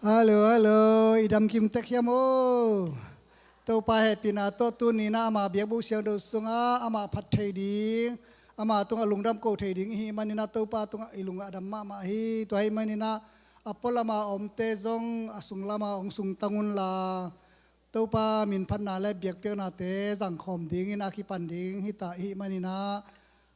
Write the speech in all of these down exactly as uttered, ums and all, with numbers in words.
Hallo, hallo, i damkim tek hiam aw? Topa hehpihna tawh tuni-in ah ama biakbuk siangtho sungah amah phat thei ding, ama tungah lungdam ko thei ding i hih manin ah Topa tungah i lung ah a dam mahmah hi. Tua ahih manin ah a pualam a omte zong a sunglam ah hong sungtang unla, Topa minphatna le biakpiaknate zangkhawm dingin a kipan ding hi ta i hih manin ah,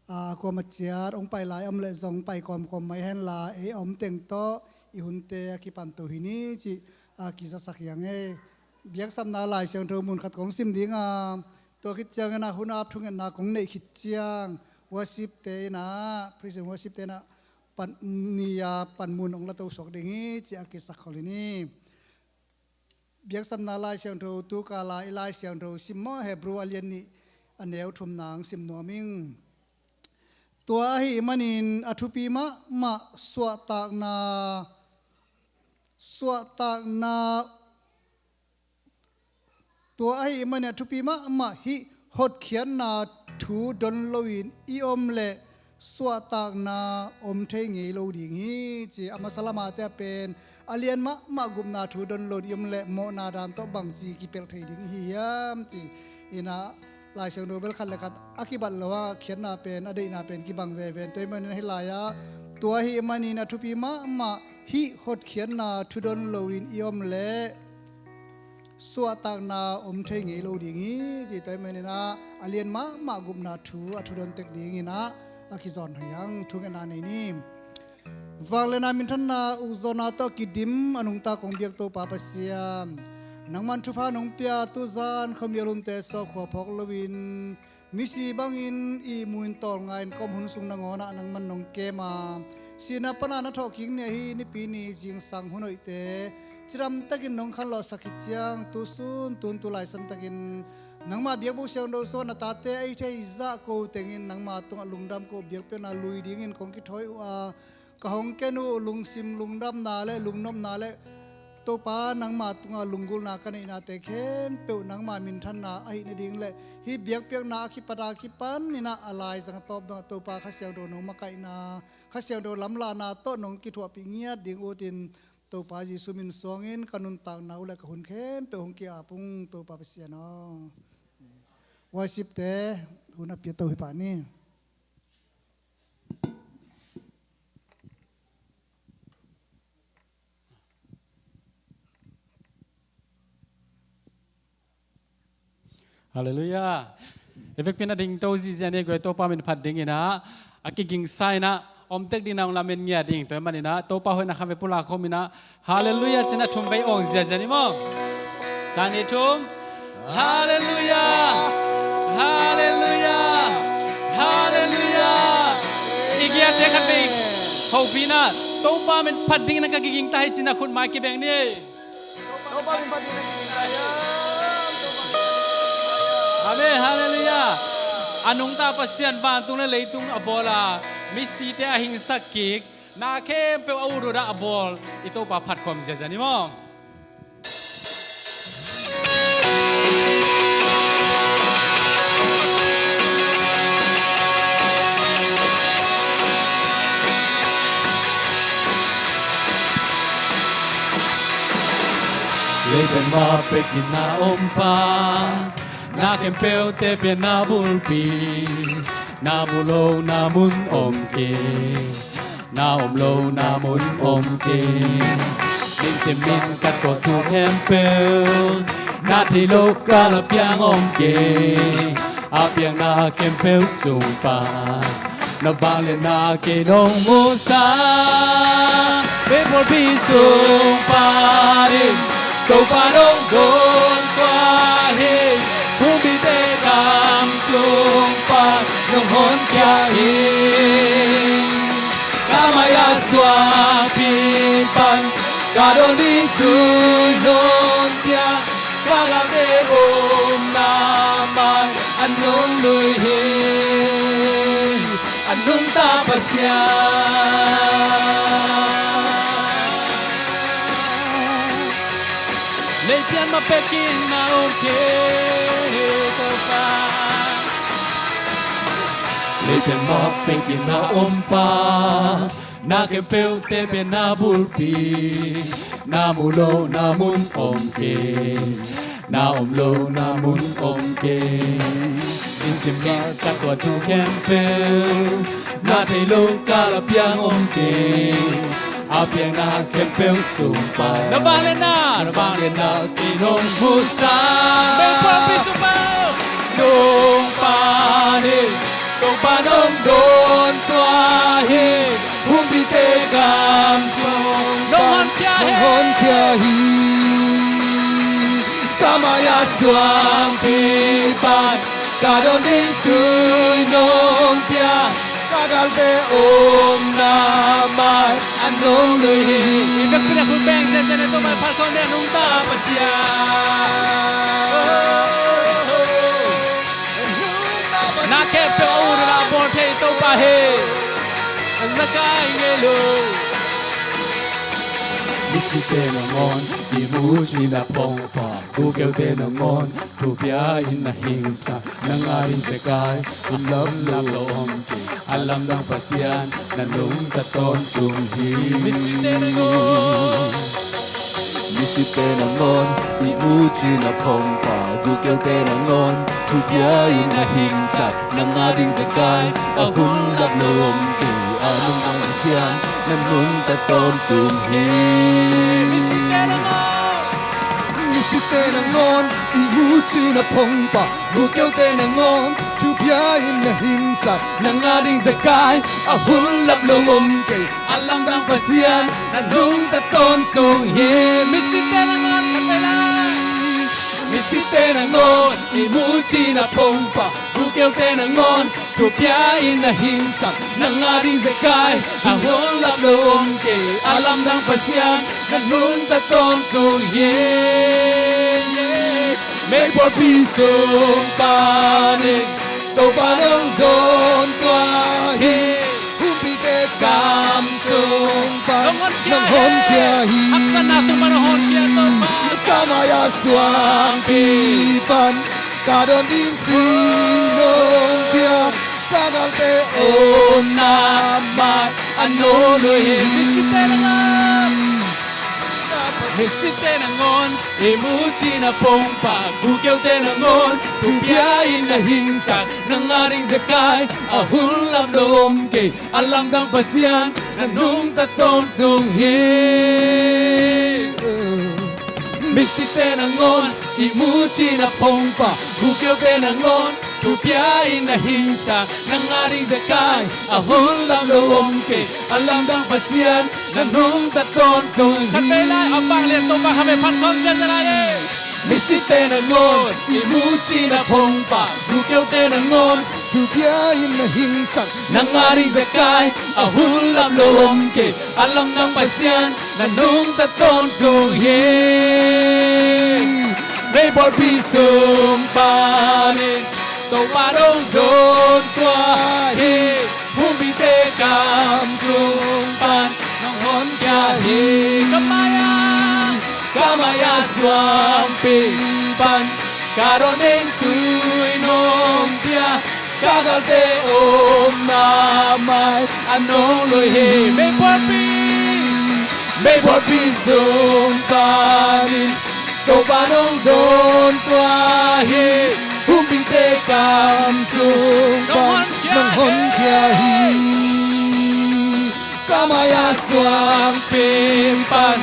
a, kuamah ciat hong pai lai om leh zong pai kawmkawm mai henla, ei a om teng tawh i hunte a kipan to hi ni cih a kizasak hi hang e. Biaksapna Lai Siangtho mun khat kong sim ding a, tua khit ciangin ah hun ap thungetna kong neih khit ciang worship-te in ah, praise and worship-te in ah pan, ni-a panmun hong la to suak ding hi cih a kisak khol hi ni. Biaksapna Lai Siangtho, tu kal a i Lai Siangtho sim maw, Hebrew a lian nih a neu thumna hong sim nuam ing. Tua ahih manin a thupi mahmah suahtakna, suahtakna, tua ahih manin a thupi mahmah hih hotkhiatna thu don loin i om leh suahtakna om thei ngei lo ding hi ci. A masa lamate ah pen a lian mahmah gupna thu don loin i om leh mawhna dan tawh bangci kipelh thei ding i hi hiam ci. Ina Lai Siangtho bel khat le khat a kibat lo a, khiatna pen, a deihna pen kibang veve. Tua ahih manin hih lai-ah, tua ahih manin a thupi mahmah hih hotkhiatna thu don loin i om leh suahtakna om thei ngei lo ding hi ci. Tua ahih manin ah a lian mahmah gupna thu a thu don tek dingin ah a kizon hi hang. Thungetna nei ni. Vangliatna minthanna ukzawhna tawh kidim a nungta kong biak Topa Pasian, nangman thupha nong pia, tuzan khuamial hunte sawkkhua phawk loin misi bangin ihmu in tawlnga in ka om hun sung nangawn ah nangman nong kem a, sihna pana na thawhkik ni ahi Nipi ni zingsang hun hoihte cidamtakin nong khanlawhsak khit ciang, tusun tun tu laisantakin nangma biakbuk siangtho sungah na tate a hi thei zah ko tengin nangma tungah lungdam ko, biakpiakna lui dingin kong kithawi uh a, ka hong ken uh lungsim lungdamna le lungnopna le Topa nangma tungah lunggulhna ka neihnate khempeuh nangma minthanna ahih nading le hih biakpiakna a kipat a kipan in ah a laizang a tawp dongah Topa Kha Siangtho nong makaihna, Kha Siangtho lamlahna tawh nong kithuahpih ngiat ding utin, Topa Jesu min suangin ka nuntakna uh le ka hun khempeuh hong ki-ap ung, Topa Pasian aw. Worship-te hun a pia to hi pah ni. Halleluiah. I vekpi-in a dingto zihziah ni, guai Topa min phat dingin ah a kigingsa in ah om tek dingin ah hong lamen ngiat ding. Tua ahih manin ah Topa hoihna khat vei pulak khawm in ah Halleluiah ci-in ah thum vei awng ziahziah ni maw. Khat, nih, thum. Halleluiah. Halleluiah. Halleluiah. I giate khat vei hopih in ah Topa min phat dingin ah ka kiging ta hi ci-in ah khut mai kibeng ni. Topa min phat dingin ah kiging ta hi. Amen. Halleluiah. A nungta Pasian vantung le leitung a bawl a, misite a hingsak kik, na khempeuh a ut ut ah a bawl i Topa phat khawm ziahziah ni maw. Leitung mah pekin na om Pa, na khempeuhte pen na bulpi, na mu lohna mun om kei, na om lohna mun om kei. Nisim in ka tuah thu khempeuh na thei loh kal a piang om kei. A piangna khempeuh sung pan na vangliatna kei nong musak. Vei pawlpi sung panin Topa nong dawn kua hi. Pumpi te kam sung pan nong honkhia hi. Ka mai-ah suangpi pan ka dawn ding tui nong pia. Ka gamte omna mai-ah nong lui hi. A nungta Pasian, lei pian mah pekin na om kei Topa. Lei pian mah pekin na om Pa, Na khempeuhte pen na bulpi, na mu lohna mun om kei, na om lohna mun om kei. Nisim ni a ka tuah thu khempeuh, na theih loh kal a piang om kei. A piangna khempeuh sung pan, na vangliatna, na vangliatna kei nong musak. Mei phualpi sung pan, sung pan in Topa nong dawn tua hi. Humpite kam sung pan nong honkhia hi. Ka mai-ah suangpi pan ka dawn ding tui nong pia. Ka galte omna mai-ah nong lui hi. I vekpi-in a khut beng zenzen in Topa i phat khawm ni. A nungta Pasian, na khempeuh a ut a bawl thei Topa hi. A zakai ngei lo. Misite nangawn i mucina phongpa, gukeute nangawn thupia in na hingsak, nang ading zekai a hun lap lo om kei. A lamdang Pasian na nungta tawntung hi. Misite nangawn, misite nangawn i mucina phongpa, gukeute nangawn thupia in na hingsak, nang ading zekai a hun lap lo om kei. A lamdang Pasian na nungta tawntung hi. Misite nangawn, misite nangawn i mucina phongpa, gukeute nangawn thupia in na hingsak, nang ading zekai a hun lap lo om kei. A lamdang Pasian na nungta tawntung hi. Misite nangawn, misite nangawn i mucina phongpa, gukeute nangawn thupia in na hingsak, nang ading zekai a hun lap lo om kei. A lamdang Pasian na nungta tawntung hi. Mei phualpi sung panin Topa nong dawn tua hi. Humpite kam sung pan nong honkhia hi. Haksatna sung pan nong honkhia Topa. Ka mai-ah suangpi pan ka dawn ding tui nong pia. Ka galte omna mai-ah nong lui hi. Misite nangawn, misite nangawn i mucina phongpa, gukeute nangawn thupia in na hingsak, nang ading zekai a hun lap lo om kei. A lamdang Pasian na nungta tawntung hi. Misite nangawn i mucina phongpa, gukeute nangawn thupia in na hingsak, nang ading zekai a hun lap lo om kei. A lamdang Pasian na nungta tawntung hi. Khat vei lai, a vanglian Topa khat vei phat khawm zenzen lai. Misite nangawn i mucina phongpa, gukeute nangawn thupia in na hingsak, nang ading zekai a hun lap lo om kei. A lamdang Pasian na nungta tawntung hi. Mei phualpi sung panin Topa nong dawn tua hi. Humpite kam sung pan nong honkhia hi. Ka mai-ah, ka mai-ah suangpi pan ka dawn ding tui nong pia. Ka galte omna mai-ah nong lui hi. Mei phualpi, mei phualpi sung panin Topa nong dawn tua hi. Humpite kam sung pan nong honkhia hi. Ka mai-ah suangpi pan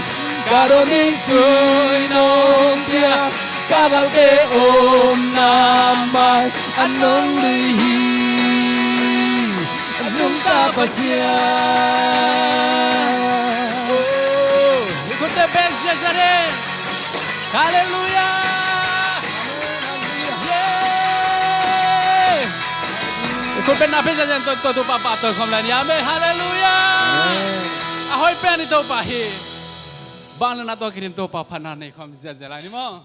ka dawn ding tui nong pia. Ka galte omna mai-ah nong lui hi. A nungta Pasian. Oh, i khutte beng ziahziah in. Halleluiah. Yeah. I khut bengna pen ziahziah in to, to, to, pa, pa, to khawm lai ni. Amen. Halleluiah. Amen. A hoih pen i Topa hi. Vangliatna tawh kidim Topa phatna nei khawm ziahziah lai ni maw.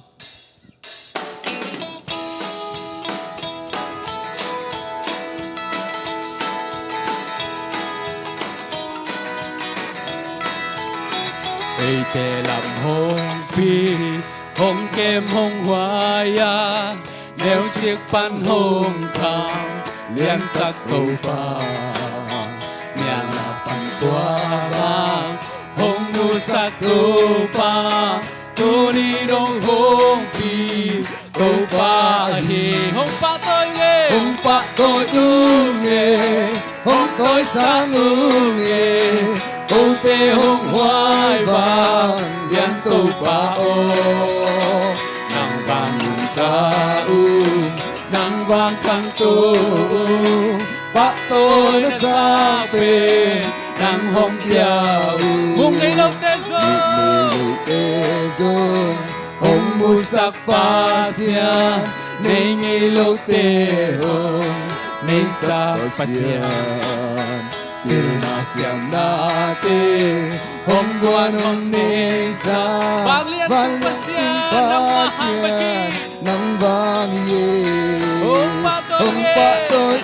Eite lam hong pi, hong kem hong huai a, neucik pan hong kham liansak Topa, nialna pan tua bang hong musak Topa, tuni nong hong pi Topa ahi. Hong pahtawi ung e, hong pahtawi ung e, hong tawisang ung e, kote hong huai vanglian Topa aw. Nang vang nungta ung, nang vang khangto ung, pahtawina sang pen nang hong pia ung. Muk nei lote zong, muk nei lote zong hong musak Pasian, nei ngei lote hong neisak Pasian, pilna siamnate hong guan hong neisa, vanglian Pasian, nang vang hi e. Hong pahtawi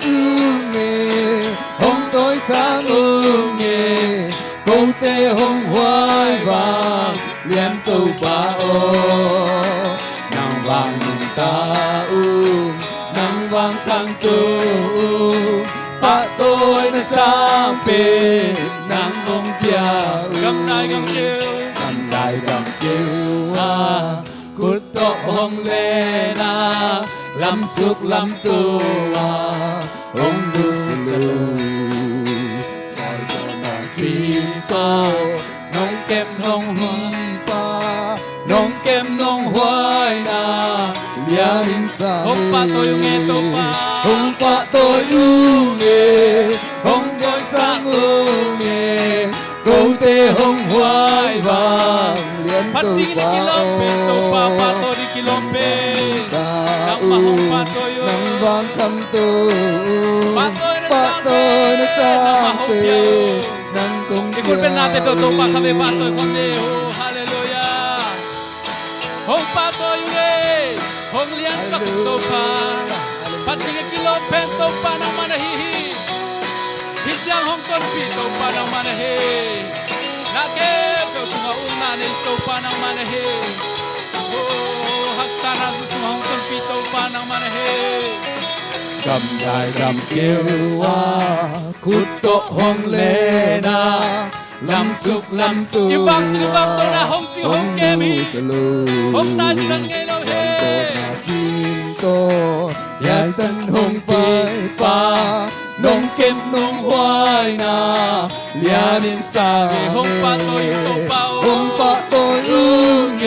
ung e, hong tawisang ung e, kote hong huai vanglian Topa aw. Nang vang nungta ung, nang vang khangto ung, pahtawina sang pen nang hong pia ung. Gamdai gamkeu, gamdai gamkeu a, khut tawh hong len a, lamsuk lamto a hong nusalo. Taizawhna kim tawh nong kem nong huai pa, nong kem nong huaina lianin sang e. Hong pahtawi ung e Topa, hong pahtawi ung e, hong tawisang ung e, kote hong huai vanglian Topa aw. Nang vang khangto ung, nang vang khangto ung, pahtawina sang pen nang hong pia ung. Halleluia. Hong pahtawi ung e, hong liansak Topa. Phat ding a kilawm pen Topa nangmah na hi hi. Hih ciang hong tonpih Topa nangmah na hi. Na khempeuh tungah ukna nei Topa nangmah na hi. Oh, haksa na zu sungah hong tonpih Topa nangmah na hi. Gamdai gamkeu a, khut tawh hong len a, lamsuk lamto a hong nusalo. Hong taisan ngei lo hi. Taizawhna kim tawh hiaitan hong pai pa, nong kem nong huaina lianin sang e. Hong pahtawi ung e,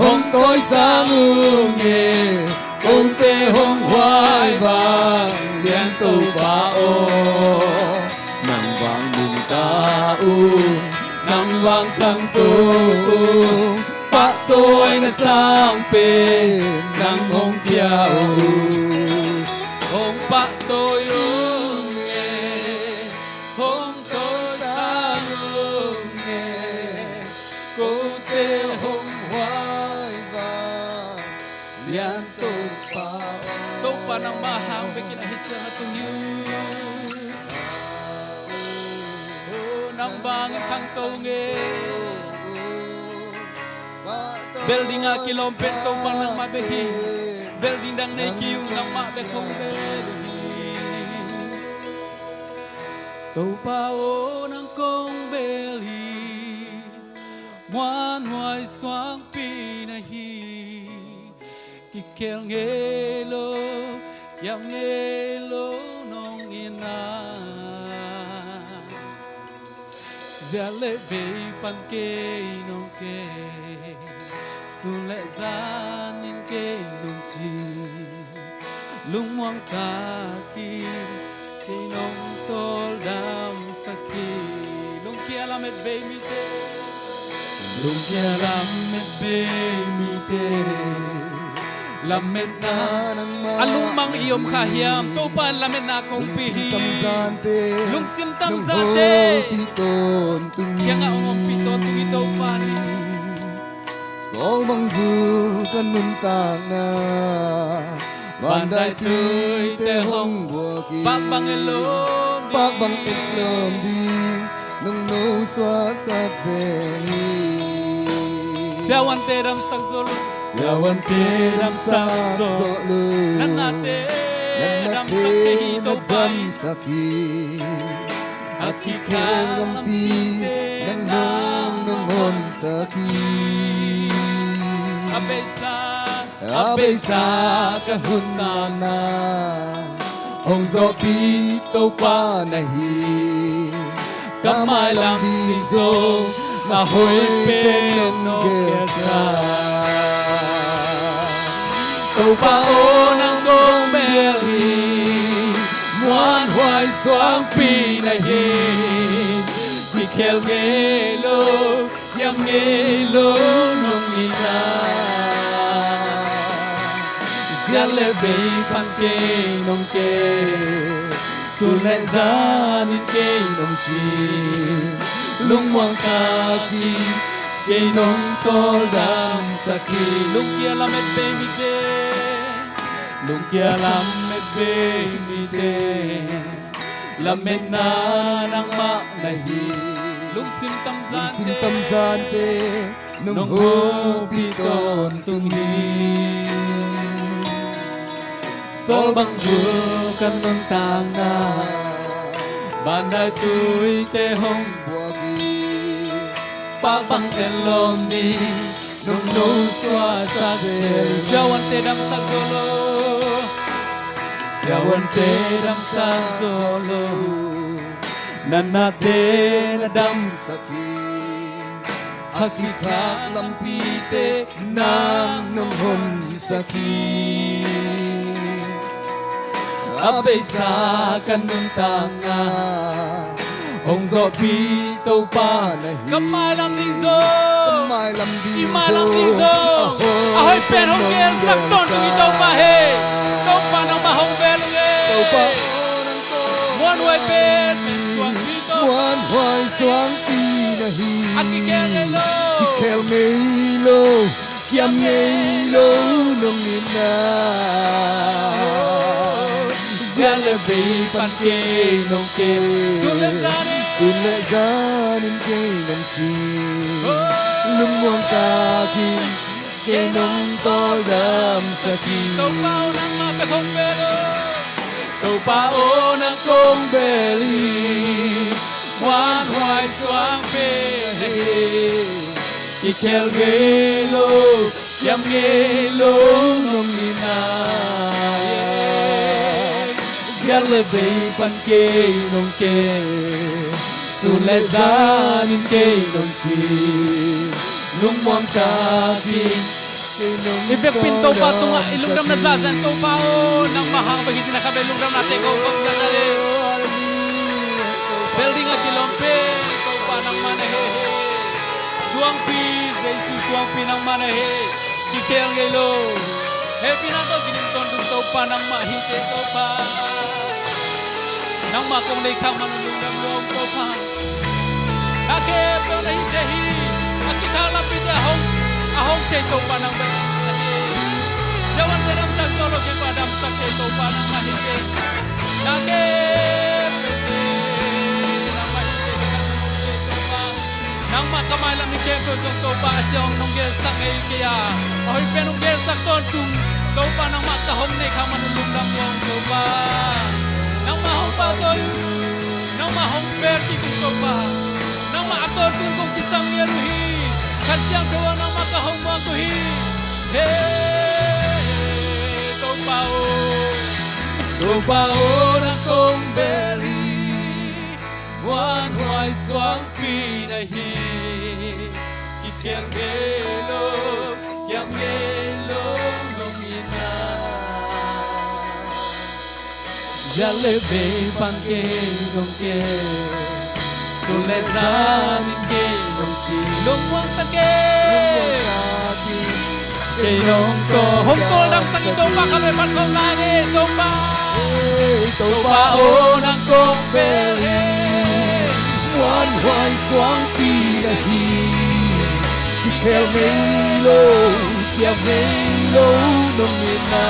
hong tawisang ung e, kote hong huai vanglian Topa aw. Nang vang nungta ung, nang vang khangto ung, pahtawina sang pen nang hong pia ung. Hong pahtawi ung e, hong tawisang ung e, kote hong huai vanglian Topa aw. Topa nangmah hang bekin ahi ciang a tung hi ung. Oh, nang vang khangto ung e. Bel ding a kilawm pen Topa nangmah bek hi. Bel ding dang nei kei ung, nangmah bek hong bel hi. Topa aw, nang kong bel hi. Muanhuai suangpi na hi. Kikhel ngei lo, kiam ngei lo nong hi na. Ziat le vei pan kei nong kem, sun le zan in kei nong cing. Lungmuang takin kei nong tawldamsak hi. Lungkia lamet bei mite, lungkia lamet bei mite, lametna nangmah. A lungmang i om kha hiam? Topa in lametna kong pia hi. Lungsim tamzate, lungsim tamzate, kiangah hong ompih tawntung hi Topa hi. Sawlmang vul ka nuntakna, vandaituite hong buak in, pak bang et lawm ding, pak bang et lawm ding, nong nosuahsak zel hi. Siavuante damsak zawh lo, siavuante damsak zawh lo, natnate, natnate damsak thei hi Topa in, damsak hi. A kikhel lampite nang nong honsak hi. A beisa, a beisa ka hun nana hong zawhpih Topa na hi. Ka mailam ding zong a hoih pen nong gelsak. Topa aw, nang kong bel hi, muanhuai suangpi na hi. Kikhel ngei lo, kiam ngei lo nong hi na. Ziat le vei pan kei nong kem, sun le zan in kei nong cing. Lungmuang takin kei nong tawldamsak hi. Lungkia lamet bei mite, lungkia lamet bei mite, lametna nangmah na hi. Lungsim tamzante, lungsim tamzante nong hopih tawntung hi. Sawl bang bul ka nuntakna, bandai tuite hong buak hi. Pak bang en lawm ni, nong nong suahsak zel. Siavuante damsak zo lo, siavuante damsak zo lo, na nate na damsak hi. A kikhak lampite nang nong honsak hi. A beisa ka nuntakna hong zawhpih Topa na hi. Ka mailam ding zong, ka mailam ding zong, i mailam ding zong a hoih pen hong gelsak tawntung hi Topa he. Topa nangmah hong bel ung e. Topa aw, nang kong muanhuai pen, pen suangpi Topa, muanhuai suangpi na hi. A kikhel ngei lo, kikhel ngei lo, kiam ngei lo nong hi na. Ziat le vei pan kei nong kem, sun le zan in, sun le zan in kei nong cing. Lungmuang takin kei nong tawldamsak hi. Topa aw, nangmah bek hong bel o. Topa aw, nang kong bel hi, muanhuai suangpi na hi. Kikhel ngei lo, kiam ngei lo nong hi na. Ziat le vei pan kei nong kem, sun le zan in kei nong cing. Lungmuang takin i vekpi-in Topa tungah i lungdamna zahzah in, Topa aw, nangmah hang bek hi cih na khat vei lungdamnate ko kong zahzah le. Bel ding a kilawm pen Topa nangmah na hi. Suangpi, Jesu suangpi nangmah na hi. Kikhel ngei lo, hehpihna tawh kidim tawntung Topa nangmah hi teh Topa. Nangmah kong nei khak man un lungdam nuam Topa. Na khempeuh na hi thei hi. A kikhak lampite a hong, a hong thei Topa nang bek na hi. Siavuante damsak zo lo, keimah damsak thei Topa nangmah hi thei. Na khempeuh nangmah hi thei, nangmah hi thei Topa. Nangmah ka mailam ding khempeuh zong Topa a sia hong nong gelsak ngei kei a, a hoih pen hong gelsak tawntung Topa nangmah ka hong nei khak man un lungdam nuam Topa. Nangmah hong pahtawi uh, nangmah hong bel kik uh Topa. Nangmah a tawntung kong kisam ngiat uh hi. Kha Siangtho aw, nangmah ka hong muang uh hi. He Topa aw, Topa aw, nang kong bel hi. Muanhuai suangpi na hi. Kikhel ngei lo, kiam ngei lo nong hi na. Ziat le vei pan kei nong kem, sun le zan in kei nong cing. Lungmuang ta kei, lungmuang ta kei. Kei nong tawldamsak hi Topa, khat vei pan khawm lai ni Topa. Topa aw, nang kong bel hi. Muanhuai suangpi na hi. Kikhel ngei lo, kiam ngei lo nong hi na.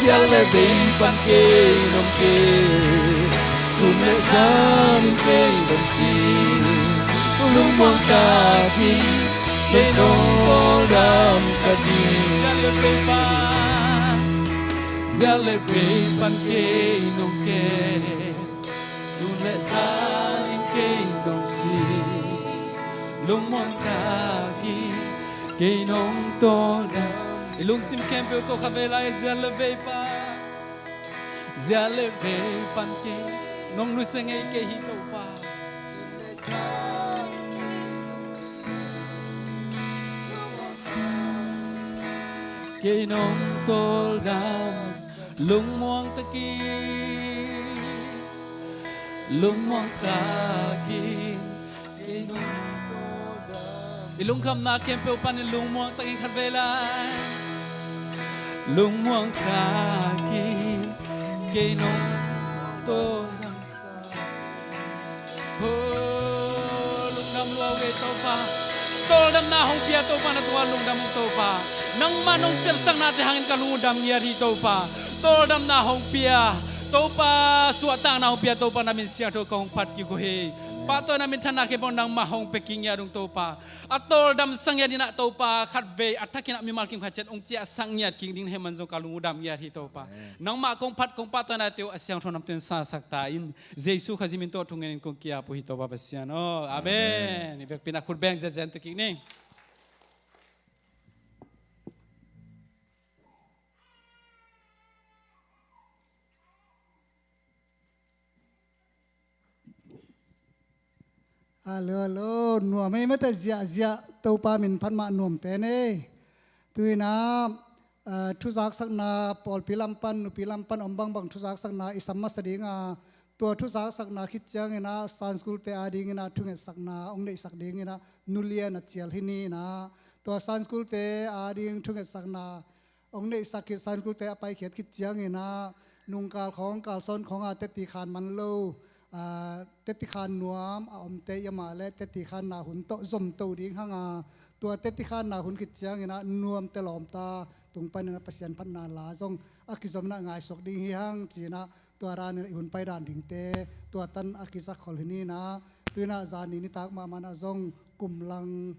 Ziat le vei pan kei nong kem, sun le zan in kei nong cing. Lungmuang takin kei nong tawldamsak hi. Ziat le vei pan, ziat le vei pan kei nong kem, Zanin kei nong ci, lungmuang takin kei nong tawldam. I lungsim khempeuh tawh kha ve lai, zial le vei pan, zial le vei pan kei nong nusia ngei kei hi Topa. Kei nong tawldam, lungmuang takin, lungmuang takin kei nong tawldam. I lungkhamna khempeuh panin lungmuang takin khat vei lai. Lungmuang takin kei nong tawldam. Ho, lungdam lua ve Topa. Tawldamna hong pia Topa, na tungah lungdam ung Topa. Nangmah nong sepsaknate hangin ka lung uh dam ngiat hi Topa. Tawldamna hong pia Topa, suahtakna hong pia Topa, na min siangtho ka hong phat kik uh hi. Pahtawina minthanna khempeuh nangmah hong pia kik ngiat ung Topa. A tawldamsa ngiat in ah Topa, khatvei a thakin ah mimal kim khat ciat hong ciahsak ngiat kik ding na hih man zong ka lung uh dam ngiat hi Topa. Nangmah kong phat kong pahtawinate uh a siangtho namtui in sasak ta in. Jesu Khazih min tawh thungen in kong ki-ap uh hi Topa Pasian aw. Amen. I vekpi in ah khut beng zenzen to kik ni. Hallo, hallo. Nuam ei mate, ziahziah, Topa min phat mah nuam pen ei. Tu-in ah, ah, thuzaksakna pawlpi lam pan, nupi lam pan om bangbang thuzaksakna i sam masa ding a, tua thuzaksakna khit ciangin ah Sunday school te adingin ah thungetsakna hong neihsak dingin ah Nu Lian a cial hi ni in ah, tua Sunday school te ading thungetsakna hong neihsak khit, Sunday school te a paikhiat khit ciangin ah nungkal khawng, kalsawn khawng a teti khan man lo, ah, teti khan nuam a omte i amah le teti khanna hun tawh zomto ding hang a, tua teti khanna hun khit ciangin ah nuamte lawmta tung panin ah Pasian phatna la zong a kizom in ah ngaihsuak ding hi hang ci-in ah, tua danin ah i hun paidan dingte tua tan a kizak khol hi ni in ah, tu-in ah zani nitak mahmah in ah zong kumlang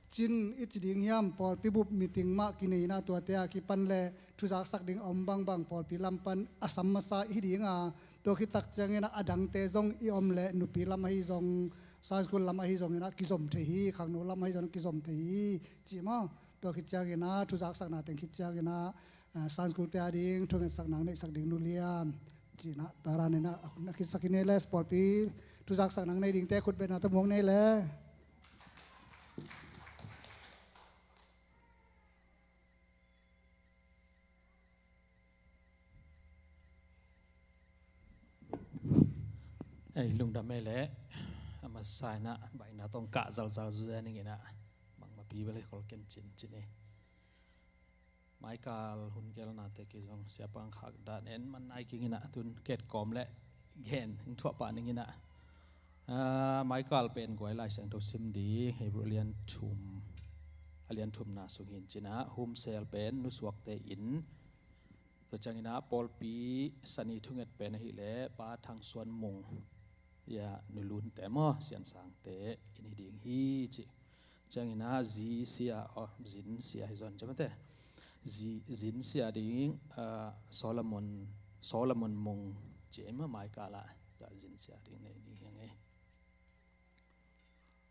cin i ci ding hiam, pawlpi bup meeting mah kinei in ah tuate a kipan le thuzaksak ding a om bangbang pawlpi lam pan a sam masa hi ding a, tua khit tak ciangin ah a dangte zong i om le nupi lam ahi zong, Sunday school lam ahi zongin ah kizom thei hi, khangno lam ahi zong kizom thei hi ci maw. Tua khit ciangin ah thuzaksakna teng khit ciangin ah, ah, Sunday school te ading thungetsakna hong neihsak ding Nu Lian ci-in ah, tua danin ah a khitsak hi ni le, pawlpi thuzaksakna hong nei dingte khut betna tawh muang ni le. Ei, lungdam ei leh, a masa in ah baihna tawh kah zalzal zuzen ing in ah, bangmah pi bel hi khol ken cin cin ei. Maikal hun gelnate kizong siapa hong khak dan en man nai kik in ah, tun ketkawm le gen hong thuah pah ning in ah. Ah, maikal pen guai Lai Siangtho sim ding Hebrew a lian thum, a lian thumna sung hi in cin ah, humsel pen nusuakte in, tua ciangin ah pawlpi sani thunget pen ahih leh Pa Thang Suan Mung, ia Nu Lunte maw, Siansangte in hi ding hi ci. Ciangin ah zi sia, aw, zin sia hi zaw in ci mate. Zi, zin sia ding, ah, Solomon, Solomon Mung ci ei maw, maikal ah tua zin sia ding nei ding hi hang ei.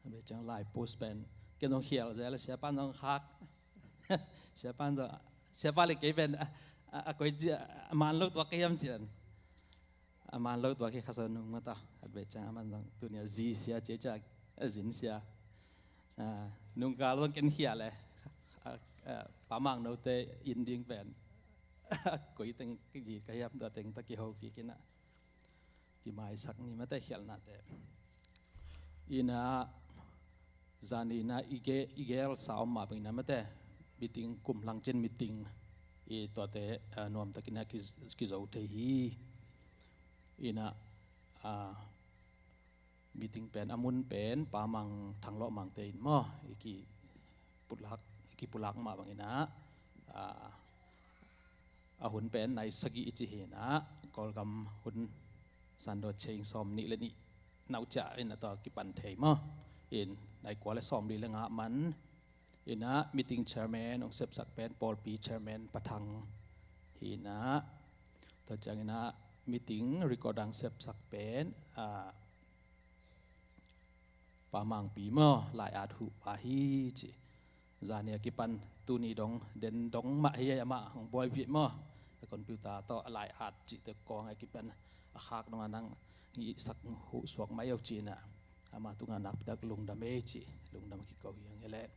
A beh ciang lai post pen ken zong khial zel a, siapa in zong khak. Siapa in zong, siapa le kei pen a, a, a koi ci a, a man lo tuak ka hiam ci dan. A man lo tuak hi kha zaw nung mah ta. A beh ciang a man zong tuni a zi sia ci a, a zin sia. Ah, nungkal zong ken khial e. Ah, ah, Pa Mang Note in ding pen a koi teng ki ka hiam, tua teng ta kiho kik in ah. Kimaisak ni mate khialhnate. In ah, zani in ah i ge-, i gelsa om mah bang in ah mate, meeting, kum lang cin meeting, i tuate, ah, nuamtakin ah ki, kizo thei hi. In ah, ah, meeting pen, a mun pen Pa Mang Thang Lawh Mangte in maw, i kipulak, i kipulak mah bang in ah, ah, a hun pen nai sagih i ci hi in ah, Kawlgam hun Sando Cheng sawm nih le nih nauh ciah in ah tua kipan thei maw. In nai kua le sawm li le nga man. In ah meeting chairman hong sepsak pen pawlpi chairman Pa Thang hi in ah, tua ciangin ah meeting record dang sepsak pen, ah, Pa Mangpi maw, lai-at huh pa hi ci. Zani a kipan tuni dong, den dong mah hi, amah hong buaipih maw. A computer tawh a lai-at cihte kawng a kipan a khak dong a nang i sak huh suak mai uh ci-in ah, amah tungah nakpitak lungdam ei ci, lungdam a kiko hi hang hi leh.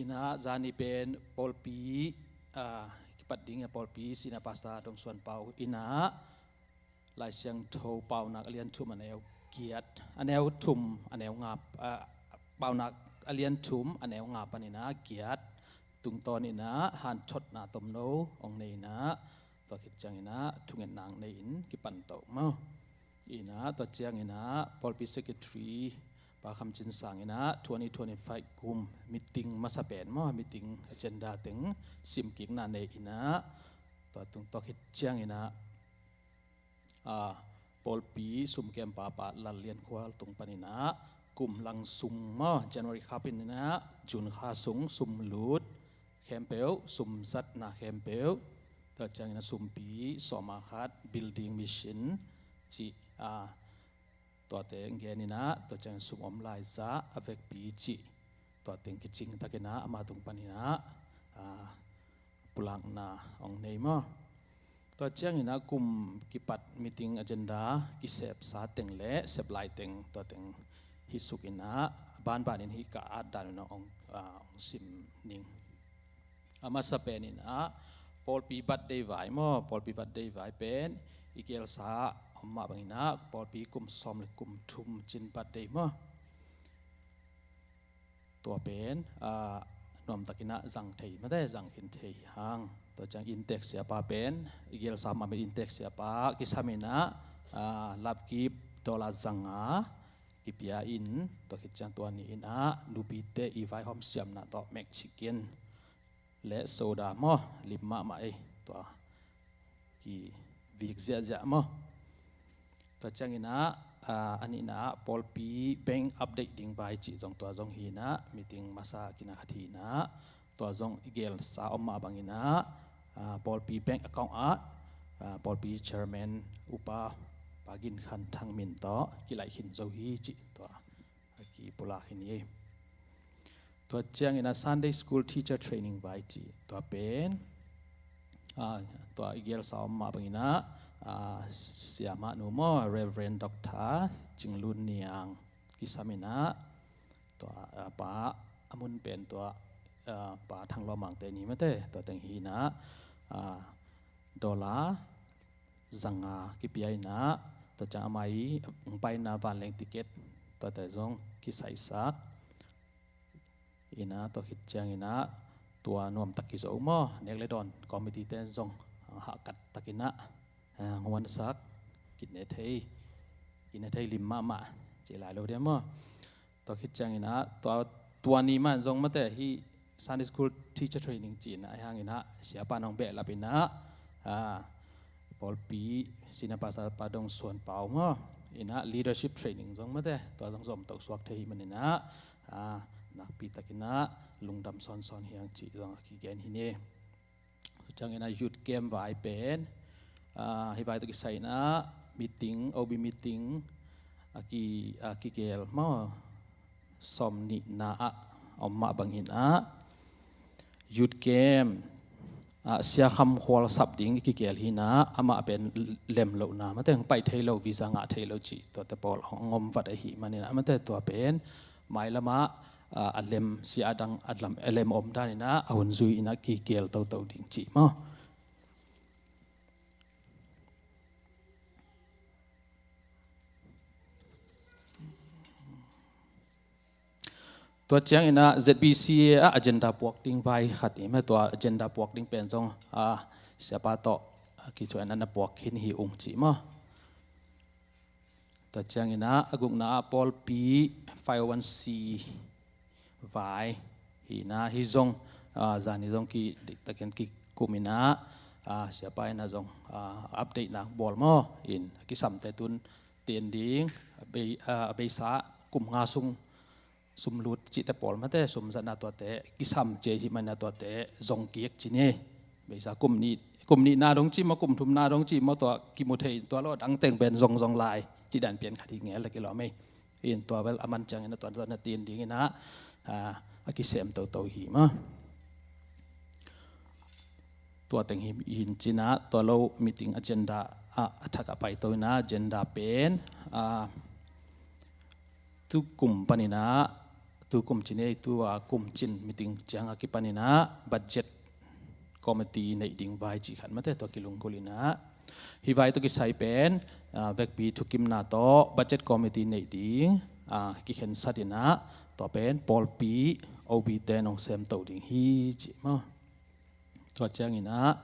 Inah zani pen pawlpi, ah, kipat ding a pawlpi senior pastor Dong Suan Pau inah Lai Siangtho Paunak a lian thum a neu giat, a neu thum a neu nga, ah, Paunak a lian thum a neu nga panin ah giat tungtawn inah hanthotna tomno hong nei inah, tua khit ciangin ah thungetna nei-in kipan to maw. Inah tua ciangin ah pawlpi secretary Pa Kham Cin Sang inah twenty twenty-five kum meeting masa pen maw, meeting agenda teng simkikna nei inah, tua tung tua khit ciangin ah, ah, pawlpi sum kempa Pa Lal Lian Khual tung panin ah kum lang sung maw, January kha panin ah June kha sung sum lut khempeuh, sum zatna khempeuh, tua ciangin ah sumpi sawm a khat building mission cih, ah, tuate gen inah, tua ciangin sum om laizah a vekpi cih, tua teng kicing takin ah amah tung panin ah, ah, pulakna hong nei maw. Tua ciangin ah kum kipat meeting agenda kisepsa teng le sep lai teng, tua teng hih suk inah banbanin hih ka at dan inah hong, ah, hong sim ning. A masa pen inah pawlpi birthday vai maw, pawlpi birthday vai pen i gelsa om mah bangin ah pawlpi kum sawm le kum thum cin birthday maw. Tua pen, ah, nuamtakin ah zang thei mate, zang khin thei hang. Tua ciang inntek siapa pen i gelsa mah pen inntek siapa kisam inah, ah, love gift dollar zanga kipia in, tua khit ciang tua ni inah nupite i vaihawm siamna tawh Mexican le soda maw, lim mahmah ei, tua kivik ziahziah maw. Tua ciangin ah, ah, a nihna ah pawlpi bank update ding vai cih zong, tua zong hi inah meeting masa kina khat hi inah, tua zong i gelsa om mah bangin ah, ah, pawlpi bank account ah, ah, pawlpi chairman upa Pa Gin Khan Thang min tawh kilaih khin zo hi cih, tua a kipulak hi ni. Tua ciangin ah Sunday School Teacher Training vai cih, tua pen, ah, tua i gelsa om mah bangin ah, ah, siamahnu maw, Reverend Doctor Cing Lun Niang kisam inah, tua, ah, pa a mun pen tua, ah, Pa Thang Lua Mangte ni mate, tua teng hi inah, ah, dollar zanga kipia inah, tua ciang amah i hong paina vanleng ticket tuate zong kisaisak inah, tua khit ciangin ah tua nuamtak kizo maw, nek le dawn committee te zong hahkat takin ah, ah, nguansak, kine thei, kine thei lim mahmah ci lai lo dia maw. Tua khit ciangin ah tua, tua ni mah zong mate, hih Sunday School Teacher Training ci inah, ahi hangin ah siapa in hong behlap inah, ah, pawlpi senior pastor Pa Dong Suan Pau maw inah leadership training zong mate, tua zong zom to suak thei hi manin ah, ah, nakpi takin ah lungdam sawnsawn hi hang cih zong a kigen hi ni. Tua ciangin ah youth camp vai pen, ah, hih vai tawh kisai inah meeting, O B meeting a ki, a kigel maw, sawm nihna ah om mah bangin ah youth camp, ah, Sia Kham Khual sap ding i kigel hi inah, amah pen lem lohna mate, hong pai thei lo, visa ngah thei lo cih, tuate pawl hong om vat ahih manin ah mate, tua pen mailam ah, ah, a lem, sia a dang a lam, a lem om dan inah a hun zui inah kigel toto ding cih maw. Tua ciangin ah Z B C A ah agenda puak ding vai khat i mah, tua agenda puak ding pen zong, ah, siapa tawh, ah, kithuahna na puak khin hi ung cih maw. Tua ciangin ah a gukna ah pawlpi five oh one C vai hi inah, hih zong, ah, zani zong kidiktakin kikum inah, ah, siapa inah zong, ah, update na bawl maw in, a kisamte tun ten ding, a bei, ah, a beisa kum nga sung sum lut cihte pawl mate, sum zatna tuate kisam cia hih manin ah tuate zong kik ci ni. Beisa kum nih, kum nihna dong cih maw, kum thumna dong cih maw, tua kimu thei in tua lo dang teng pen zongzong lai cih dan pian khat hi ngel lek i lawm ei. In tua bel a man ciangin a tuan tuan na tin dingin ah, a kisem toto hi maw. Tua teng hi in cinah tua lo meeting agenda ah a thak a paito inah agenda pen ah, tu kum paninah, tu kum cin ei, tu a kum cin meeting ciang a kipaninah budget committee neih ding vai cih khat mate tua kilunggulh inah. Hih vai tua kisai pen ah, vekpi thukimna tawh budget committee neih ding ah, kikhensat inah tua pen pawlpi O B te nong semto ding hi cih maw. Tua cianginah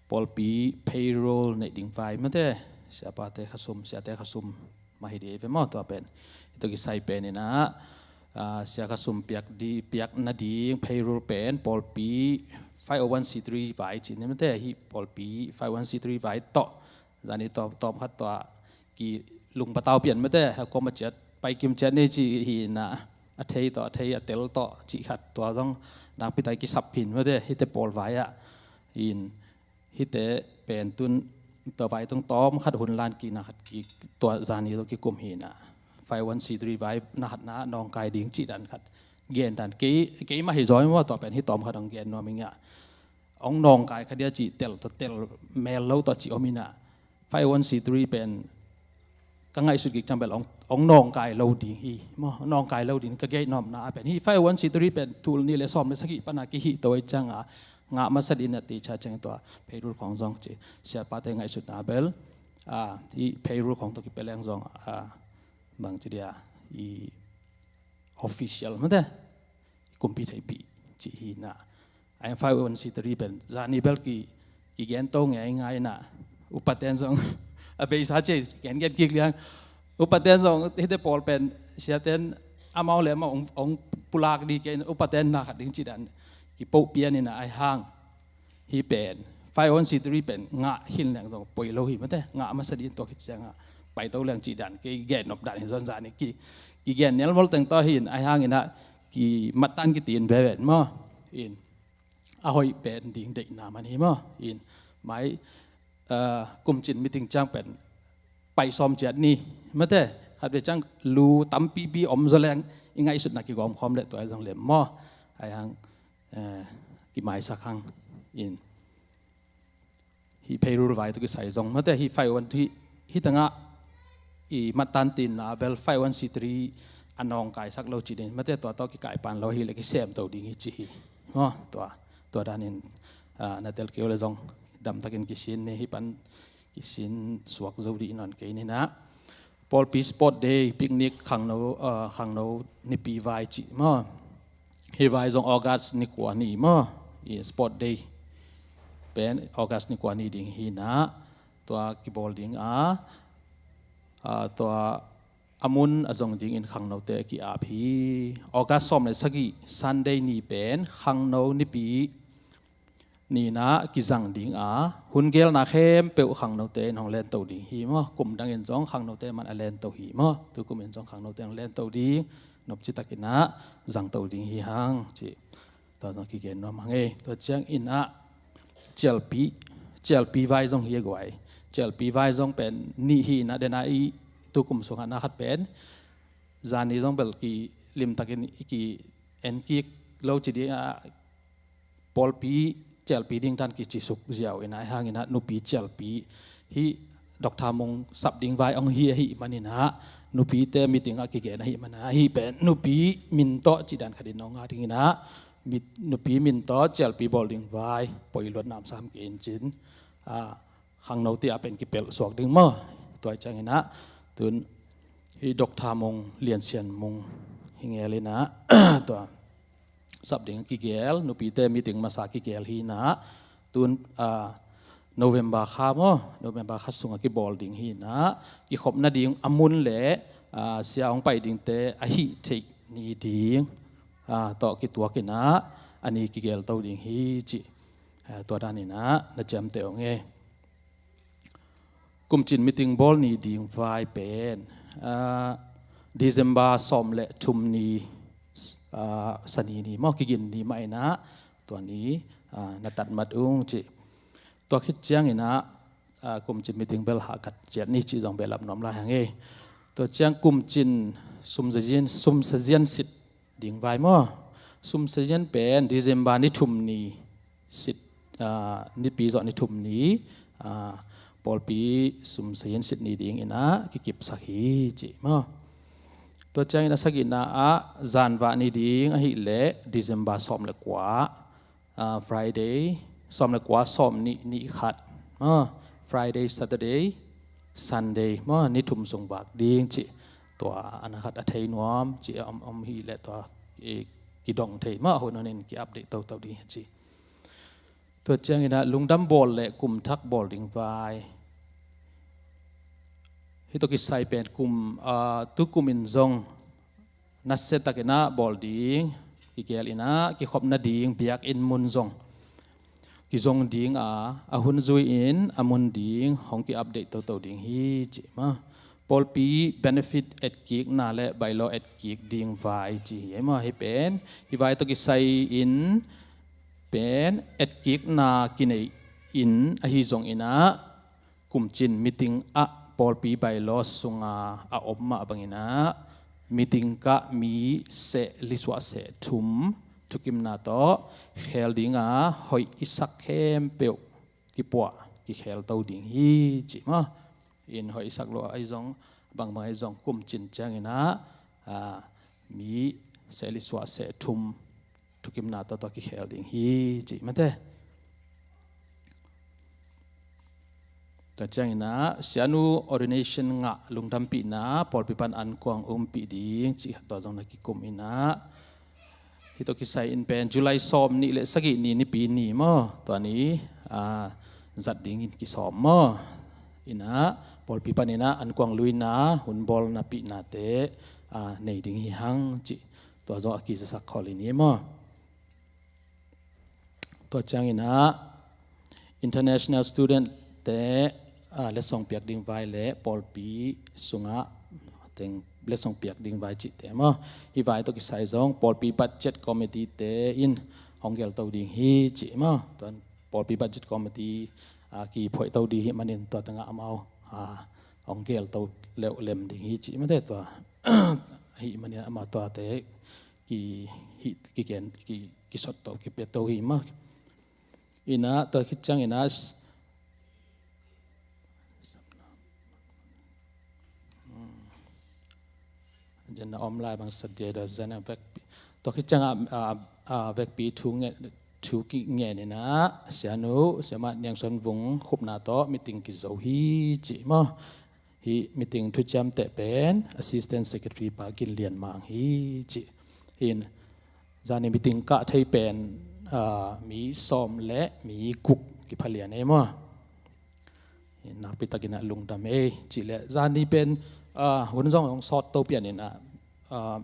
pawlpi payroll neih ding vai mate, siapate khasum, siate khasum mah hi ding ei ve maw tua pen. Hih tua kisai pen inah ah, sia khasum piak di, piak nading payroll pen pawlpi five oh one C three vai cih ni mate, hih pawlpi five oh one C three vai tawh zani tawm, tawm khat tua kilung patau pian mate, a kawm a ciat paikim ciat ni cih hi inah a thei tawh, a thei a tel tawh cih khat tua zong nakpi tak kisap hin mate, hihte pawl vai ah in hihte pen tun tua vai tong tawm khat hun lan kina khat ki tua zani tawh kikum hi inah five one C three vai na khat na nawngkai ding cih dan khat gen dan kei, kei mah hi zaw maw tua pen hih tawm khat hong gen nuam ing ah. Hong nawngkai kha dia cih tel tawh tel mel lo tawh cih om inah five one C three pen ka ngaihsut gik ciang bel hong, hong nawngkai lo ding hi maw, nawngkai lo ding ka gei nawmna a pen hih five one C three pen tul nih le sawm le sagih pana kihih to ei cianga ngah masa ding a ti ca ciang tua payroll khong zong ci siapate ngaihsutna bel ah, hih payroll khong tawh kipeleng zong ah, bang ci dia i official mate kumpi theihpih cih hi inah. Ai five one C three pen zani bel ki, kigen to ngei ngai inah upaten zong a beisa ci gen gen kik liang upaten zong hihte pawl pen siaten amau le amau hong, hong pulak ding kei inah upaten na khat ding cih dan kipoh pian inah ai hang hih pen five one C three pen ngah hin leng zong poi lo hi mate, ngah masa ding tua khit ciangah paito leng cih dan kei gen nop dan hi zong zani ki, kigen nelmol teng tawh hin ai hang inah ki mattan kitin veven maw. In a hoih pen ding deihna man hi maw. In mai ah, kum cin meeting ciang pen pai sawm ciat ni mate, khat ve ciang lu tampipi om zaw leng i ngaihsutna kigawm khawm leh tua zong lem maw. Ai hang eh, kimaisak hang in hih payroll vai tawh kisai zong mate, hih five one three hih tangah i mattan tinna bel five one C three a nawngkaisak lo ci ding mate, tua tawh kikaipan lo hi le kisemto ding hi ci hi maw. Tua, tua danin ah, na tel kei uh le zong damtakin kisin ni, hih pan kisin suak zo dih nawn kei ninah. Pawlpi sport day, picnic, khangno ah, khangno nipi vai cih maw. Hih vai zong August ni kua ni maw. I sport day pen August ni kua ni ding hi inah tua kibawl ding a ah, tua a mun a zong dingin khangnote a ki-ap hi. August sawm le sagih Sunday ni pen khangno nipi ni inah kizang ding a hun gelna khempeuh khangnote in hong lento ding hi maw. Kum dangin zong khangnote man a lento hi maw. Tukum in zong khangnote hong lento ding nopci takin ah zangto ding hi hang cih tua zong kigen nuam hang ei. Tua ciangin ah cialpi, cialpi vai zong hi a guai. Cialpi vai zong pen nih hi inah dena i tukum sungah na khat pen zani zong bel kilimtakin i ki en kik lo ci ding ah pawlpi cialpi ding dan kicisuk ziau inah hang inah nupi cialpi hih Doctor Mung sap ding vai hong hi ahih man inah nupite meeting ah kigen ahih man ah hih pen nupi min tawh cih dan khatin hong ngah ding inah nupi min tawh cialpi bawl ding vai poi luat namsam kei in cin ah, khangnote ah pen kipelh suak ding maw. Tua ciang inah tun hih Doctor Mung, Lian Sian Mung hi ngel inah tua sap ding kigel, nupite meeting masa kigel hi inah tun ah, November kha maw, November kha sungah kibawl ding hi inah kikhop nading a mun le ah, sia hong pai dingte a hih theih ni ding ah, tawh kituak inah a ni kigelto ding hi cih ah, tua dan inah na ciamteh ung ei. Kumcin meeting bawl ni ding vai pen ah, December sawm le thum ni ah, sani ni maw kigin ni mah inah tua ni ah, na tatmat ung cih. Tua khit ciangin ah, ah, kumcin meeting bel hahkat ciat ni cih zong behlap nuam lai hang e. Tua ciang kumcin sum sazian, sum sazian sit ding vai maw? Sum sazian pen December ni thum ni sit, ah, nipi zawh ni thum ni, ah, pawlpi sum sazian sit ni dingin ah kikipsak hi cih maw? Tua ciangin a sagihna ah zanvah ni ding ahih leh December sawm le kua, ah, Friday, sawm le kua, sawm nih, nih khat, ah, Friday, Saturday, Sunday maw, ni thum sung vak ding cih. Tua a na khat a thei nuam cih a om, om hi leh tua, eh, kidong thei maw, a hun hunin ki-update toto ding hi ci. Tua ciangin ah lungdam bawl le kum thak bawl ding vai. Hih tawh kisai pen kum, ah, tu kum in zong nasia takin ah bawl ding, kigeel in ah kikhop nading biakinn mun zong kizong ding a, a hun zui-in a mun ding hong ki-update toto ding hi cih maw? Pawlpi benefit etkikna le bylaw etkik ding vai ci hi maw? Hih pen, hih vai tawh kisai-in pen etkikna kinei in ahi zongin ah, kumcin meeting ah pawlpi bylaw sunga a om mah bangin ah meeting kah mi seh lisuah seh thum thukimna tawh kheel dinga hoih i sak khempeuh kipuah kikheelto ding hi cih maw? In hoih i sak lo ahi zong, bangbang ahi zong, kumcin ciangin ah, ah, mi seh lisuah seh thum thukimna tawh, tawh kikheel ding hi cih mate. Tua ciangin ah sianu ordination ngah lungdampihna pawlpi pan ankuang umpih ding cih tua zong na kikum in ah, hih tawh kisai in pen July sawm nih le sagih ni, nipi ni maw, tua ni, ah, zat dingin kisawm maw? In ah pawlpi panin ah ankuang luina hun bawl napihnate, ah, nei ding hi hang cih tua zong a kizasak khol in hi maw? Tua ciangin ah international student te, ah, letsong piak ding vai le pawlpi sungah teng letsong piak ding vai cihte maw? Hih vai tawh kisai zong pawlpi budget committee te in hong gelto ding hi cih maw? Tuan pawlpi budget committee, ah, kiphoihto ding hih manin tua tengah amau, ah, hong gelto leuh lem ding hi cih mate tua. Hih manin amau tuate ki, hih, kigen, ki, kisotto, kipiato hi maw? In ah tua khit ciangin ah s-, zen a om lai bang sa dia da zen a vekpi. Tua khit ciangin ah, ah, ah, vekpi thu ngen, thu kingen in ah sianu, siamah Niang Suan Vung khupna tawh meeting kizo hi cih maw? Hih meeting thuciamteh pen Assistant Secretary Pa Gin Lian Mang hi cih. Hin zani meeting kah thei pen, ah, mi sawm le mi guk kipha lian ei maw? Hin nakpi takin ah lungdam ei cih le zani pen, ah, hun zong hong sawt to pian in ah, ah,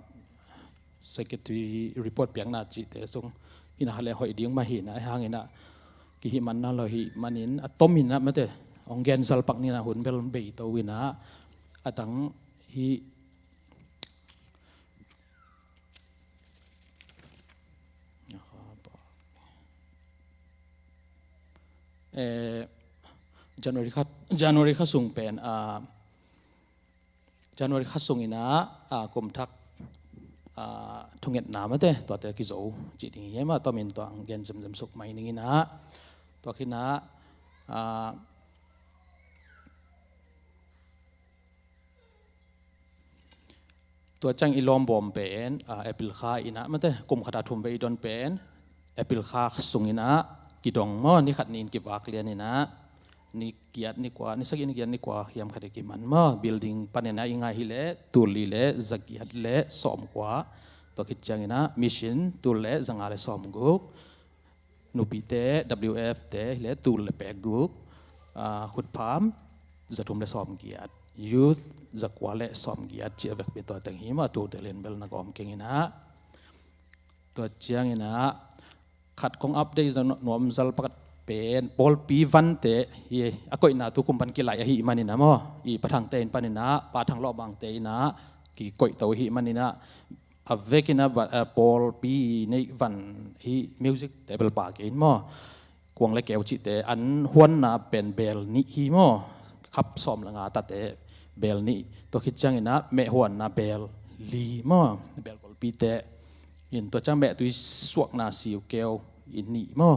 secretary report piakna cihte sung in ah hale hoih ding mah hi in ah, hang in ah kihih man na lo hih manin a tom in ah mate hong gen zalpak ni in ah hun bel bei to in ah a dang hih, eh, January kha, January kha sung pen, ah, January kha sung in ah, ah, kum thak, ah, thungetna mate tuate kizo cih ding hi mah, tua min tua ang gen zemzem suk mai ning in ah, tua khin ah, ah, tua ciang i lawmbawm pen, ah, April kha in ah mate kum khat a thum vei i don pen April kha sung in ah kidong maw, ni khat ni in kivak lian in ah ni giat ni kua, ni sagih ni giat ni kua hiam khat i kiman maw. Building panin ah i ngai hi le tul li le za giat le sawm kua. Tua khit ciangin ah mission tul le za nga le sawm guk. Nupite W F te hi le tul le pek guk. Ah, khutpham za thum le sawm giat. Youth za kua le sawm giat ci a vekpi tua teng hi maw, tua te lian bel na gawm keng in ah. Tua ciangin ah khat kong update zang nuam zal pakat pen pawlpi vante hi a koihna tu kum pan kilai ahi manin ah maw, i Pa Thangte in panin ah, Pa Thang Lawh Bangte in ah kikoihto ahi manin ah, a vekin ah va-, ah, pawlpi neih van hi music te bel pa kei in maw. kuang le keu cihte an huanna pen bel nih hi maw? Khap sawm le nga tate bel nih. Tua khit ciangin ah meh huanna bel li maw? Bel golpite in tua ciang meh tui suakna siu keu in nih maw?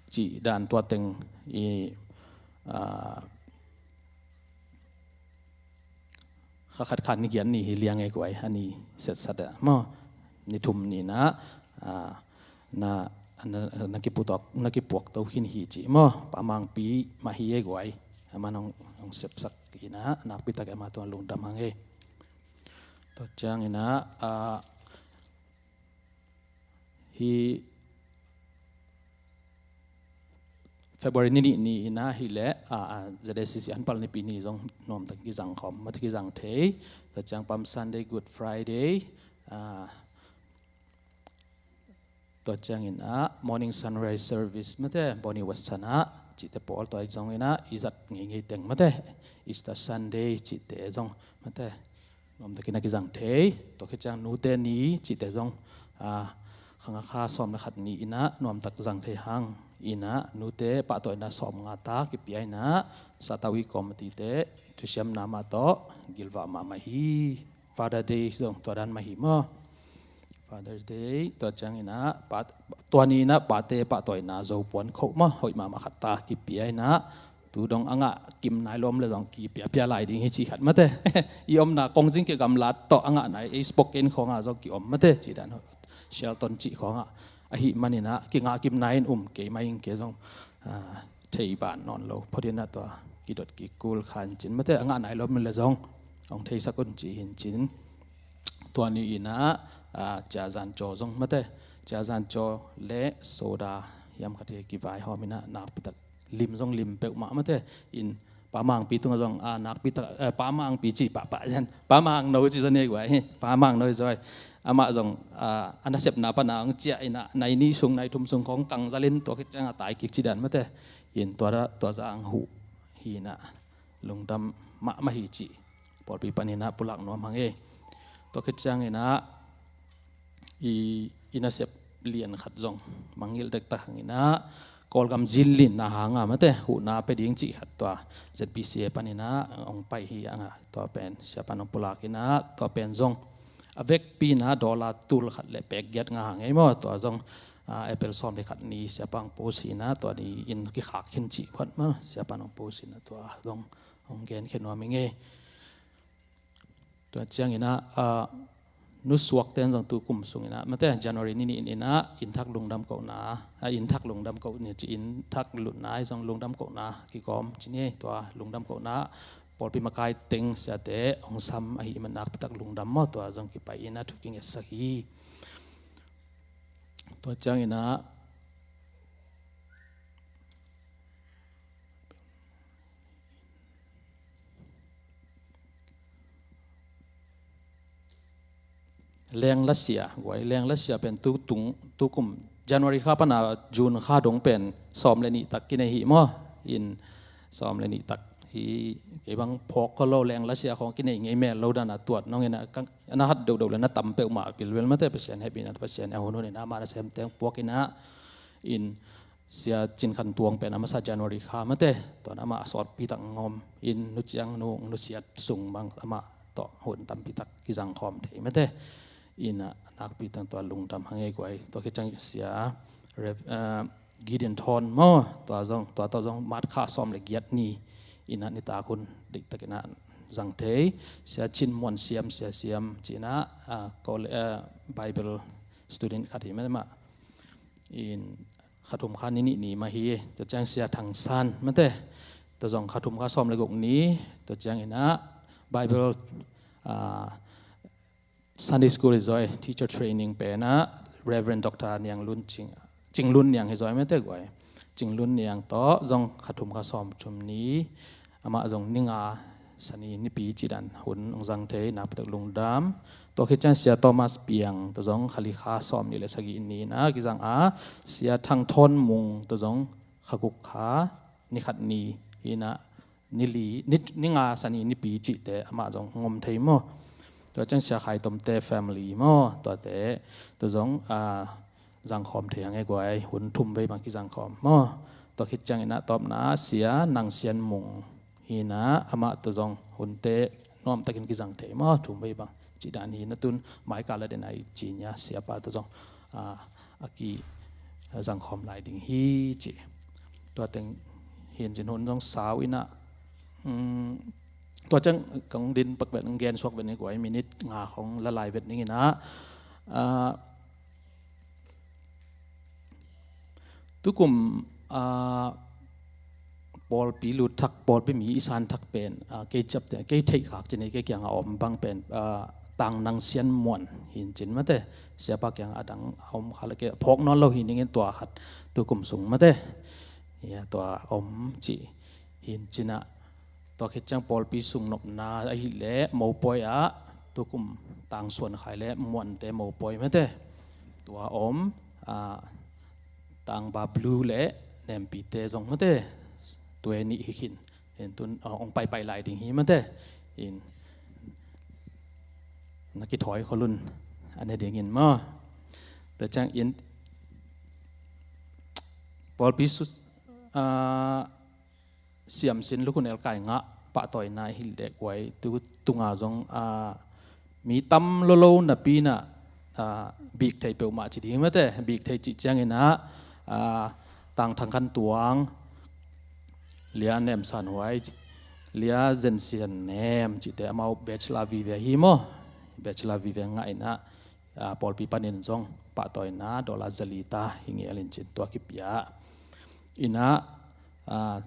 Cih dan tua teng i, ah, kha khat khan ni giat ni hi liang e guai, a ni setsat ah maw? Ni thum ni na, ah, na, na, na kipuak, na kipuak to khin hi ci maw? Pa Mangpi mah hi e guai. Ama nong, nong sepsak hi na, nakpi tak ama tua lungdam hang e. Tua ciangin ah, ah, hi February ni nih ni in ah hi leh, ah, ah, Z A C C an pal nipi ni zong nuamtak kizang khawm, mate kizang thei. Tua ciang Palm Sunday, Good Friday, ah, tua ciangin ah morning sunrise service, mate Bonnie Weston ah cihte pawl tua zong in ah i zat ngeingei teng, mate Easter Sunday cihte zong, mate nuamtakin a kizang thei. Tua khit ciang nute ni cihte zong, ah, khang a kha sawm le khat ni in ah nuamtak zang thei hang in ah nute pahtawina sawm nga ta kipia in ah satau i committee te thusiamna mah tawh gilvah mahmah hi. Father Day zong tua dan mah hi maw? Father's Day, tua ciangin ah pa, tua ni in ah pate pahtawina Zopuan khoh maw, hoih mahmah khat ta kipia in ah tu dong a ngah kim nai lom le zong kipiapia lai ding hi ci khat, mate. I omna kongzing kigamlat tawh a ngah nai ei spokane khawngah zong kiom, mate, ci dan Shelton cih khawngah. Ahih manin ah kingah kim nai in um kei mai ing kei zong, ah, thei ban nawn lo. Phot in ah tua kidot kikul khan cin, mate, a ngah nai lom le zong hong theisak un ci hin cin. Tua ni in ah, ah, Cia Zan Caw zong, mate, Cia Zan Caw le soda hiam khat hi kivaihawm in ah nakpi tak lim zong lim peuhmah, mate, in Pa Mangpi tungah zong, ah, nakpi tak, eh, Pa Mangpi ci pahpah zan, Pa Mangno ci zan e guai hi, Pa Mangno hi zoi. Amah zong, ah, a nasepna pana hong ciah in ah nai nih sung nai thum sung khawng kangzalin tua khit ciang a tai kik ci dan, mate, in tua, tua zang huh hi in ah lungdam mahmah hi ci pawlpi panin ah pulak nuam hang e. Tua khit ciangin ah i, i nasep lian khat zong mangngilh dektak hang in ah Kawlgam zinlinna hang a, mate, huhna pia ding cih khat tua Z B C A panin ah hong pai hi hang a, tua pen siapan hong pulak in ah tua pen zong a vekpi in ah dollar tul khat le pek giat nga hang ei maw? Tua zong, ah, April sawm le khat ni siapan hong post hi in ah tua ni in kikhak khin cih phat maw, siapan hong post hi in ah tua zong hong genkhia nuam ing e. Tua ciangin ah, ah, nusuakte in zong tu kum sungin ah, mate, January ni nih in ah innthak lungdam kohna, ah, innthak lungdam koh ni ci, innthak lutna i zong lungdam kohna kikawm ci ni, tua lungdam kohna pawlpi makai teng siate hong sam ahih man nakpi tak lungdam maw, tua zong kipai in ah thu kingetsak hi. Tua ciangin ah Lenglasia, guai, Lenglasia pen tu tung, tu kum January kha pana June kha dong pen sawm le nih tak kinei hi maw? In sawm le nih tak hi, kei bang phawk ko lo, Lenglasia khawng kinei ngei mel lo dan a tuat nong in ah, na hat deuhdeuh le na tam peuhmah pilvel, mate, Pasian hehpihna, Pasian a hun hun in ah ama nasem teng puak in ah in Sia Cin Khan Tuang pen a masa January kha, mate, tua in amah a sawtpi tak ngawm in, Nu Ciang Nung, Nu Siat Sung bang amah tawh hun tampi tak kizang khawm thei, mate. In ah nakpi tak tua lungdam hang e guai. Tua khit ciang Sia Rev, ah, Gideon Thawn maw, tua zong, tua tawh zong March kha sawm le giat ni in ah nitak hun diktak in ah zang thei. Sia Cin Muan Siam, Sia Siam ci in ah, ah, kole-, ah, Bible student khat hi mah. In kha thum kha ni nih ni mah hi. Tua ciang Sia Thang San, mate, tua zong kha thum kha sawm le guk ni. Tua ciangin ah Bible, ah, Sunday School hi zoi, teacher training pen ah Reverend Doctor Niang Lun Cing, Cing Lun Niang hi zoi, mate, guai. Cing Lun Niang tawh zong kha thum kha sawm thum ni. Amah zong ni nga Sani nipi ci dan hun hong zang thei, nakpi tak lungdam. Tua khit ciang Sia Thomas Piang tua zong kha li kha sawm nih le sagih ni in ah kizang a, Sia Thang Thawn Mung tua zong kha guk kha ni khat ni in ah ni li, ni, ni nga Sani nipi cihte amah zong ngom thei maw? Tua ciang Sia Khai Tomte family maw? Tuate tua zong, ah, zang khawm thei hang e guai, hun thum vei bang kizang khawm maw? Tua khit ciangin ah tawpna Sia Nang Sian Mung hi in ah, amah tawh zong hunte nuamtakin kizang thei maw, thum vei bang cih dan hi in ah, tun mai kal a den a i ci nia, siapa tawh zong a, a kizang khawm lai ding hi ci. Tua teng hi in cin hun zong sau in ah, um, tua ciang kong din pak vet, gen suak vet ni guai, minit nga khong la lai vet ning in ah, a, tukum, a, pawlpi lut thak, pawlpi mi i san thak pen, a, kei ciapteh, kei theih khak ci ni, kei kiangah om bang pen, a, Tang Nang Sian Muan hi in cin mate. Siapa kiangah a dang a om kha le, kei phawk nawn lo hi ning in, tua khat tukum sung mate. Ia, tua om ci hi in cin ah, tua khit ciang pawlpi sung nopna ahih leh mopawi ah tukum Tang Suan Khai le Muante mopawi mate. Tua om, a, Tang Ba Blu le Nempite zong mate. Tua nih hi khin. In tun, a, ong paipai lai ding hi mate. In na kithawi khol un, a ne ding in maw. Tua ciangin pawlpi su, a, siamsin lukhun elkai ngah pahtawina hi leh guai, tu tunga zong, a, mi tam lolo napi in ah, a, bik thei peuhmah ci ding mate. Bik thei cih ciangin ah, a, Tang Thang Khan Tuang, Lia Nem San Huai, Lia Zen Sian Nem cihte, amau bachelor vive hi maw. Bachelor vive ngah in ah, a, pawlpi panin zong pahtawina dollar zali ta hi ngel in cin, tua kipia in ah, a,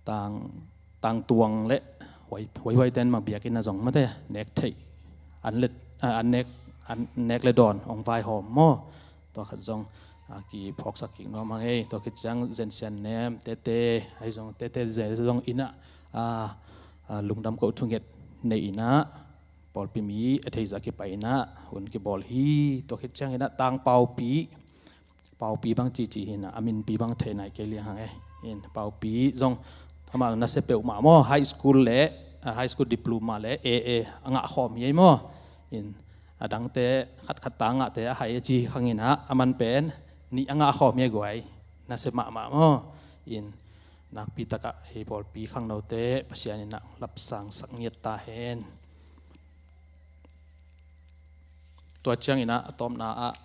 Tang, Tang Tuang le Huai, Huai Huai ten mah biakinn ah zong mate, nek theih, an le, a, an nek, an nek le dawn ong vaihawm maw. Tua khat zong, a, kiphawksak kik nuam a ngei. Tua khit ciang Zen Sian Nem, Tete, ahi zong Tete Zen zong in ah, a, a, lungdam koh thunget nei in ah, pawlpi mi a theizah kipai in ah hun kibawl hi. Tua khit ciangin ah Tang Paupi, Paupi bang cici hi in ah, a minpi bang thei nai kei liang hang e. In Paupi zong amah nasia peuhmah maw, high school le, a, high school diploma le A A a ngah khawm hi ei maw. In a dangte khatkhat ta ngahte a hai a ci khang in ah, a man pen nih a ngah khawm hi ei guai, nasia mahmah maw. In nakpi takah hei pawlpi khangnote Pasian in ah lapsang sak ngiat ta hen. Tua ciangin ah a tawpna ah,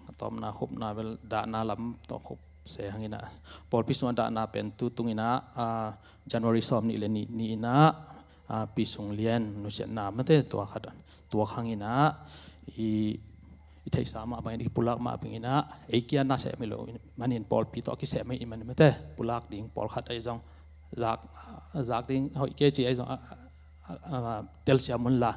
a tawpna khupna bel dahna lam tawh khup se hang in ah, pawlpi sungah dahna pen tu tung in ah, a, January sawm nih le nih ni in ah, a, Pi Sung Lian nusiatna mate, tua khat, tua hang in ah i, i theihsa mah bangin, i pulak mah bangin ah, ei kia na seh mai lo manin, pawlpi tawh kiseh mai i man mate, pulak ding pawlkhat ahi zong, zak, zak ding hoih kei ci ahi zong, a, a, a, telsiam un la.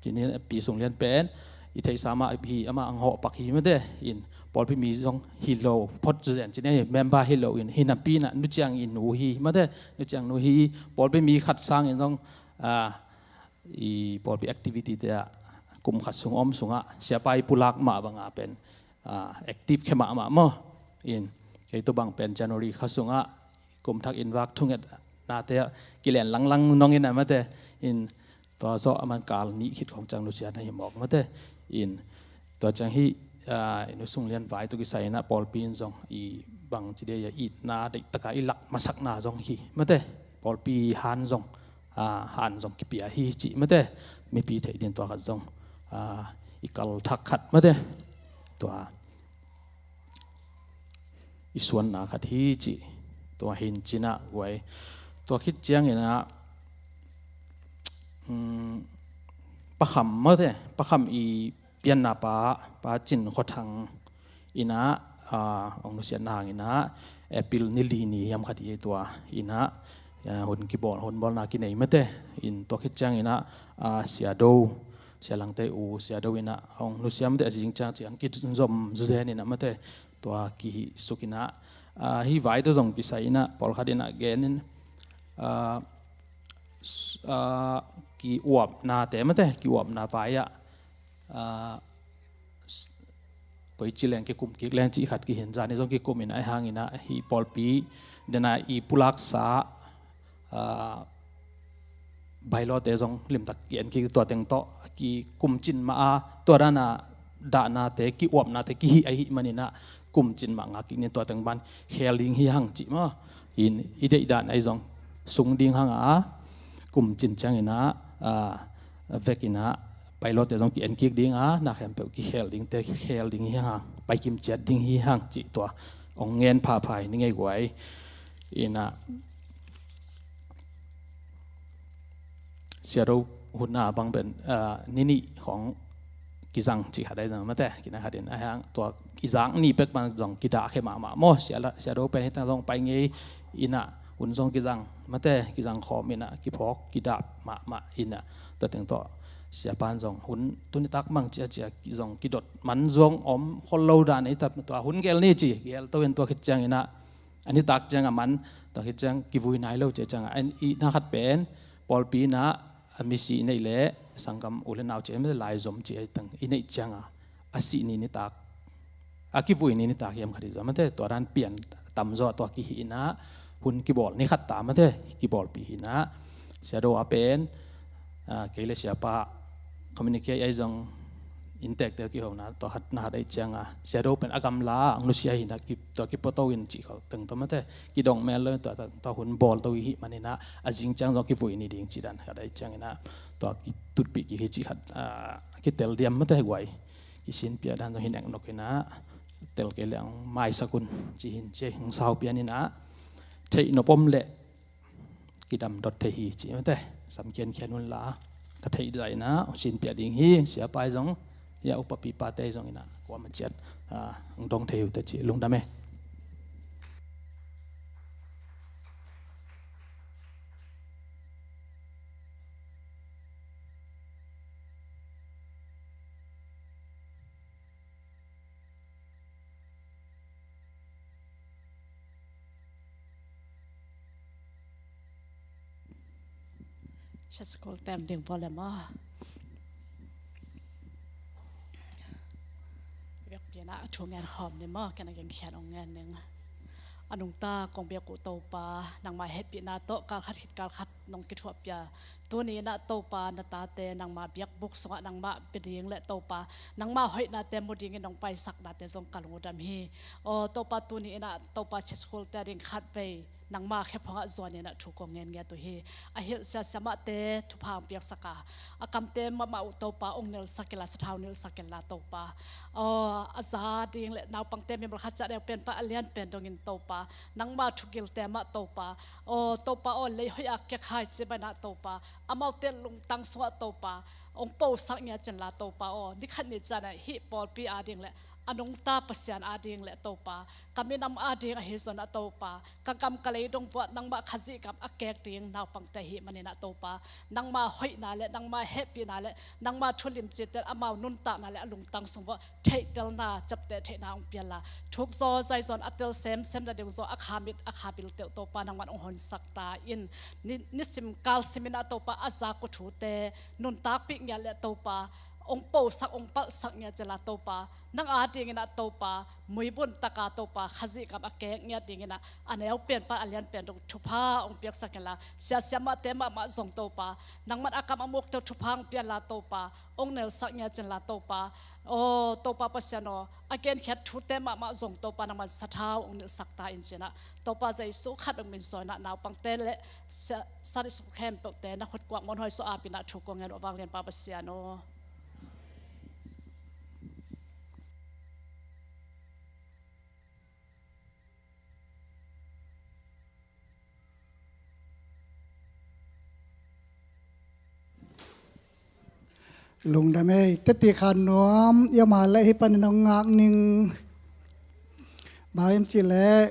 Ci ni, Pi Sung Lian pen i theihsa mah hi, amah ang hawh pak hi mate. In pawlpi mi zong hi lo phot zu zen ci ni, member hi lo in, hi napi in ah Nu Ciang i nu hi mate. Nu Ciang nu hi, pawlpi mi khat sangin zong, a, i pawlpi activity te ah kum khat sung om sungah siapa i pulak mah banga pen, a, active khe mahmah maw. In kei tu bang pen January kha sungah kum thak in vak thunget nate ah kilen langlang nong in ah mate. In tua zawh a man kal nih khit khong ciang nusiat na hi mawk mate. In tua ciang hi, a, i Nu Sung Lian vai tawh kisai in ah pawlpi in zong i bang ci dia, itna deih taka i lak masakna zong hi mate. Pawlpi han zong, a, han zong kipia hi cih mate. Mipi theih din tua khat zong, a, i kal thak khat mate. Tua i suanna khat hi cih, tua hi in cin ah guai. Tua khit ciangin ah, um, Pa Kham mate, Pa Kham i pianna pa, Pa Cin Khua Thang in ah, a, ong nusiatna hang in ah, April ni li ni hiam khat hi tua in ah, a, hun kibawl, hun bawlna kinei mate. In tua khit ciangin ah, a, Sia Do, Sia Langte U, Sia Do in ah ong nusia mate, a zing ciang ciang kizom zu zen in ah mate. Tua kihih suk in ah, a, hih vai tawh zong kisai in ah, pawlkhat in ah gen in, a, s-, a, ki-uapnate mate, ki-uapna vai ah, a, s-, koici leng kikum kik leng cih khat kihin, zani zong kikum in ah, ahi hangin ah hih pawlpi den ah i pulaksa, a, bailawte zong limtak ki-en kik, tua teng tawh kikum cin mah a, tua dan ah dahnate, ki-uapnate kihih ahih maninah kumcin mah ngak kik ni, tua teng ban khel ding hi hang cih maw. In i deih dan ahi zong sung ding hang a, kumcin cianginah, a, vekinah pailawte zong ki-en kik ding a, na khempeuh kikhel dingte khel ding hi hang, paikim ciat ding hi hang cih tua hong ngen phapha hi ni ngei guai. Inah Siado hun a bang pen, ah, ni nih khong kizang cih khat ahi zang mate, kinai khat in ahi hang tua kizang ni pek bang zong kidah khe mahmah maw. Siado pen hitang zong pai ngei inah hun zong kizang mate, kizang khawm inah kiphawk kidah mahmah inah tua teng tawh siapan zong hun tuni tak mang ciacia zong kidot man zong om khol lo dan ei tap tua hun gel ni ci gel to in tua khit ciang inah a nitak ciang a man, tua khit ciang kivui nai lo cia ciang a, i na khat pen pawlpi inah a misi i neih leh sanggam u le nau cia i neih leh laizom cia i tang i neih ciang a, a sih ni nitak, a kivui ni nitak hiam khat hi zaw mate, tua dan pian tam zaw tua kihih inah hun kibawl ni khat ta mate, kibawlpih hi inah. Siado a pen, ah, kei le siapa communicate ahi zong inntekte kihona tua khat na khat ahi cianga Siado pen a gamla ang nusia hina tua kipoto in cih khol teng tua mate, kidong mel lo tua, tua hun bawl to i hih maninah a zing ciang zong kivui ni ding cih dan khat ahi cianginah tua kitutpih kik hi cih khat, ah, kitel diam mate guai. Kisinpia dan zong hin eng nok inah tel kei le ang maisak un cih hin cia hong sau pian inah theih nop om leh kidam dot thei hi cih mate, samkhiankhian un la ka theih zaina hong sinpiah ding hi. Siapa i zong, ya upapi pate i zong inah kuama ciat, ah, hong dong thei uh te cih lungdam e. Church school tem ding pawl le maw? Biakpiakna a thu ngen khawm ni maw? Ken a gengkhiat ong ngen ning. A nungta kong biak uh Topa, nangmah hehpihna tawh kalkhat khit kalkhat nong kithuahpia. Tuni inah Topa na tate nangmah biakbuk sungah nangmah pia ding le Topa nangmah hoihnate mu dingin nong paisaknate zong ka lungdam hi. Aw Topa, tuni inah Topa church school te a ding khat vei nangmah khephongah zuan inah thu kong ngen ngiat uh hi. A hilh siasia mahte thupha ang piaksak a, a kamte mahmah uh Topa ong nelsak inla, sathau nelsak inla Topa. Aw a za ding le naupangte mimol khat ciah deuh penpa a lianpen dongin Topa nangmah thugilte mah Topa. Aw Topa aw, lei hoih a kek hai ci banah Topa, amaute lungtang sungah Topa ong posak ngiat cinla Topa aw, nikhat ni cianah hih pawlpi ading le a nungta Pasian ading le Topa, ka minam ading ahi zonah Topa, ka gam ka lei dong vuah nangmah Khazih gam a kek ding naupangte hih maninah Topa, nangmah hoihna le nangmah hehpihna le nangmah thulimcite amau nuntakna le a lungtang sung vuah theihtelna, ciapteh theihna hong pianla, thuk zaw zai zawn a tel semsem na ding zaw a kha mit a kha bil teuh Topa nangman hong honsak ta in, ni, nisim kal siminah Topa a zak uh thute nuntakpih ngiat le Topa hong posak hong palhsak ngiat cinla Topa, nang adinginah Topa muibun taka Topa Khazih gam a kek ngiat dinginah a neu penpa a lian pen dong thupha hong piaksak inla, siasia mahte mahmah zong Topa nangman a kam a mukte thupha hong pianla Topa, hong nelsak ngiat cinla Topa. Aw Topa Pasian aw, a genkhiat thute mahmah zong Topa nangman sathau hong nilhsak ta in cinah Topa Jesu khat bek min suanah naupangte le Sunday school khempeuhte na khutkuak monhuai suah apinah thu kong ngen uh a vanglianpa Pasian aw. Lungdam ei, teti khan nuam ia ma le hi panin hong ngak ning. Bang hiam cih leh,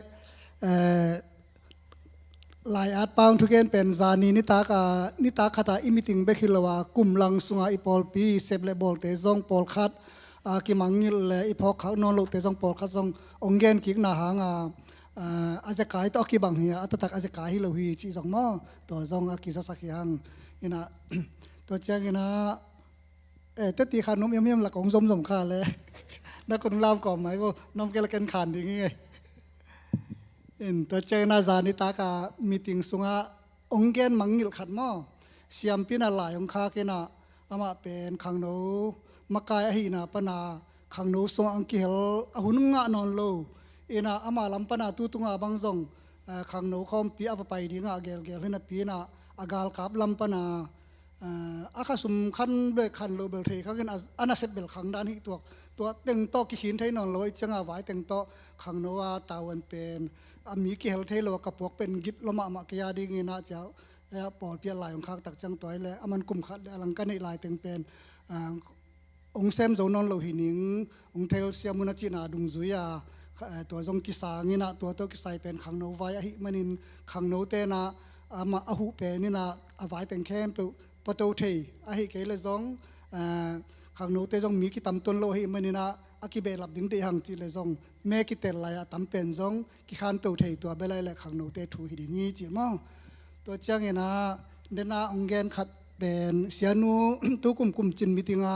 eh, lai at pang thugen pen zani nitak a, nitak khat a i meeting bek hi lo a, kum lang sunga i pawlpi sep le bawlte zong pawlkhat a kimangngilh le i phawk khak nawn lohte zong pawlkhat zong hong gen kikna hang a, a, a zekai tawh a kibang hi a, a taktak a zekai hi lo hi cih zong maw? Tua zong a kizasak hi hang. Inah, tua cianginah, eh, teti khan nuam hiamhiam lak hong zomzom kha le. Na kun lam kawm mai vo, nuam kei la ken khan ding hi ngei. In, tua cianginah zani taka meeting sungah hong gen mangngilh khat maw? Siampi inah lai hong khak inah, amah pen khangno makai ahihna pana khangno sungah ang kihel a hun ngah nawn lo. Inah ama lam pana tu tunga bang zong, eh, khangno khawmpi a va pai dingah gelgel hinapi inah a galkap lam pana, eh, a khasum khan bel khan lo bel thei khangin a, a nasep bel khang dan hih tuak. Tua teng tawh kikhin thei nawn lo ih cianga vai teng tawh khangno a tavuan pen a mi kihel thei lo a ka puak pen git lo mahmah kei a dingin ah ciah, eh, pawlpi ah lai hong khak tak ciang tua ih le a man kum khat le a lang ka neih lai teng pen, ah, hong sem zo nawn lo hi ning, hong thel siam un a cihna dungzui a, kha-, eh, tua zong kisang inah tua tawh kisai pen khangno vai ahih manin khangno tenah amah a huh pen inah a vai teng khempeuh pua to thei ahih kei le zong, eh, khangnote zong mi kitam tuan lo ahih maninah a kibehlap ding deih hang cih le zong me kitel lai a tam pen zong kikhanto thei tua bel ai le khangnote thu hi ding hi cih maw? Tua cianginah dena hong gen khat pen sianu tu kum kum cin meeting a,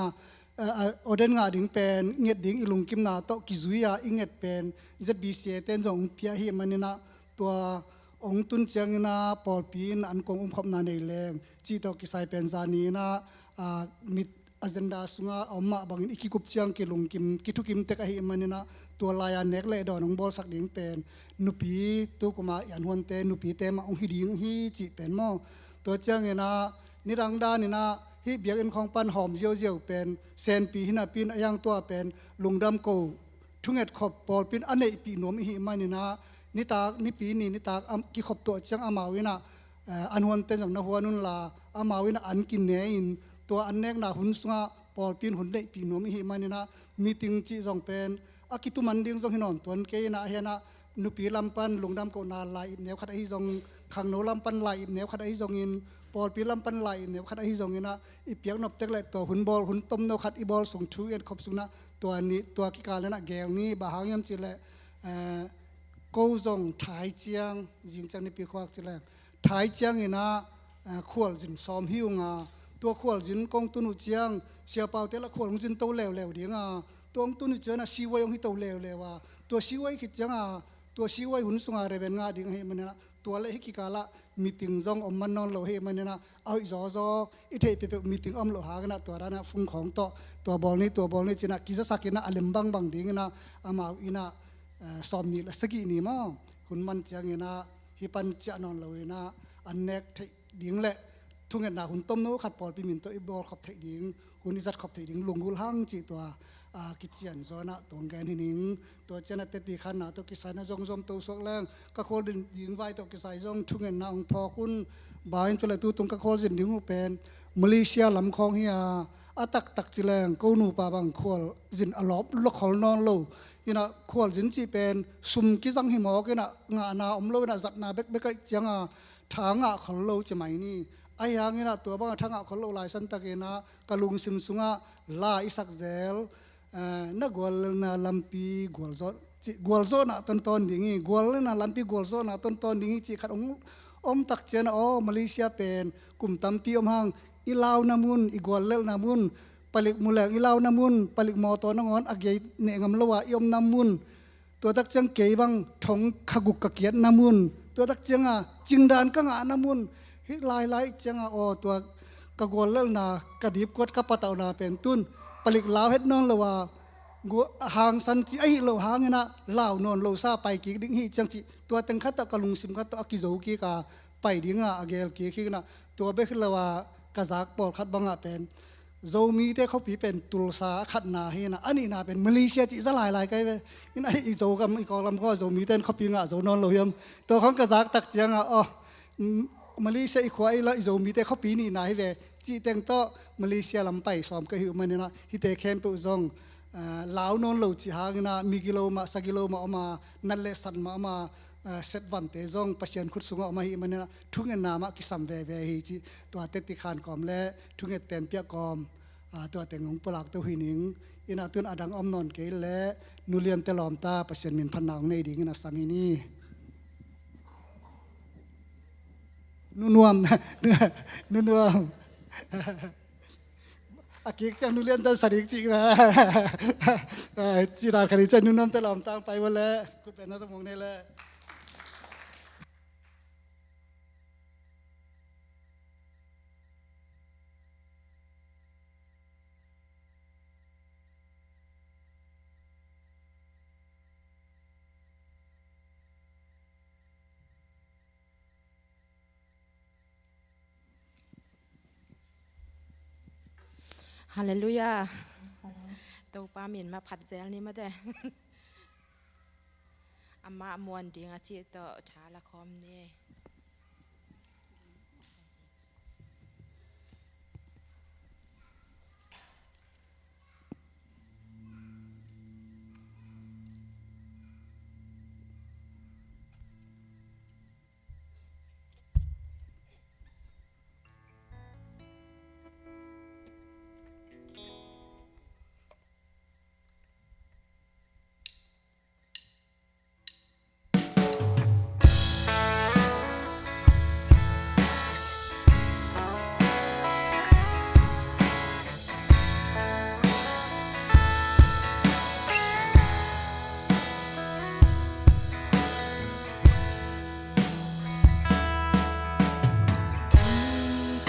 a, a, ordain ngah ding pen nget ding i lungkimna tawh kizui a i nget pen Z B C A ten zong hong pia hi maninah tua hong tun cianginah pawlpi in an kong umkhopna nei leng cih tawh kisai pen zaninah, a, mit agenda sungah a om mah bangin i kikup ciang kilungkim kithukim tek ahih maninah tua lai-a nek le dawn hong bawlsak ding pen nupi tu kuma i an huante nupite mah hong hi ding hi cih pen maw? Tua cianginah nidang daninah hih biakinn khawng pan hawm ziauziau pen senpi hinapi in a hiang tua pen lungdam ko thunget khop pawlpi in a neihpih nuam ihih maninah nitak nipi ni nitak a kikhop tuah ciang amau inah, eh, an huante zong na huan unla amau inah an kine in tua an nekna hun sungah pawlpi in hun neihpih nuam ihih maninah meeting cih zong pen a kituman ding zong hi nawn tuan kei inah a hianah nupi lam pan lungdam kohna lai ip neu khat ahi zong khangno lam pan lai ip neu khat ahi zongin pawlpi lam pan lai ip neu khat ahi zonginah i piak nop tek le tua hun bawl hun tomno khat i bawl sung thu i en khop sunginah tua ni tua kikal inah gel ni bang hang hiam cih leh, eh, ko zong thai ciang zing ciang nipi khuak cih leh thai cianginah, eh, khualzin sawm hi unga tua khualzin kong tun uh ciang siapaute lah khual hong zin to leuleu dinga tua hong tun uh cianginah siwai hong hi to leuleu a tua siwai khit cianga tua siwai hun sunga reben ngah ding ahih maninah tua le hih kikalah meeting zong om man nawn lo ahih maninah a hoih zawzaw i theih peuhpeuh meeting om loh hanginah tua danah fungkhawng tawh tua bawl ni tua bawl ni cinah kizasakinah a lem bangbang dinginah amau inah, eh, sawm nih le sagih ni maw hun man cianginah hih pan ciah nawn loinah an nek theih ding le thungetna hun tomno khat pawlpi min tawh i bawlkhop theih ding hun i zatkhop theih ding lunggulh hang cih tua, a, kician zawnah tuang gen hi ning. Tua cianah teti khanna tawh kisai na zongzom to suak leng ka khualzin ding vai tawh kisai zong thungetna hong phawk un. Bangin tua le tutung ka khualzin ding uh pen Malaysia lam khawng hi a a taktak ci leng ko nupa bang khualzin a lawp lo khol nawn lo. Inah khualzin cih pen sum kizang hi mawk inah ngahna om lo inah zatna bekbek aih cianga tha ngah khol lo ci mai ni. Ahi hanginah tua banga tha ngah khol lo lai santakinah ka lungsim sungah la i sak zel, eh, na guallelhna lampi gualzawh, ci, gualzawhna tontawn ding hi, guallelhna lampi gualzawhna tontawn ding hi cih khat hong om tak cianah aw Malaysia pen kum tampi om hang i launa mun i guallelhna mun palik mu leng i launa mun palik mawtaw nangawn a gei neh ngam lo a i omna mun Tua tak ciang kei bang thong kha guk ka kiatna mun, tua tak cianga cingdan ka ngahna mun, hih lailai cianga aw tua ka guallelhna ka dipkuat ka patauhna pen tun palik lau het nawn lo a, hangsan ci ahi loh hangin ah lau nawn lo sa pai kik ding hi ciang cih tua teng khat ah ka lungsim khat tawh a kizo kik a pai dinga a gel kik hi inah tua bek hi lo a ka zak pawlkhat bangah pen Zomite khuapi pen Tulsa a khatna hi inah a nihna pen Malaysia cih za lailai kai ve. Inah i Zogam i Kawlgam khua Zomite in khuapi ngah zo nawn lo hiam? Tua khawng ka zak tak cianga aw, Malaysia i khua i la i Zomite khuapi nihna hi ve cih teng tawh Malaysia lam pai sawm ka hi uh maninah hihte khempeuh zong lau nawn lo cih hangin ah migilo mah sagilo mah om a, nat le sat mah om a, setvante zong Pasian khut sungah om ahih maninah thungetna mah kisam veve hi cih tua teti khan kawm le thunget tenpiak kawm tua teng hong pulak to hi ning. Inah tun a dang om nawn kei le Nu Liante lawmta Pasian min phatna hong nei dingin a sam hi ni. Nu Nuam, Nu Nuam. A kik ciang Nu Liante sa ding cih na. Cih dan khat hi ciang Nu Nuamte lawmta hong pai ua le kut pen na tawh mong nei le. Halleluiah. Topa min mah phat zel ni mate. Amah muan ding a cih tawh tha la khawm ni.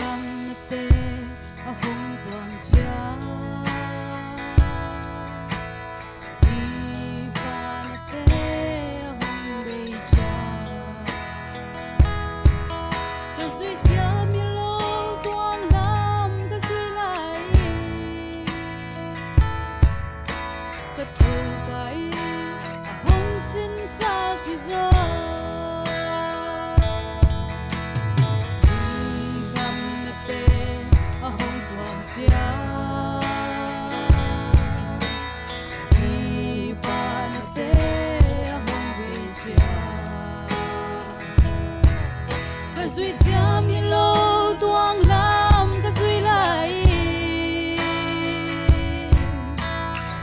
Khamnate a hong tuang ciang, kipaknate a hong bei ciang, ka zuih siam hi lo tuang lam ka zuih lai hi. Ka Topa in a hong sinsak hi zaw. Khamnate a hong tuang ciang, kipaknate a hong bei ciang, ka zuih siam hi lo tuang lam ka zuih lai hi.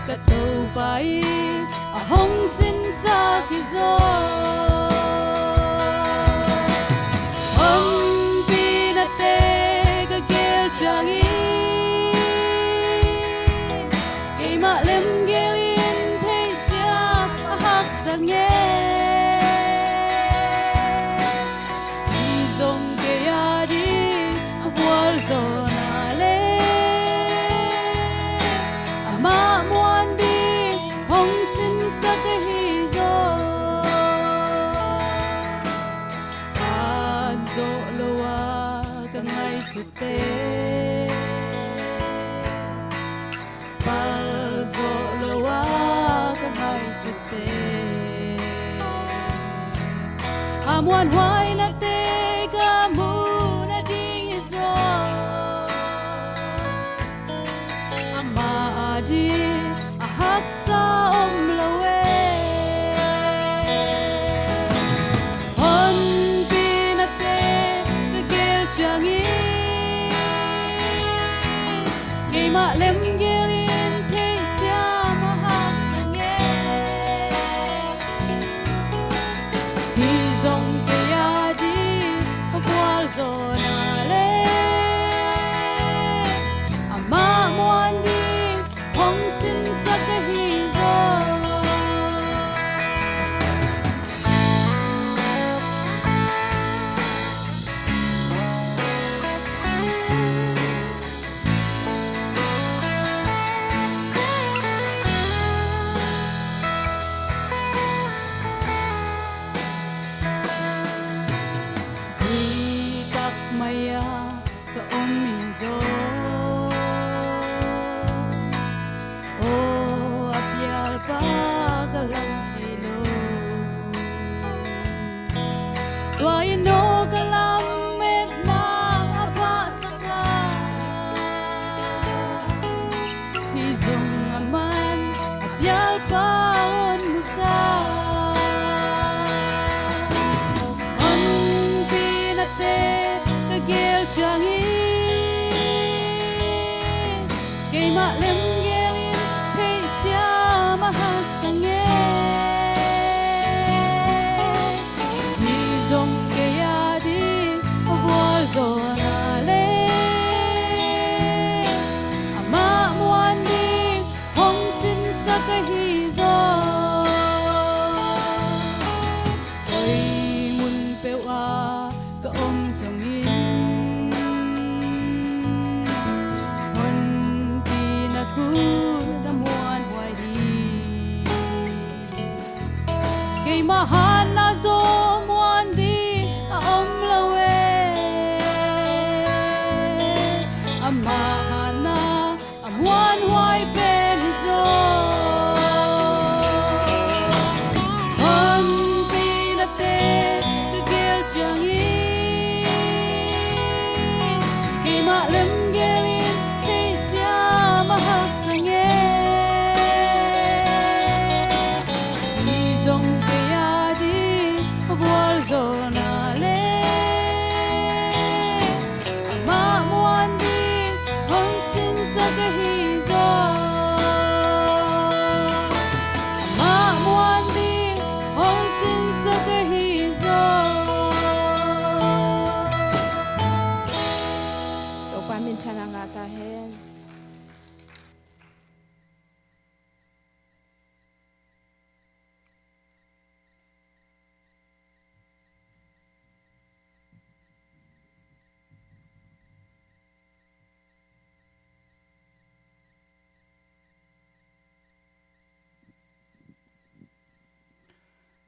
Ka Topa in a hong sinsak hi zaw. Honpinate ka gel ciangin, keimah lemgel in theihsiam a haksa nge. Hi zong kei a ding a vualzawhna le amah muan ding hong sinsak ahi zaw. Phat zawh lo a ka ngaihsutte, pal zawh lo a ka ngaihsutte, a muanhuainate ka muh nading hi zaw. Amah ading a haksa om lo e. Honpinate ka gel ciangin, keimah lemgel in theihsiam a haksa nge. Hi zong kei a ding a vualzawhna le amah muan ding hong sinsak ahi zaw. Vui tak mai-ah ka om in zong, aw, a pialpa ka lawh thei lo. Tua in aw ka lametna a phahsak a, hi zong aman a pialpa hong musak. Honpinate ka gel ciangin, keimah lemgel in theihsiam a haksa nge. Hi zong kei a ding a vualzawhna le amah muan ding hong sinsak ahi zaw. Koi mun peuh ah ka om zongin, honpina khut a muanhuai hi. Keimah hatna zawh muan ding a om lo e. Amah hatna a Muanhuai pen hi zaw. Honpi nate ka gel ciangin, keimah lemgelin hei siam a haksa nge. Hi zong kei a ding a gualzawhna le amah muan ding hong sinsak ahi zaw. Amah muan ding hong sinsak ahi zaw. Topa minthanna ngah ta hen.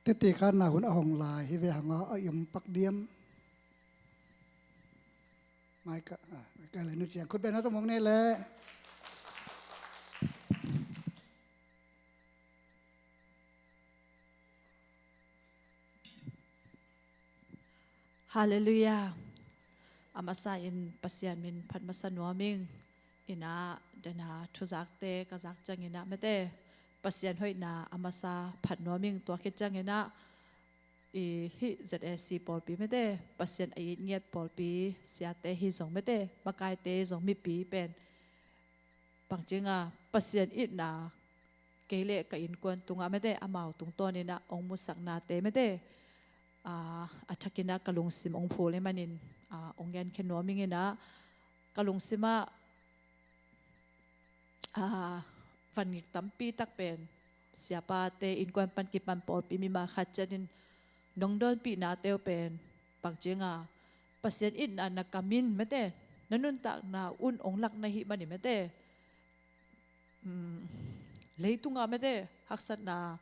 Tete khatna hun a hong lai hi ve hang a, a i om pak diam. Mai ka, ah, ka le nu ciang khut beng na tawh mong ne le. Halleluiah. A masa in Pasian min phat masa nuam ing. Ina dana thuzakte ka zak cianginah mete Pasian hoihna a masa phat nuam ing. Tua khit cianginah i hih Z A C pawlpi mete Pasian a it ngiat pawlpi siate hi zong mete makaite zong mipi pen pangcinga Pasian itna kei le ka innkuan tungah mete amau tungtawninah ong musaknate mete a, a thakinah ka lungsim ong phul i manin a, ong genkhia nuam inginah ka lungsimah a, van ngik tampi tak pen siapate innkuan pan kipan pawlpi mimal khat ciatin nong dawnpihnate uh pen pangcinga Pasian itna na kamin mete na nuntakna un ong lak na hih manin mete um, leitunga mete haksatna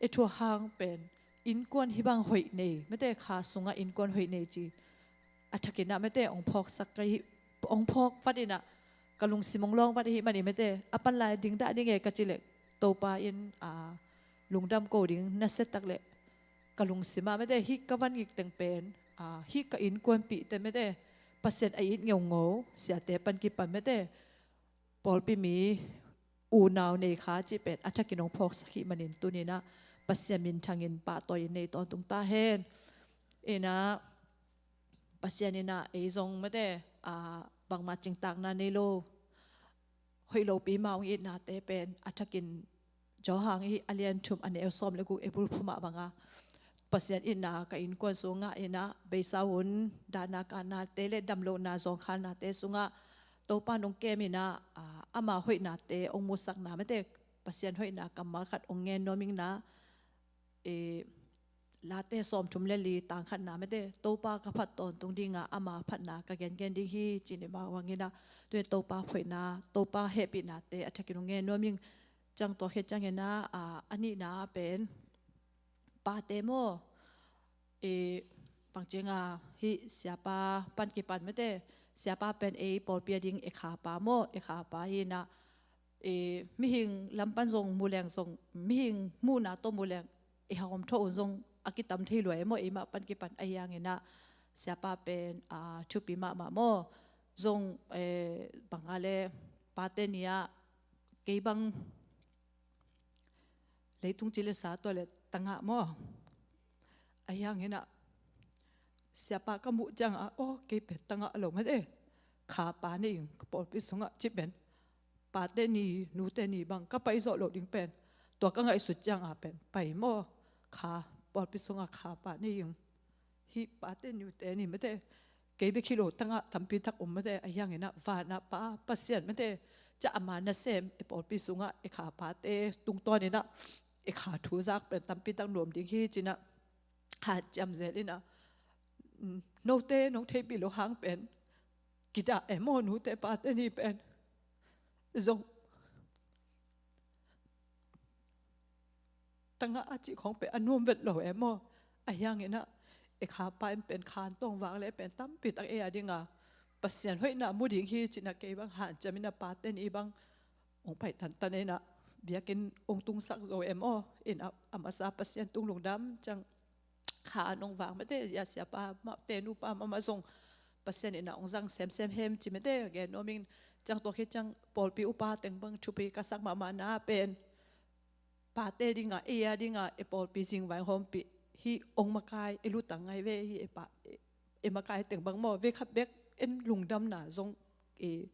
e thua hang pen innkuan hibang hoih nei mete kha sunga innkuan hoih nei ci a thakinah mete ong phawksak ka hih ong phawk vatinah ka lungsim ong lawng vat hih manin mete a panlai ding dah ding e ka ci leh Topa in a, lungdam ko ding na siatak leh ka lungsimah mete hih ka van ngik teng pen a, hih ka innkuanpihte mete Pasian a it ngeungeu siate pan kipan mete pawlpi mi unau nei kha cih pen a thakin ong phawksak hih manin tuninah Pasian minthangin pahtawi in nei tawntung ta hen. Inah Pasian inah ei zong mete a, bangmah cingtakna nei lo hoih lopi mah ong itnate pen a thakin Johan i a lian thum a neu sawm le guk e bulphu mah banga Pasian itna ka innkuan sungah inah beisa hun dahna kanate le damlohna zawngkhalnate sungah Topa nong kem inah a, ama hoihnate ong musakna mete Pasian hoihna kammal khat ong ngen nuam ingnah e, Late sawmthum le li tangkhatna mete Topa ka phat tawntung dinga ama phatna ka gengen ding hi cini mah wanginah tuni Topa phoihna Topa hehpihnate a thakin ong ngen nuam ing. Ciang tua khit cianginah a, a nihna pen pate maw e, pangcinga hih siapa pan kipan mete siapa pen ei pawlpi a ding e khapa maw e khapa hinah e, mihing lam pan zong muleng zong mihing muhna tawh muleng e hawm thawh un zong a kitam thei luai maw eimah pan kipan ahi hanginah siapa pen a, thupi mahmah maw zong e, banga le pate ni ah kei bang leitung ci le sa tua le tangah maw ahi hanginah siapa ka muh ciangah aw kei pen tangah lo mate khapa nei ing ka pawlpi sungah ci pen pate ni nute ni bang ka pai zawh loh ding pen tua ka ngaihsut cianga pen pai maw kha pawlpi sunga kha pa ni ing hih pate nute ni mate kei bek hi lo tangah tampi tak om mate ahi hanginah vanah pa Pasian mate ca ama nasem e pawlpi sungah e kha pate tungtawninah e kha thu zak pen tampi tak nuam ding hi cinah hanciam zel inah note nong theihpih lo hang pen kidah e maw nute pate ni pen zong tangah a cih khong pen a nuam vet lo e maw ahi hanginah e kha pa in pen khan tawng vang le pen tampi tak e a dinga Pasian hoihna mu ding hi cinah kei bang hanciam inah pate ni bang hong pai tantan inah biakinn hong tungsak zo em aw. Inah a masa Pasian tung lungdam ciang kha an hong vak mate, a siapa mahte nupa mahmah zong Pasian inah hong zang semsem hem ci mate gen nuam ing. Ciang tua khit ciang pawlpi upa teng bang thupi ka sak mahmah na pen pate dinga, ei a dinga, e pawlpi zingvai hawmpih hi hong makai, e lutang ngai ve hi, e pa, e, e makai teng bang maw, ve khat bek en lungdamna zong, e,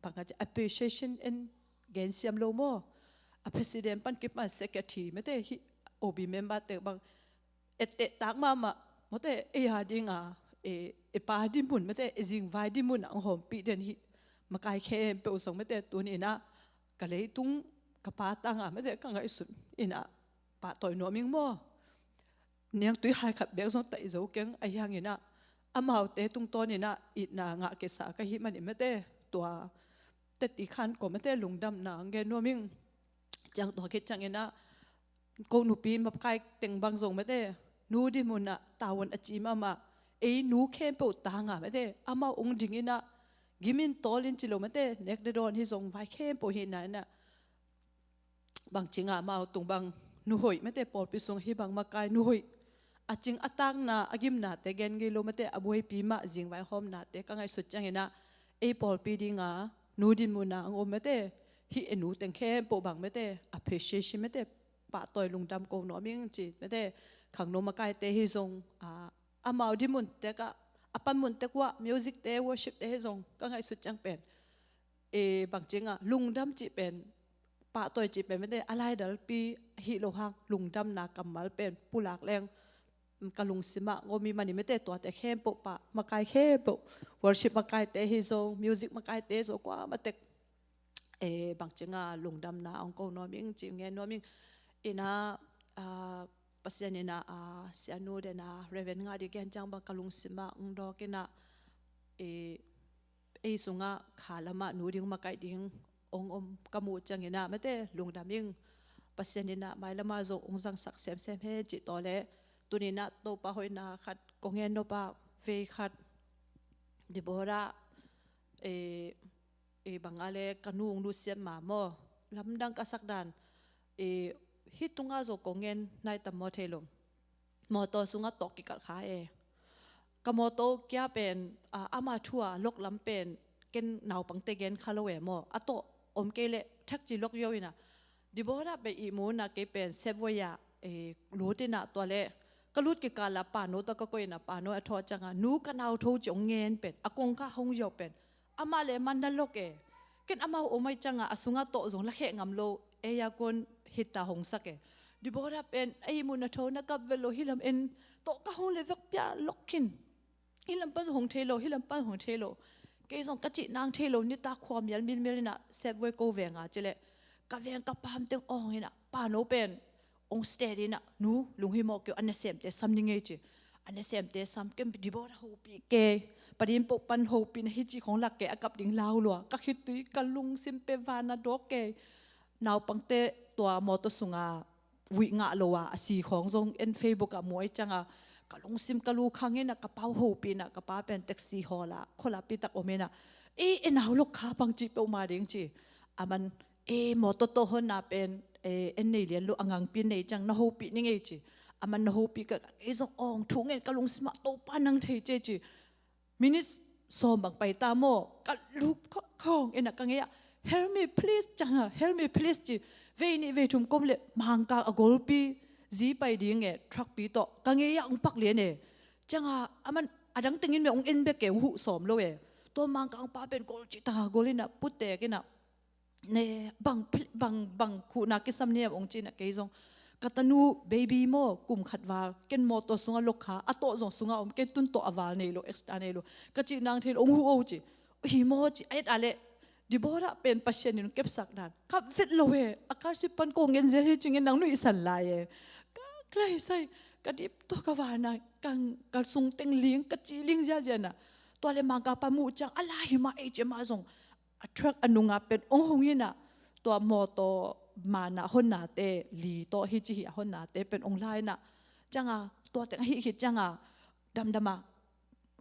bang khat appreciation en gensiam lo maw. A president pan kipan secretary mate hi, O B member teng bang et et tak mahmah mate, ei a dinga, e, e pa dinmun mate, e zingvai dinmun a hong hawmpih den hi makai khempeuh zong mate, tuni inah ka leitung ka pa tanga mate ka ngaihsut inah pahtawi nuam ing maw. Niangtui hai khat bek zong taih zo keng, ahi hanginah amaute tungtawn inah itna ngah kisa ka hih manin mate, tua teti khan ko mate lungdamna hong gen nuam ing. Ciang tua khit ciang inah ko nupi makai teng bang zong mate, nu dinmun ah tavuan a ci mahmah, ei nu khempeuh tanga mate, amau hong ding inah gimin tawlin ci lo mate, nek de dawn hi zong vai khempeuh hi na inah bang cinga amau tung bang nu hoih mate, pawlpi sung hi bang makai nu hoih, a cing a takna a gimnate gen ngei lo mate, a buaipi mah zingvai hawmnate ka ngaihsut ciang inah ei pawlpi dinga nu dinmun a hong om mate, hi e nu teng khempeuh bang mate, appreciation mate, pahtawi lungdam ko nuam ing ci mate, khangno makaite hi zong, a, amau dinmun tek ah, a panmun tek uah music te, worship te hi zong ka ngaihsut ciang pen, e, bang cinga lungdam cih pen, pahtawi cih pen mate, a laidalpi hi lo hang lungdamna kammal pen pulak leng ka lungsimah hong om hi manin mate, tuate khempeuh pah makai khempeuh, worship makaite hi zong, music makaite hi zong, kuamah tek, e, bang cinga lungdamna hong ko nuam ing ci ngen nuam ing. Inah, a, Pasian inah, a, sianu dena Reverend Ngah Dih gen ciang bang ka lungsimah hong dawk inah, e, ei sungah kha lamah nu ding makai ding hong om ka muh ciang inah mate lungdam ing. Pasian inah mailama zong hong zangsak semsem hen cih tawh le, tuni inah Topa hoihna khat kong ngen nop ah, vei khat Deborah, e, e, bang a le ka nu hong lutsiat ma maw, lamdang ka sak dan, e, hih tungah zong kong ngen nai tam maw thei lo. Mawtaw sungah tawh kikalh kha e. Ka mawtaw kia pen, a, ama thu a lok lam pen ken naupangte gen kha lo e maw. A tawh om kei leh thak ci lok yo inah. Deborah pen ihmu inah kei pen Safeway ah, e, lut inah tua le ka lut kikal ah pano tawh ka koih inah pano a thawh ciangah nu ka nau tho ci hong ngen pen a kongkha hong yo pen amah le amah na lok e. Ken amau om ai ciangah a sungah tawh zong lakheh ngam lo, ei a kon hita hong sak e. Deborah pen a ihmu na tho na kap vet lo, hih lam en tawh ka hong le vek pia lok khin. Hih lam pan zong hong thei lo, hih lam pan hong thei lo. Kei zong ka cih nang thei lo, nitak khua mial milmial inah Safeway ko venga ci leh ka veng ka pam teng awng inah pano pen hong stet inah, nu lunghimawh kei o, a nasemte sam ni ngei ci. A nasemte sam, ken Deborah hopih kei, panin poh pan hopihna hi ci khong lak kei, a kap ding lau lua, ka khitui ka lungsim pen vana dawk kei. Naupangte tua mawtaw sunga vuih ngah lo a, a si khong zong en Facebook ah mu ai ciangah ka lungsim ka lu khang inah ka pa uh hopih inah ka pa pen taxi hawl ah khualapih tak om inah, e, e nau lok kha bang ci peuhmah ding ci. A man, e, mawtaw tawh honna pen, e, en nei lian lo, a ngangpi nei ciang na hopih ni ngei ci. A man na hopih ka, kei zong awng thu ngen ka lungsimah Topa nang thei ci ci. Minute sawm bang pai ta maw, ka lup khawng inah ka ngei ah, "Help me please," ciangah, "Help me please," ci. Vei nih vei thum kom le Mangkang a golpi zi pai ding e, truck pi tawh ka ngei ah hong pak lian e. Ciangah a man a dang tengin me hong en bek e, hong huh sawm lo e. Tua Mangkang pa pen gol ci ta, gol inah putek inah, ne, bang, bang, bang khuhna kisam niam hong ci inah kei zong ka tanu baby maw, kum khat val, ken mawtaw sungah lok kha, a tawh zong sungah om, ken tun tawh a val nei lo, extra nei lo, ka cih nang thei lo, hong huh o ci. Hi maw ci, a et a le Deborah pen Pasian in hong kepsak dan ka vet lo e. A karsi pan ko ngen zel hi ci ngen nang nuihsan lai e. Ka klaisai, ka dip tawh ka vana, ka, ka sung teng ling, ka ci ling ziazia inah. Tua le Mangkang pa muh ciang a la hi mah ei ci, amah zong a truck a nungah pen hong hong inah, tua mawtaw manah honnate li tawh hi ci hi, a honnate pen hong la inah. Ciangah tua teng a hih khit ciangah damdamah,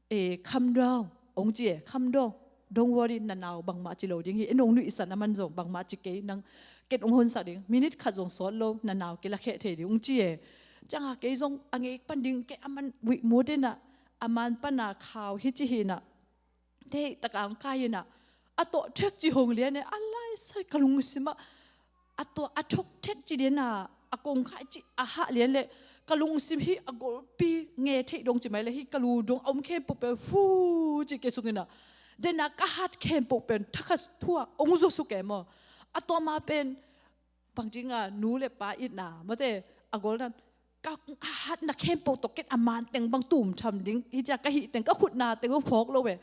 e, "Come down," hong ci e, "Come down." Don't worry, na nau bangmah ci lo ding hi. En hong nuihsan a man zong bangmah ci kei, nang ken hong honsak ding. Minit khat zong sawt lo, na nau kei lakheh thei ding, hong ci e. Cianga kei zong a ngei pan ding kei a man wih mu dena, a man pana khau hi ci hi na. Te taka hong kai ina, a tawh thek ci hong lian e, a lai sai ka lungsimah. A tawh a thok thek ci lian a, a kong khai ci a hah lian le, ka lungsim hi a golpi nge theih dong ci mai le hi, ka lu dong a om khempeuh pen fu ci ke sung ina. Dena ka hat khempeuh pen thakhat thua ong zo suk e maw. A tawh ma pen bangci nga nu le pa itna mate, a goldan ka hatna khempeuh tawh ken a man teng bang tum tham ding hi cia, ka hih teng ka khutna teng hong phawk lo ve.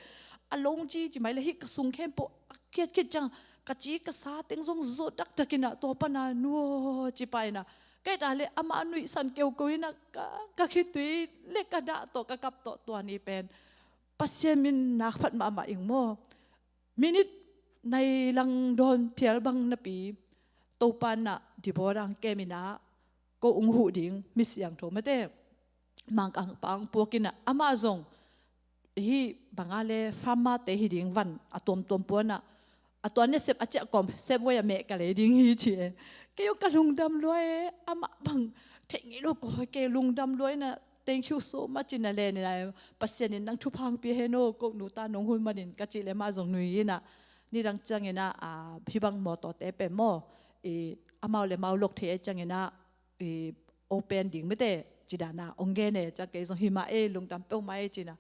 A longci ci mai le hi, ka sung khempeuh a khiatkhiat ciang ka ci ka sa teng zong zo dakdak ina, tua pana nu aw ci pa ina. Ka hita le amah nuihsan keukeu ina ka, ka khitui le ka dah tawh ka kap tawh tua ni pen Pasian min nak phat mahmah ing maw. Minit nai lang dawn phial bang napi, Topa na dibaw dang kem ina, ko ung huh ding mi siangtho mate. Mangkang pang puak ina, amah zong hi banga le farmer te hi ding van a tuamtuam puana, a tua ne sep a ciah kom sep voi a meh ka lei ding hi ci e. Kei ka lungdam lua e, amah bang thei ngei lo ko, kei lungdam lua ina, thank you so much ina le ni lai, Pasian in nang thupha hong pia hen aw, ko nu ta nong hun manin ka ci le mah zong nui ina, nidang ciang ina, a, hi bang mawtaw te pen maw, i, amau le mau lok thei e ciang ina, i, open ding mete ci dana ong gen e, ciang kei zong hi mah e, lungdam peuh mah e ci ina.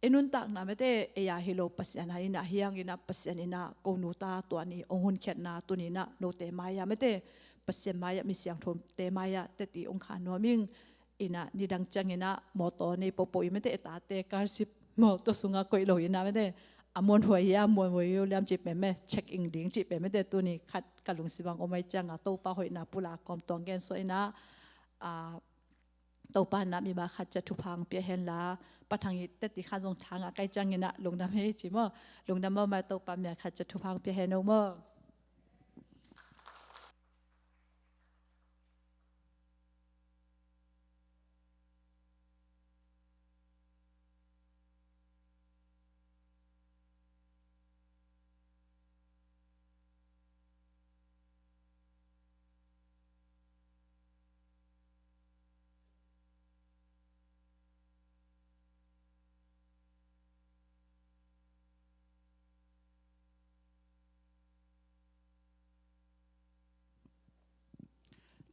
E nuntakna mete e a hi lo, Pasian a ina hiang ina, Pasian ina ko nu ta tua ni ong hun khiatna tuni ina note mai a mete, Pasian mai a mi siangtho te mai a teti ong kha nuam ing. Ina nidang ciang ina mawtaw nei popo i mete, e tate karsip mawtaw sunga koih lo ina mete, a muanhuai ia muanhuai u liam ci peme, check ing ding ci peme te tuni khat ka lungsimang om ai cianga Topa hoihna pula kawm tuang gen suah ina, a, Topa na mi ba khat cia thupha hong pia hen la, pathang i teti khat zong thanga kai ciang ina lungdam hei ci maw, lungdam maw mai Topa mia khat cia thupha hong pia hen o maw.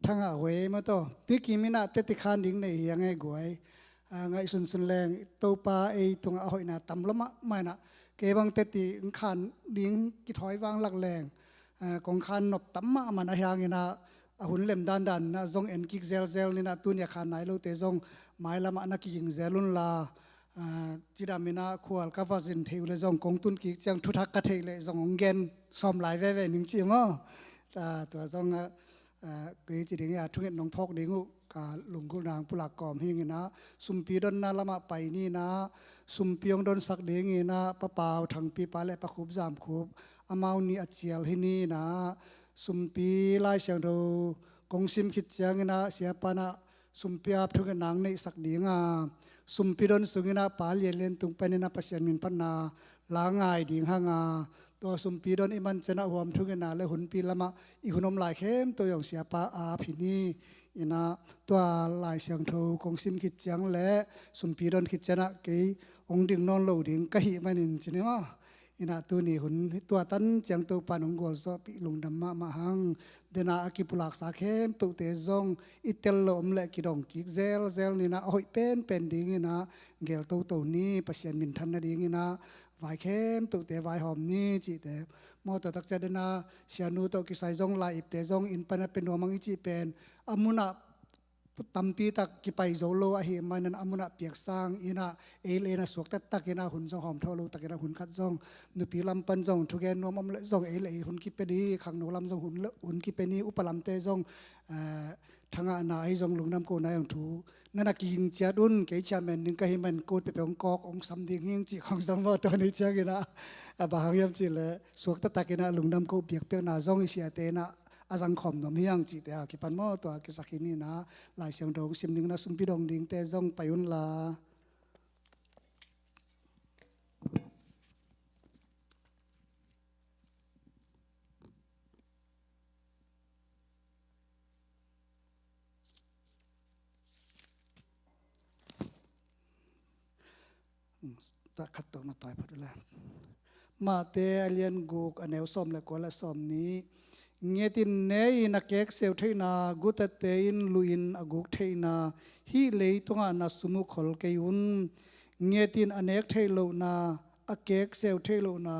Thangah huai mataw, pikim ina teti khan ding nei hiang e guai. A, ngaihsunsun leng Topa ei tungah a hoihna tam lua mahmah ina, kei bang teti khan ding kithawi vanglak leng, a, kong khan nop tam mahmah a hiang ina, a hun lem dandan ina zong en kik zelzel nina, tunia khan nai lote zong mailamah na kiging zel unla, a, cidam ina khual ka va zin theih uh le zong kong tun kik ciang thuthak ka theih le zong hong gen sawm lai veve ning ci maw. A, tua zong a, a, kei ci ding a thunget nong phawk ding uh ka lunggulh nang pulak kawm hing ina, sumpi donna lamah pai nina, sumpi hong donsak ding ina, Pa Pau Thangpi pa le Pa Khup Zam Khup, amau ni a cial hi nina, sumpi Lai Siangtho kong sim khit ciang ina, siapa na sumpi ap thunget nang neihsak dinga, sumpi don sung ina Pa Lian Lian tung pen ina Pasian min phatna la ngai ding hanga, tua sumpi don i man ciana huam thungetna le hunpi lamah i hun om lai khempeuh zong siapa ap hi ni. Ina tua Lai Siangtho kong sim khit ciang le sumpi don khit ciana kei hong ding nawn lo ding ka hih manin ci ni maw. Ina tuni hun tua tan ciang Topa nong gualzawhpih lungdam mahmah hang. Dena a kipulaksa khempeuhte zong i tel lo om le kidong kik zelzel nina, a hoih penpen ding ina gel toto ni, Pasian minthan nading ina vai khempeuhte vaihawm ni cihte. Mawtaw takcia dena sianu tawh kisai zong lai ipte zong inn pana pe nuam ang i cih pen a munah tampi tak kipai zo lo ahi manin a munah piaksang ina, ei le ei na suak taktak ina hun zong hawm tho lo tak ina hun khat zong nupi lam pan zong thugen nuam om le zong ei le ei hun kipe ni, khangno lam zong hun le, hun kipe ni, upa lamte zong, eh, thangahna ahi zong lungdam kona zong thu nana kiging ciat un, kei chairman ding ka hi man kot pepe hong kawk hong sam ding hing cih khong zong maw, tua ni ciang ina a bang hang hiam cih le suak taktak ina lungdam ko biakpiakna zong i siate ina a zang khawm nuam hiang cihte a kipan maw, tua kisak hi nina Lai Siangtho sim ding ina sumpi dong dingte zong pai unla. Khat tawh na tai phot uh le. Mate a lian guk, a neu sawm le kua le sawm nih. Nget in, ne in, a kek seu theihna, gutate in luh in a guk theihna, hih leitungah na sum uh khol kei un. Nget in, a nek theih lohna, a kek seu theih lohna,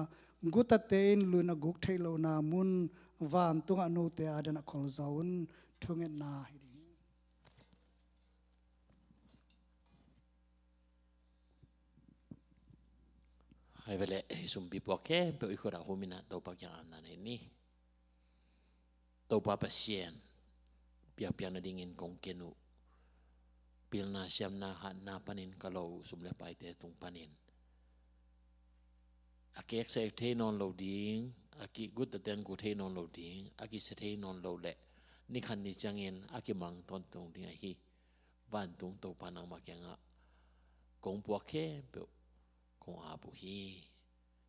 gutate in luh in a guk theih lohna mun vantungah note adingin khol zaw un. Thungetna hi ding. Hai ve leh, i sumpi puak khempeuh i khut ah hum in ah Topa kiang amna nei ni. Topa Pasian, biakpiakna dingin kong ken uh pilna, siamna, hatna panin ka lo uh sum le paite tung panin a kek seu thei nawn lo ding, a ki-, gutate in guk thei nawn lo ding, a kisia thei nawn lo leh ni khat ni ciangin a kimang tawntung ding ahi vantung Topa nangmah kiangah kong puak khempeuh kong ap uh hi.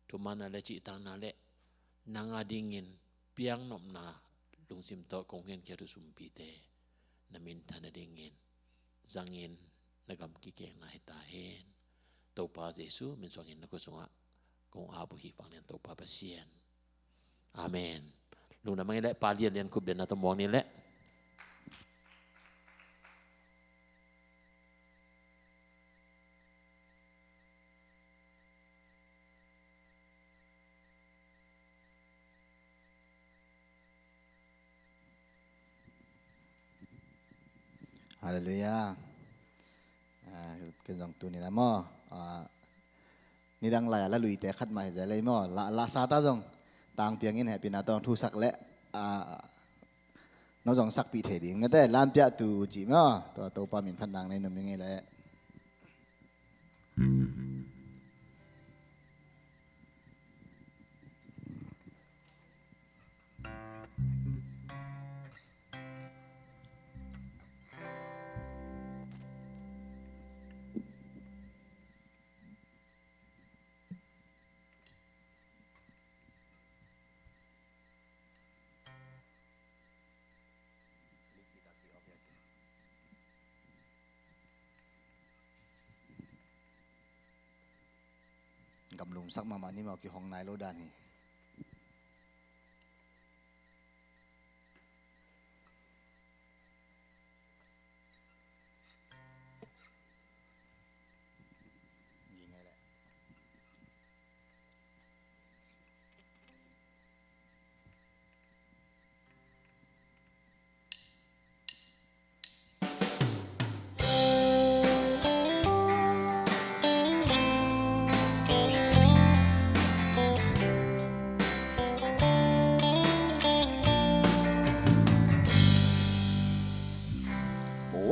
Thumanna le cihtakna le nang adingin piaknopna lungsim tawh kong khenkhiat uh sumpite na minthan nadingin zangin na gam kikekna hi ta hen. Topa Jesu min suangin na khut sungah kong ap uh hi, vanglian Topa Pasian. Amen. Lungdam mah ing leh, Pa Lian Lian khut bengna tawh muak ni leh. Halleluiah. Ah, ken zong tuni-in ah maw, ah, nidang lai-a la luite khat mah hi zel ei maw, la, la sa ta zong tang piangin hehpihna tawh thusak leh, ah, no zong sakpih thei ding mete lampiah tu ci maw, tua Topa min phat nang nei nuam ing ei leh. Gamlum sak mahmah ni maw, kihong nai lo dan hi.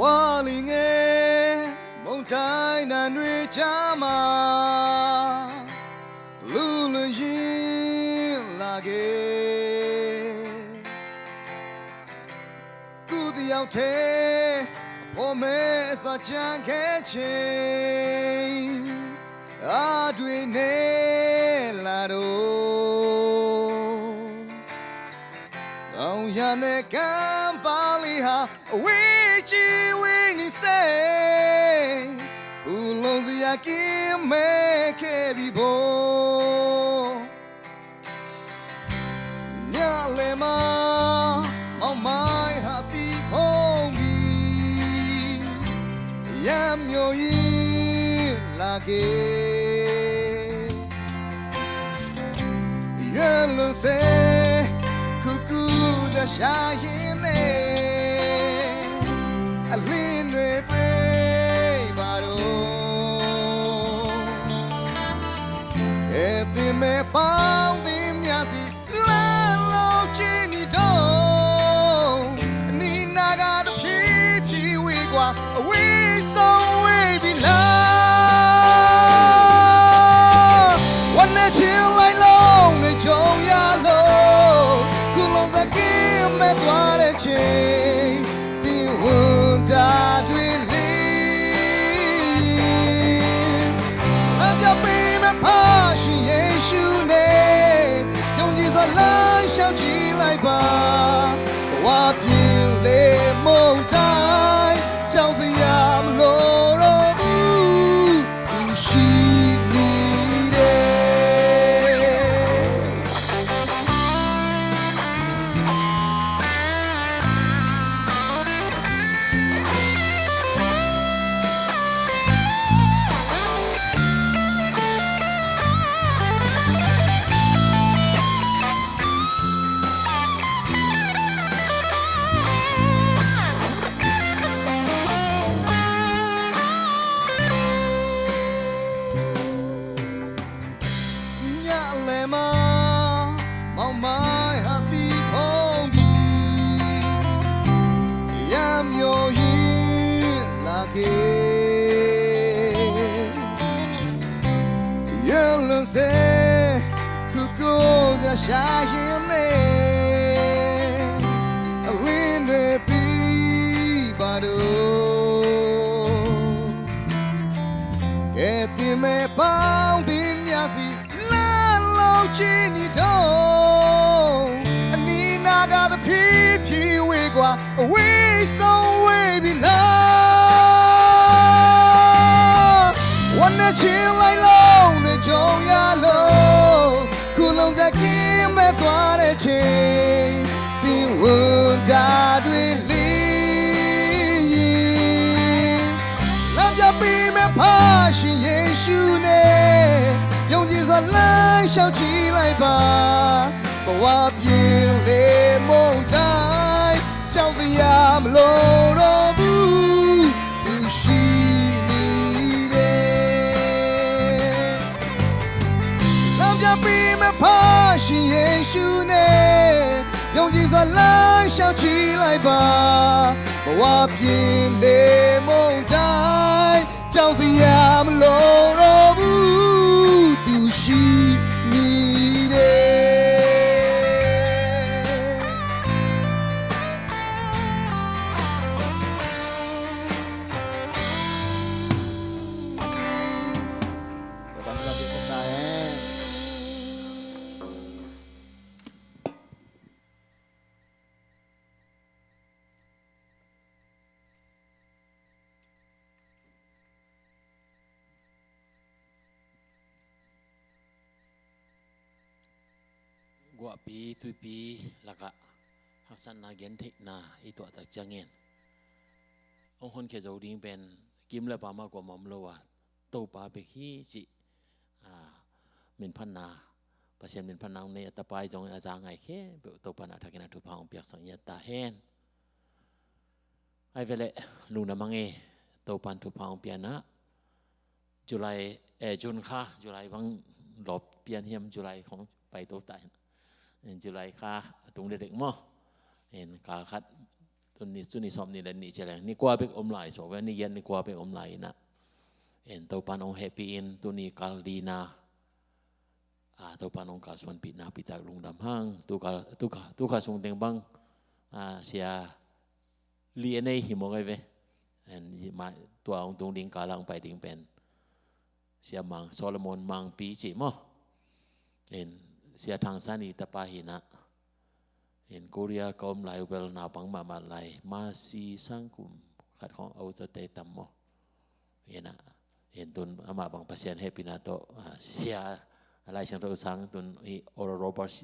Wa linge mongtai nan ri chama. Lulun yin lage. Kudiaute pome sa chang keche. Adui ne lado. Dong ya ne kambali ha. Wichi wini se, kulong zia ki me ke bibo. Nya le ma, mau mai ha ti phong bi. Yam yo yi la ke. Yuen lun se kuku za sha yin ne. A lin nue pei ba do. E ti me pao ti mya si la lo chi ni do. Ni na ga da pi pi wi gua wi so wi bi la. Wan ne chin lai long ne jong ya lo. Kulong za kim me tua de chin. Ti wun da dui li. Lam ya pi me pa shi Yesu ne. Yong ji sa la shao ji lai ba. Wa pin le mong dai. Jao zi yam lo ro bu. Yu shi တဲ့ခုကိုယ်စားရှာရင်နဲ့အလင်းတွေပြီးပါတော့ကဲတင်မဲ့ပေါင်းတင်များစီလှမ်းလို့ချင်နေတော့အနီးနားကတဖြည်းဖြည်းဝေးကွာ အဝေးဆုံးဝေးပြီလားဝမ်းနဲ့ချင်လိုက်လုံးနဲ့ကြုံရလို့ခုလုံးစက်ကင်းမဲ့သွားတဲ့ချိန်သင်ဝန်တာတွေလေးရင်လမ်းပြပေးမဲ့ဖခင်ယေရှုနဲ့ယုံကြည်စွာလမ်းလျှောက်ကြည့်လိုက်ပါ ဘဝပြင်လေမုန်တိုင်းကြောက်စရာမလိုတော့ဘူးသူရှိနေတယ်လမ်းပြပေးမဲ့ဖခင်ယေရှုနဲ့ယုံကြည်စွာလမ်းလျှောက်ကြည့်လိုက်ပါဘဝပြင်လေမုန်တိုင်းကြောက်စရာမလိုတော့ဘူးသူရှိနေတယ်Guahpi tuipi lakah haksatna gentheihna i tuahtak ciangin hong honkhia zo ding pen kim le pam ah kuamah om lo a Topa bek hi cih minphatna Pasian minphatna hong nei a tapai zongin a za ngai khempeuh Topa na thakin a thupha hong piaksak ngiat ta hen. Ai veleh lungdam hang e Topan thupha hong pianah July eh June kha July bang lop pian hiam July khong pai to ta hin July kha a tung dedek maw in kal khat tuni tuni sawm ni le ni celeng ni kua bek om lai so ve ni giat ni kua bek om lai inah in Topan hong hehpih in tuni kal dina a Topan hong kalsuanpih nakpitak lungdam hang tukha tukha tukha sungteng bang a sia li a nei hi mawk ai ve. Tua hong tung ding kala hong pai ding pen sia mang Solomon mangpi ci maw. Sia Thang San i tapa hinah in Korea ka om lai uh bel naupang mahmah lai masi sangkum khat khawng a utate tam maw. Inah in tun amah bang Pasian hehpihna tawh sia a Lai Siangtho sang tun i Oral Roberts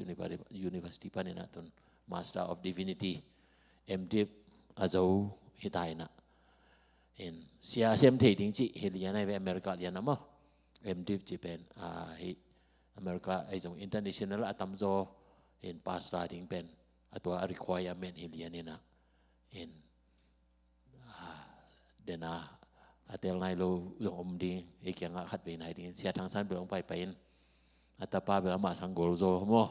University paninah tun Master of Divinity M.Div a zo hita inah in sia sem thei ding cih hi lian ai ve America lian a maw M.Div cih pen hi America ei zong international a tamzaw in pastor ding pen a tua a requirement hi lian inah in dena a tel nai lo zong om ding ei kiangah khat vei nai ding sia Thang San bel hong paipai in a tapa bel amah sang gol zo maw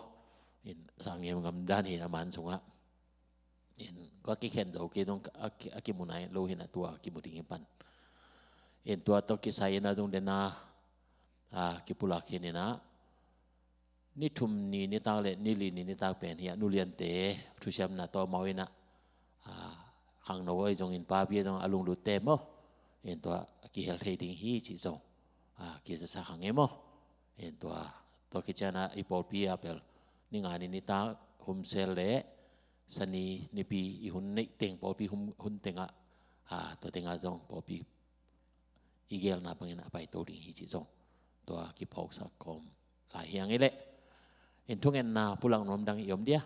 in sang ngem ngam dan hi a man sungah in ka kikhen zo kei dong a kimu nai lo hin a tua kimu ding hi pan in tua tawh kisai in a dong dena a kipulak hin inah ni thum ni nitak le ni li ni nitak pen hi a nuliante thusiamna tawh mau inah khangno ei zongin papi ei zong a lunglutte maw in tua kihel thei ding hi cih zong kisasa khang e maw in tua tua kicianah i pawlpi a pel ni nga ni nitak humsel le sani nipi i hun neih teng pawlpi hun tengah tua tengah zong pawlpi i gelna bangin a paito ding hi cih zong tua kiphawksak kawm lai hiang i leh in thungetna pulak nuam dang i om dia.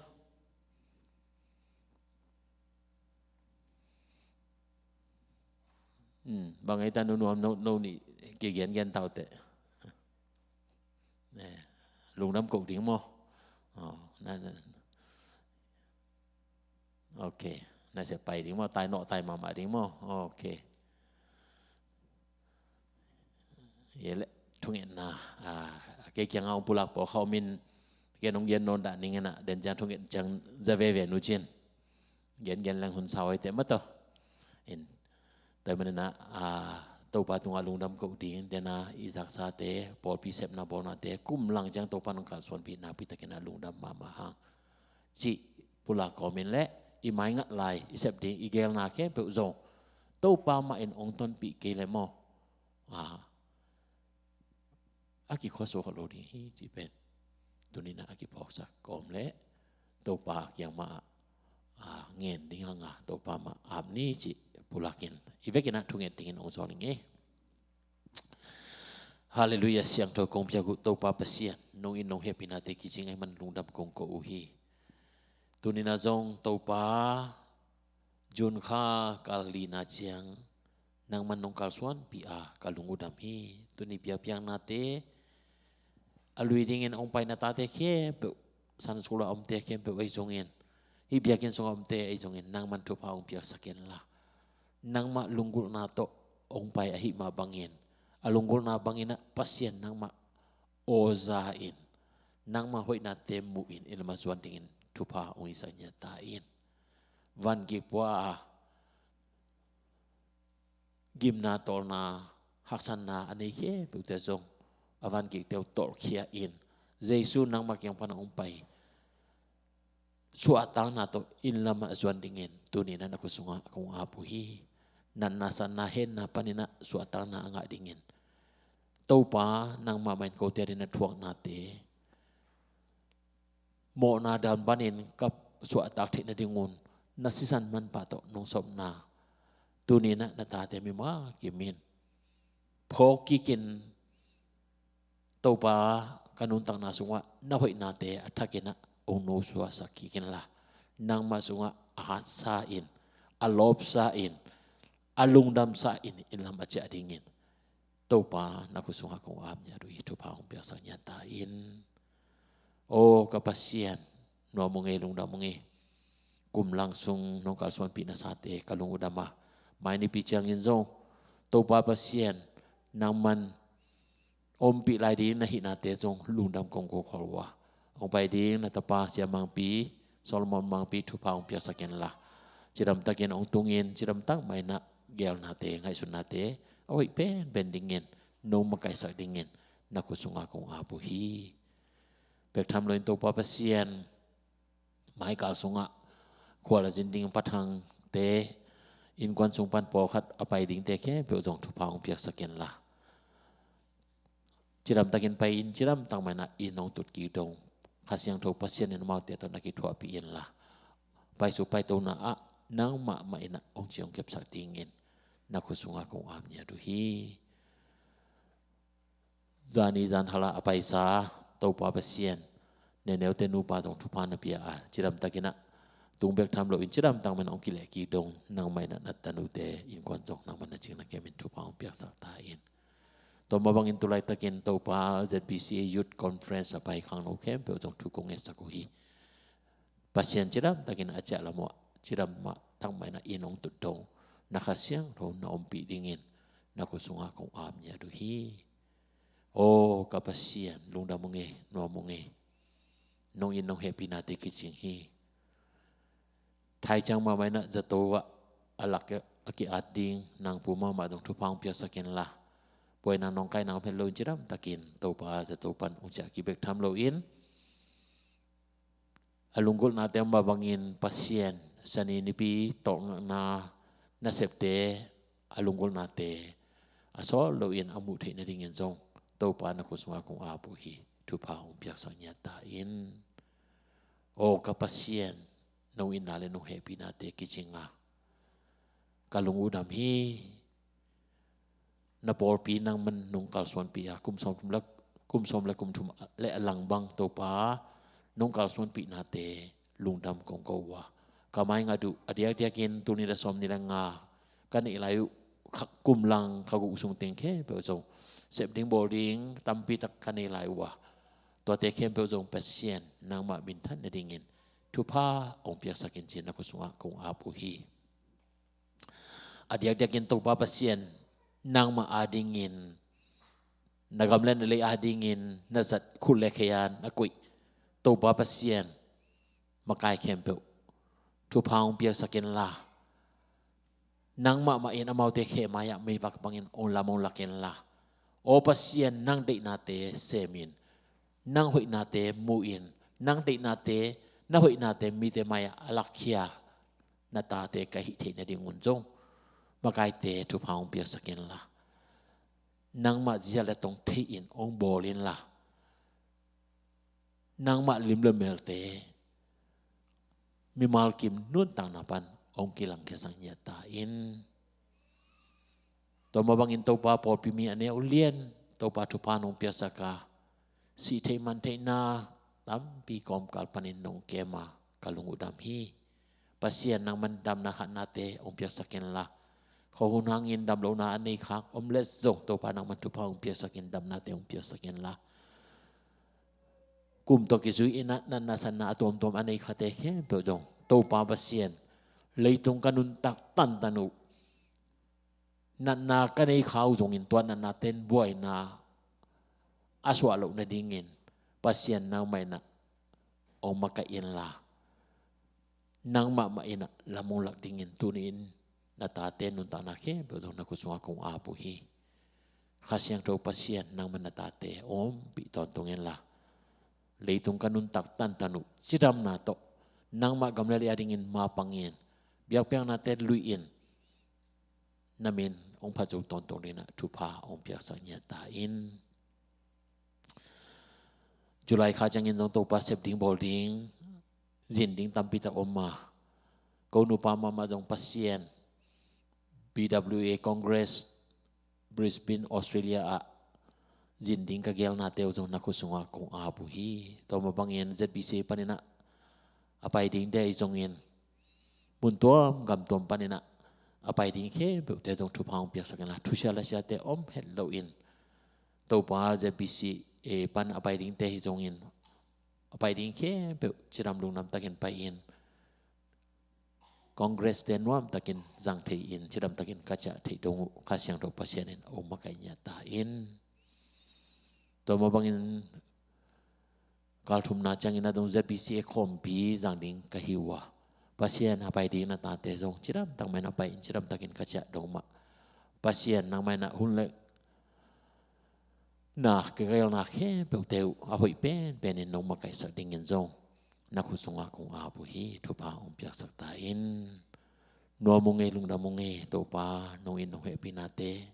Bang ei ta nunuam no nih kigengen taute lungdam koh ding maw. Ok. Nasia pai ding maw tai nawh tai mahmah ding maw. Ok. Ye le thungetna kei kianga hong pulak pawl kha omin ken hong gen nawn dah ning inah den ciang thunget ciang za veve nu cin gen gen leng hun sau hoite mataw. In tua maninah Topa tungah lungdam koh ding, dena i zaksate, pawlpi sepna bawlnate, kum lang ciang Topa nong kalsuanpih nakpi takin a lungdam mahmah hang. Cih pulak kawmin le, i maingat lai, i sep ding, i gelna khempeuh zong Topa mah in ong tonpih kei le maw. A, a kikhuasuak lo ding hi, cih pen. Tuni-in a kiphawksak kawm le, Topa kiang mah a, a, ngen ding hang a, Topa mah ap ni cih pulakin. I vekin a thunget dingin ong sawl ing e. Halleluiah, siangtho kong piak uh Topa Pasian, nong it nong hehpihnate kicing ahih man lungdam kong ko uh hi. Tuni-in a zong Topa, June kha kal lina ciang, nangman nong kalsuanpih a ka lung uh dam hi. Tuni biakpiaknate, a lui dingin ong pai na tate khempeuh, Sunday school a omte khempeuh ahi zongin, hih biakinn sungah omte ahi zongin, nangman thupha ong piaksak inla. Nangmah lunggulhna tawh ong pai ahih mah bangin, a lunggulhna bangin ah Pasian nangmah aw za in, nangmah hoihnate muhin, i lamah zuan dingin thupha ong hisak ngiat ta in. Van gik pua a, gimna tawlna, haksatna a nei khempeuhte zong a van gikte uh tawlkhia in, Jesu nangmah kiang pan a ong pai suahtakna tawh inn lamah zuan dingin tuni-in a na khut sungah kong ap uh hi. Natna satna henna panin a suahtakna a ngah dingin, Topa, nangmah mah in kote adingin na thuaknate mawhna dan panin ka suahtak theih nadingun na sisan manpha tawh nong sawmna, tuni-in a na tate mimal kimin phawk kikin, Topa, ka nuntakna sungah na hoihnate a thakin a ong nosuahsak kik inla, nangmah sungah a hatsa in, a lawpsa in, a lungdamsa in, inn lam a ciah dingin Topa, na khut sungah kong ap ngiat uh hi. Thupha ong piaksak ngiat ta in. Aw ka Pasian, nuam ung e, lungdam ung e. Kum lang sung nong kalsuanpih nasate ka lung uh dam a, mai nipi ciangin zong Topa Pasian, nangman ompih lai ding na hihnate zong lungdam kong ko khol uh a, ong pai ding na tapa Sia Mangpi, Solomon Mangpi thupha ong piaksak inla, cidamtakin ong tungin, cidamtak mah in a gelnate, ngaihsutnate a hoih penpen dingin nong makaihsak dingin na khut sungah kong ap uh hi. Bek tham loin Topa Pasian, maikal sungah khual a zin ding pathangte, innkuan sung pan pawlkhat a pai dingte khempeuh zong thupha ong piaksak inla, cidamtakin pai in, cidamtak mah in a inn ong tut kik dong, Kha Siangtho Pasian in amaute tawh na kithuahpih inla, paisuk paitona ah nangmah mah in a ong ci ong kepsak dingin na khut sungah kong ap ngiat uh hi. Zani zanhala a paisa Topa Pasian, Neneute nupa zong thupha na pia a, cidamtakin a tung bek tham loin cidamtak mah in a ong kileh kik dong, nangmah in a na tanute innkuan zong nangmah na cing na kemin thupha ong piaksak ta in. Tua mah bangin tu laitakin Topa, Z B C A Youth Conference a pai khangno khempeuh zong thu kong ngetsak uh hi. Pasian, cidamtakin a ciah lam uh ah cidamtak mah in a inn ong tut dong, na Kha Siangtho na ompih dingin na khut sungah kong ap ngiat uh hi. Aw ka Pasian, lungdam ung e, nuam ung e. Nong it nong hehpihnate kicing hi. Thaiciang mahmah in a zato ah a lak a ki-at ding nangpu mahmah zong thupha ong piaksak inla, puaina nawngkaina om het loin cidamtakin Topa zato pan ong ciah kik bek tham loin, a lunggulhnate mah bangin Pasian, Sani nipi tawlngakna nasepte a lunggulhnate a sawl loin a muh theih nadingin zong Topa, na khut sungah kong ap uh hi. Thupha ong piaksak ngiat ta in. Aw ka Pasian, nong itna le nong hehpihnate kicing a ka lung uh dam hi. Na pawlpi nangman nong kalsuanpih a, kum sawm le, kum sawm le kum thum le a lang bang Topa, nong kalsuanpihnate lungdam kong ko uh a, ka maingat uh a diakdiakin tuni le sawmnih le nga ka neih lai uh, kha, kum lang kha guk sung teng khempeuh zong sep ding bawl ding tampi tak ka nei lai uh a, tuate khempeuh zong Pasian nangmah minthan nadingin thupha ong piaksak in ci-in na khut sungah kong ap uh hi. A diakdiakin Topa Pasian, nangmah adingin, na gam le na lei adingin na zat khut le khe a na koih Topa Pasian, makai khempeuh thupha ong piaksak inla, Nangmah mah in amaute khemai-ah meivak bangin ong lam ong lak inla, aw Pasian, nang deihnate semin, nang hoihnate mu-in, nang deihnate, na hoihnate mite mai-ah a lakkhia na tate ka hih theih nadingun zong makaite thupha ong piaksak inla, nangmah zia le tong thei-in ong bawl inla, nangmah lim le melte mimal kim nuntakna pan ong kilangkhiasak ngiat ta in. Tua mah bangin Topa, pawlpi mi a neu lian Topa, thupha nong piaksak a, sih theih man theihna tampi kawmkal panin nong kem a, ka lung uh dam hi. Pasian, nangman damna hatnate ong piaksak inla, khuahun hangin damlohna a nei khak om leh zong Topa, nangman thupha ong piaksak in, damnate ong piaksak inla, kum tawh kizui-in ah natna satna a tuamtuam a nei khate khempeuh zong Topa Pasian, leitung ka nuntak tantan uh, natna ka nei kha uh zongin tua natnate'n buaina a suah loh nadingin Pasian, nangmah in ah ong makaih inla, nangmah mah in ah lam ong lak dingin tuni-in na tate nuntakna khempeuh zong na khut sungah kong ap uh hi. Kha Siangtho Pasian, nangman na tate ompih tawntung inla, leitung ka nuntak tantan uh cidamna tawh nangmah gam le lei a dingin mapangin, biakpiaknate lui-in na min ong phat zo tawntung dingin ah thupha ong piaksak ngiat ta in. July kha ciangin zong Topa, sep ding bawl ding zin ding tampi tak om a, ko nupa mahmah zong Pasian, B W A Congress Brisbane, Australia ah zin ding ka geelnate uh zong na khut sungah kong ap uh hi. Tua mah bangin Z B C panin ah a pai dingte hi zongin, mun tuam gam tuam panin ah a pai ding khempeuhte zong thupha ong piaksak inla, thusia lasiate om het loin Topa, Z B C A pan a pai dingte hi zongin a pai ding khempeuh cidam lungdam takin pai-in, Congress te nuam takin zang thei-in, cidam takin ka ciah theih dong uh Kha Siangtho Pasian in ong makaih ngiat ta in. Tua mah bangin kal thumna ciangin a dong Z B C A khawmpi zang ding ka hi uh a, Pasian, a pai ding na tate zong cidam tak mah in a pai-in, cidam takin ka ciah dong mah, Pasian, nangmah in ah hun le na ka geelna khempeuhte uh a hoih penpenin nong makaihsak dingin zong na khut sungah kong ap uh hi. Thupha ong piaksak ta in. Nuam ung ei, lungdam ung ei, Topa, nong it nong hehpihnate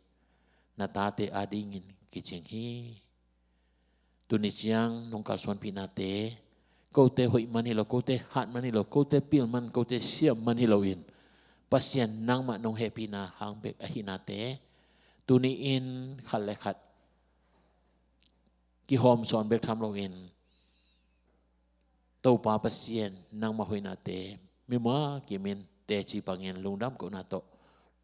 na tate a dingin kicing hi. Tuni ciang nong kalsuanpihnate kote hoih man hi lo, kote hat man hi lo, kote pil man, kote siam man hi loin, Pasian, nangmah nong hehpihna hang bek ahihnate tuni-in khat le khat kihawmsawn bek tham loin, Topa Pasian, nangmah hoihnate mimal kimin teci pangin lungdam kohna tawh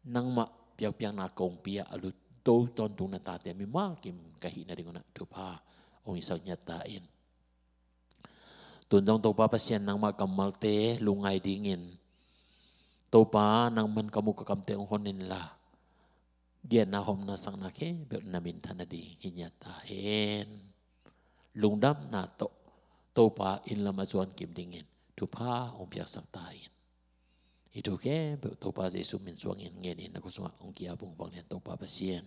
nangmah biakpiakna kongpi ah a lut to tawntung na tate mimal kim ka hih nadingun ah thupha ong hisak ngiat ta in. Tun zong Topa Pasian, nangmah kammalte lungngai dingin, Topa, nangman ka mu ka kamte ong hon inla, giatna, hawmna, sakna khempeuh na minthan nading hi ngiat ta hen. Lungdamna tawh Topa inn lam a zuan kim dingin thupha ong piaksak ta in. Hih thu khempeuh Topa Jesu min suangin ngen in, na khut sungah ong ki-ap ung, vanglian Topa Pasian.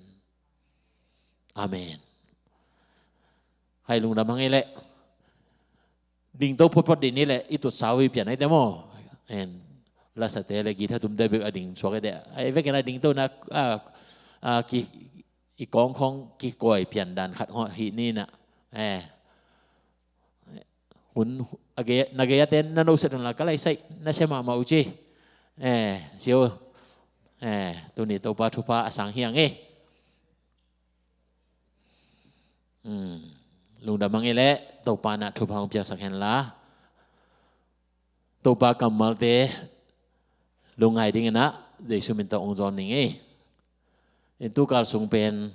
Amen. Hai, lungdam hang ei leh. Dingto photphot ding ni leh i tut sau hi pian aite maw. En, lasate le guitar tumte bek a ding suak aite. Ai, vekin a dingto na, a, a, ki, i kawng khawng kikuai pian dan khat hawh hi ni na. Eh. Hun, a gei, na gei a ten na no set hun la ka lai sai, na se mahmah uh ci. Eh, sio. Eh, tuni Topa thupha a sang hiang eh. Hmm. Lungdam hang ei leh, Topa na thupha hong piaksak hen la. Topa kammalte lungngai dingin ah Jesu min tawh hong zawn ning ei. In tukal sung pen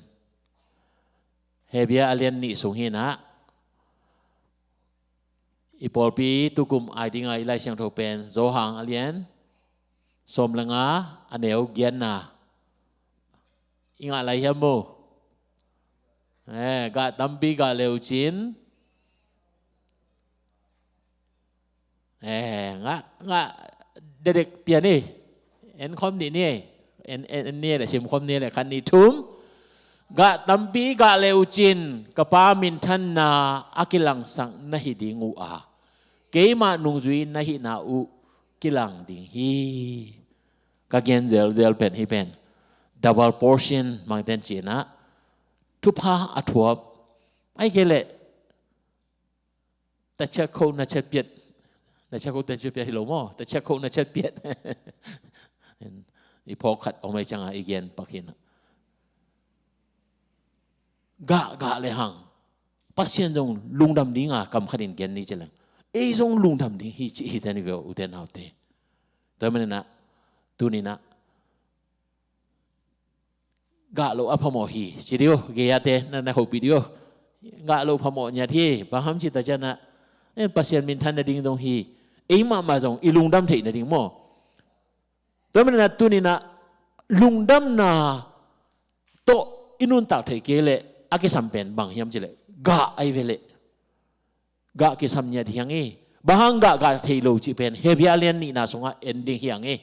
Hebru a lian nih sung hi na. I pawlpi tukum ai dinga i Lai Siangtho pen Johan a lian sawm le nga, a neu giatna. I ngah lai hiam maw? Eh, gah tampi gah leucin. Eh, ngah, ngah dedek pian hi. En khawm nih ni. En, en, en ni le simkhawm ni le khat nih thum. Gah tampi gah le uh cin ka Pa minthanna a kilangsak na hi ding uh a, keima nungzui na hihna uh kilang ding hi. Ka gen zelzel pen hi pen double portion mangten cinah thupha a thuap. Ai kei leh တစ်ချက်ခုတ် နှစ်ချက်ပြတ် နှစ်ချက်ခုတ် တစ်ချက်ပြတ် hi lo maw, တစ်ချက်ခုတ် နှစ်ချက်ပြတ် i phawk khat om ai cianga i gen pak hi na. Gah gah le hang Pasian zong lungdam dinga kam khatin gen ni ci leng, ei zong lungdam ding hi ci hi zani veu ute naute. Tua maninah tuninah gah lo a phamawh hi ci dih uh, gei-ate na na hopih dih uh. Gah lo phamawh ngiat hi, bang ham ci ta cianah, eh, Pasian minthan nading zong hi, ei mahmah zong i lungdam theih nading maw. Tua maninah tuninah lungdamna tawh i nuntak theih kei leh a kisam pen bang hiam ci leh gah ai ve leh gah kisam ngiat hiang i. Bang hang gah gah thei lo cih pen Hebrew lian nihna sungah en ding hiang i.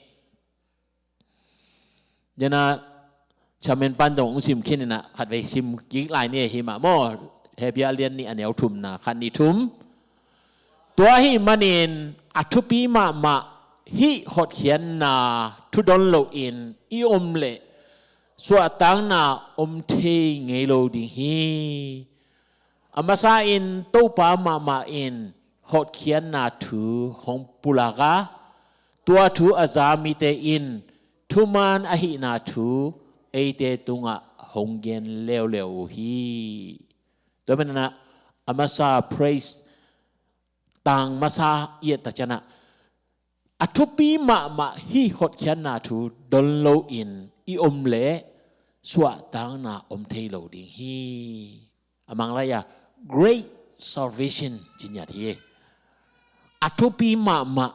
Dena chamen pan dong ung sim khin inah khatvei sim kik lai ni hi mah maw. Hebrew lian nih a neu thumna khat nih thum. Tua hi manin a thupi mahmah hih hotkhiatna thudon loin i om leh suahtakna om thei ngei lo ding hi. A masa in Topa mahmah in hotkhiatna thu hong pulak a, tua thu a za mite in thuman ahihna thu eite tungah hong gen leuleu uh hi. Tua maninah a masa praise tang masa i et ta cianah a thupi mahmah hih hotkhiatna thu don loin i om leh suahtakna om thei lo ding hi. A manglai-a great salvation ci ngiat hi. A thupi mahmah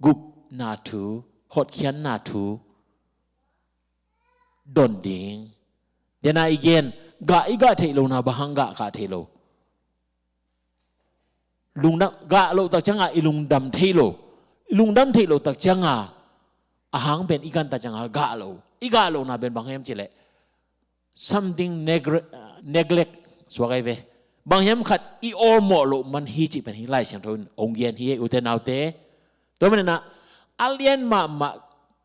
gupna thu, hotkhiatna thu don ding. Dena i gen gah i gah theih lohna bang hang gah gah thei lo. Lungdam, gah loh tak cianga i lungdam thei lo. I lungdam theih loh tak cianga a hang pen i gan tak cianga gah lo. I gah lohna pen bang hiam ci leh something negre-, neglect suak ai ve. Bang hiam khat i awlmawh loh man hi cih pen hi Lai Siangtho in ong gen hi ute naute. Tua maninah a lian mahmah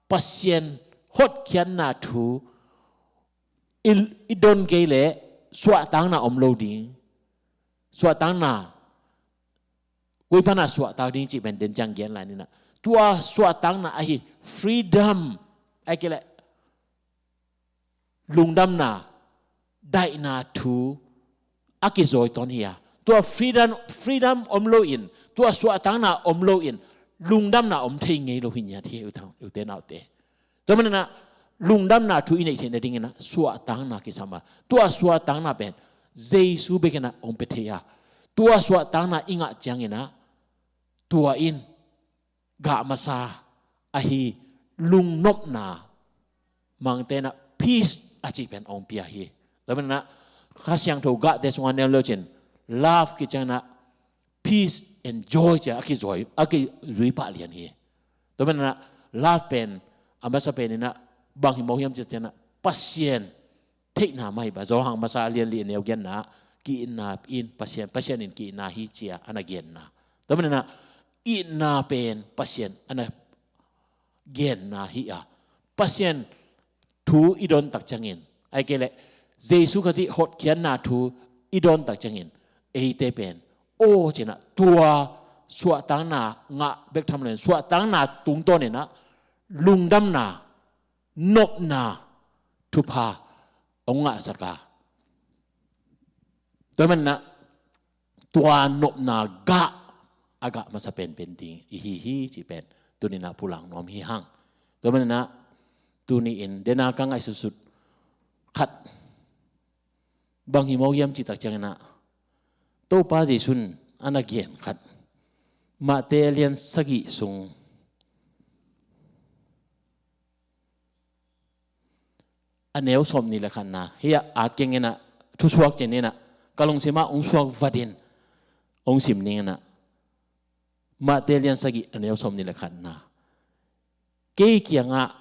Pasian hotkhiatna thu i, i don kei leh suahtakna om lo ding. Suahtakna koi pana suahtak ding cih pen den ciang gen lai ninah tua suahtakna ahi freedom ai kei leh lungdamna daihna thu a kizawi tawn hi a. Tua freedom, freedom om loin, tua suahtakna om loin lungdamna om thei ngei lo hi ngiat hi ute naute. Tua maninah lungdamna thu i neih theih nadinginah suahtakna kisam a, tua suahtakna pen Jesu bekinah hong pia thei a, tua suahtakna i ngah cianginah tua in gah masa ahi lungnopna mangtenah peace a cih pen hong pia hi. Tua maninah Kha Siangtho gahte sungah neu leucin love kicianginah peace and joy cia a kizui, a kizui pah lian hi. Tua maninah love pen a masa peninah bang hi mawh hiam ciatcianah Pasian theihna mah hi ba. Zawhang masa lian li a neu genna ki-itna in Pasian, Pasian in ki-itna hi cia a na genna. Tua maninah itna pen Pasian a na genna hi a, Pasian thu i don tak ciangin ai kei leh Jesu Khazih hotkhiatna thu i don tak ciangin eite pen aw cinah tua suahtakna ngah bek tham loin suahtakna tungtawninah lungdamna nopna thupha hong ngahsak a. Tua maninah tua nopna gah a gah masa penpen ding i hi hi cih pen tuninah pulak nuam hi hang. Tua maninah tuni-in dena ka ngaihsutsut khat bang hi mawh hiam cih tak cianginah Topa Jesu in a na gen khat Mate a lian sagih sung a neu sawm nih le khatna hi a, at kenginah thusuak cininah ka lungsimah hong suak vatin hong sim ninginah Mate a lian sagih a neu sawm nih le khatna. Kei kiangah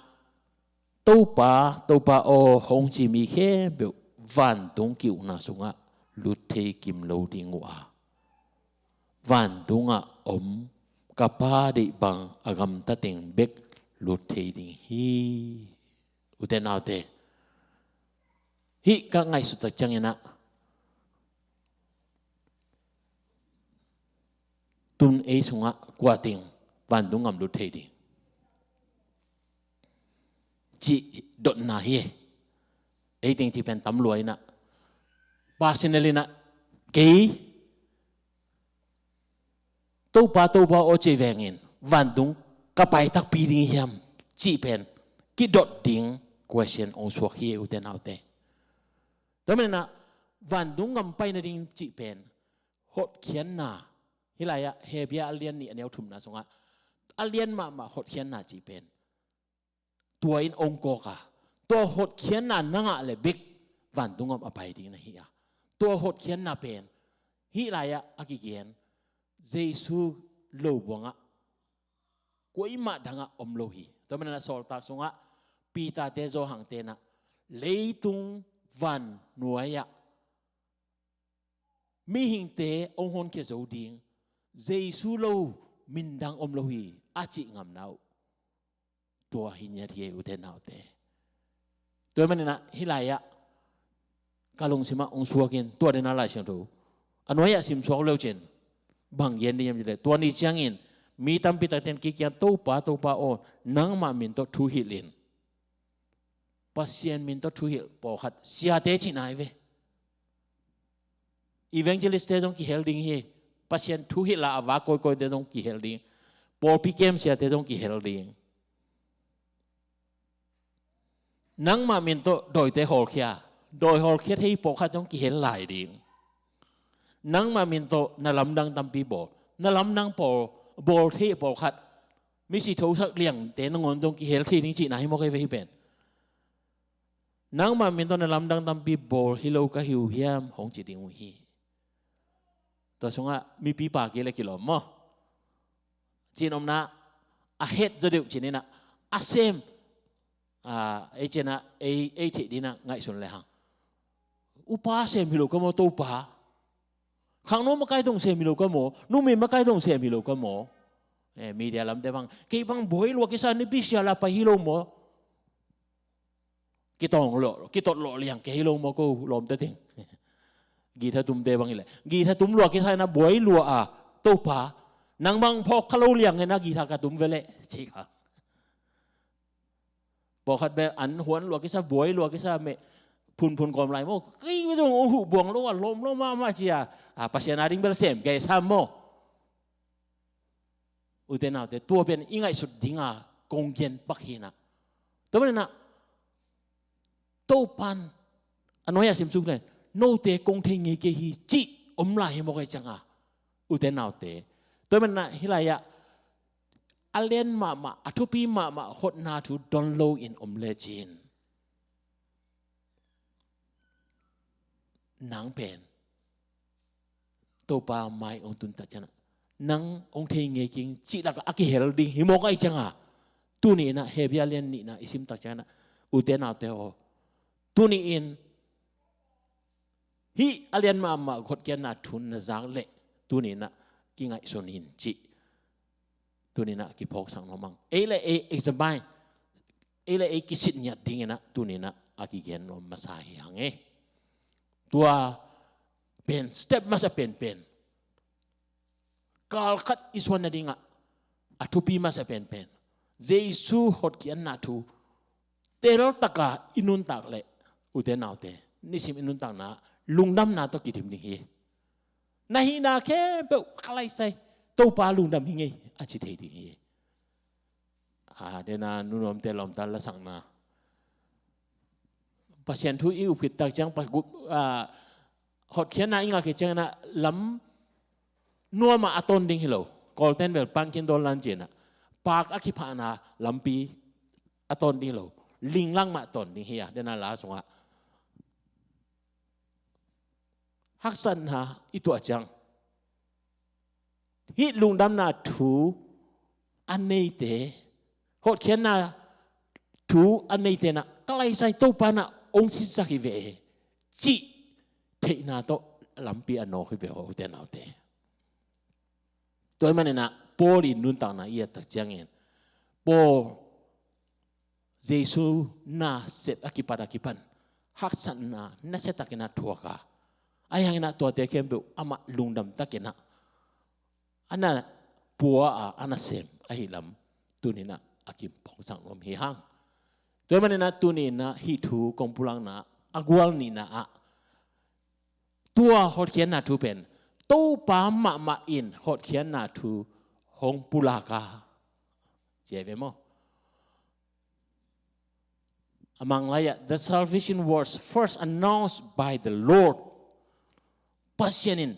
Topa, Topa aw hong ci mi khempeuh vantung ki-ukna sungah lut thei kim lo ding uh a, vantungah om ka Pa deih bang a gamta teng bek lut thei ding hi. Ute naute, hih ka ngaihsut tak ciangin ah tun ei sungah kua teng vantung gam lut thei ding cih dotna hi. Ei teng cih pen tam lua in ah, personal in ah, kei Topa, Topa aw ci vengin vantung ka pai takpi ding hiam cih pen kidot ding question hong suak hi, ute naute. Tua manin ah vantung gam pai nading cih pen hotkhiatna, hih lai-ah Hebru a lian nih a neu thumna sungah a lian mahmah hotkhiatna cih pen tua in hong kawk a, tua hotkhiatna na ngah leh bek vantung gam a pai ding na hi a, tua hotkhiatna pen hih lai-ah a kigen Jesu lo buangah kuamah dangah om lo hi. Tua manin ah Sawltak sungah Peter te, Johan te in ah leitung van nuai-ah mihingte hong honkhia zo ding Jesu lo min dang om lo hi a cih ngamna uh tua hi ngiat hi, ute naute. Tua manin ah hih lai-ah ka lungsimah hong suakin tua den a Lai Siangtho a nuai-ah simsuak leucin bang gen ding hiam cih leh, tua ni ciangin mi tampi takte in kei kiang Topa, Topa aw, nangmah min tawh thuhilh in, Pasian min tawh thuhilh pawlkhat siate cihna hi ve. Evangelist te zong kihel ding hi. Pasian thuhilh a a vak kawikawite zong kihel ding. Pawlpi kem siate zong kihel ding. Nangmah min tawh dawite hawlkhia, dawi hawlkhia thei pawlkhat zong kihel lai ding. Nangmah min tawh na lamdang tampi bawl, na lamdang pawl bawl thei pawlkhat, misi thosak liangte nangawn zong kihel thei ding cihna hi maw, kei ve hih pen. Nangmah min tawh na lamdang tampi bawl hi lo ka hi uh hiam hong ci ding uh hi. Tua sungah mipipa kei le kilawm maw, cin omna a het zaw deuh cin in ah a sem, a, ei cin ah ei, ei theih ding in ah ngaihsun le hang. Upa sem hi lo ka maw, Topa. Khangno makai zong sem hi lo ka maw, numei makai zong sem hi lo ka maw. Eh, media lamte bang, kei bang buai lua kisa, nipi sia la pai hi lo maw. Kitawng lawh, kitot lawh liang kei hi lo maw ko lawmte teng. Guitar tumte bang hi leh, guitar tum lua kisa in ah buai lua a, Topa, nang bang phawk kha lo liang in ah guitar ka tum ve leh, ci kha. Pawlkhat bel an huan lua kisa, buai lua kisa, meh phunphun kawm lai maw. Kei zong hong huh buang lo a, lawm lo mahmah ci a, a, Pasian a ding bel sem kei sam maw. Ute naute, tua pen i ngaihsut dinga kong gen pak hi in ah. Tua manin ah Topan a nuai-ah simsuk leh, note kong thei ngei kei hi cih om lai hi maw, kei cianga. Ute naute, tua manin ah hih lai-ah a lian mahmah, a thupi mahmah hotna thu don lo in om lecin, nang pen Topa mai hong tun tak ciangin ah, nang hong thei ngei keng cih lakah a kihel ding hi mawk ahih cianga, tuni in ah Hebru a lian nihna i sim tak ciangin ah, ute naute aw, tuni in hih a lian mahmah hotkhiatna thu na zak leh tuni in ah kingaihsun in cih tuni in ah kiphawksak nuam hang. Ei le ei examine, ei le ei kisit ngiat dingin ah tuni in ah a kigen nuam masa hi hang e. Tua pen step masa penpen, kal khat i suan nadingah a thupi masa penpen, Jesu hotkhiatna thu teltaka i nuntak leh, ute naute, nisim i nuntakna lungdamna tawh kidim ding hi. Na hihna khempeuh ka laisai, Topa lungdam hi ngei a ci thei ding hi. A, dena nunuamte lawmta lasakna, Pasian thu i up khit tak ciang pa, gu-, a, hotkhiatna i ngah khit ciangin ah lam nuamah a tawn ding hi lo. Kawlten bel pangkin dawn lan cin ah, paak a kiphahna lampi a tawn ding hi lo. Linglang mah tawn ding hi a, dena la sungah haksatna i tuah ciang, hih lungdamna thu a neite, hotkhiatna thu a neite in ah ka laisai, Topa in ah hong sinsak hi ve, cih theihna tawh lampi a nawk hi ve, ute naute. Tua ahih manin ah Paul in nuntakna i et tak ciangin, Paul Jesu nasep a kipat a kipan haksatna nasiatakin a thuak a, ahi hangin ah tuate khempeuh amah lungdam takin ah a na pua a, a na sem ahi lam tuni-in ah a kiphongsak nuam hi hang. Tua ahih manin ah tuni-in ah hih thu kong pulakna a gual nihna ah, tua hotkhiatna thu pen Topa mahmah in hotkhiatna thu hong pulak a, ci hi ve maw? A Manglai ah, the salvation was first announced by the Lord. Pasian in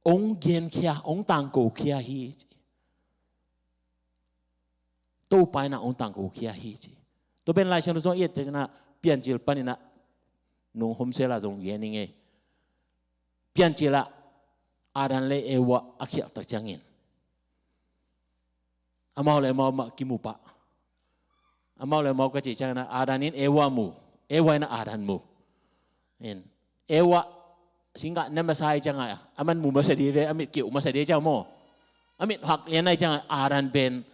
hong genkhia, hong tangkokhia hi, ci. Topa in ah hong tangkokhia hi, ci. Tua pen Lai Siangtho sung i et tak ciangin ah Piancil panin ah nung hong sel a zong gen ing ei. Piancil ah Adam le Eva a khialh tak ciangin amau le amau mah kimu pah. Amau le amau ka cih ciangin ah Adam in Eva mu, Eva in ah Adam mu. In, Eva singgah na masa ahih ciangin ah, aman mu masa ding ve, a mit kiuh masa ding ciang maw. A mit hak lian ahih ciangin ah Adam pen,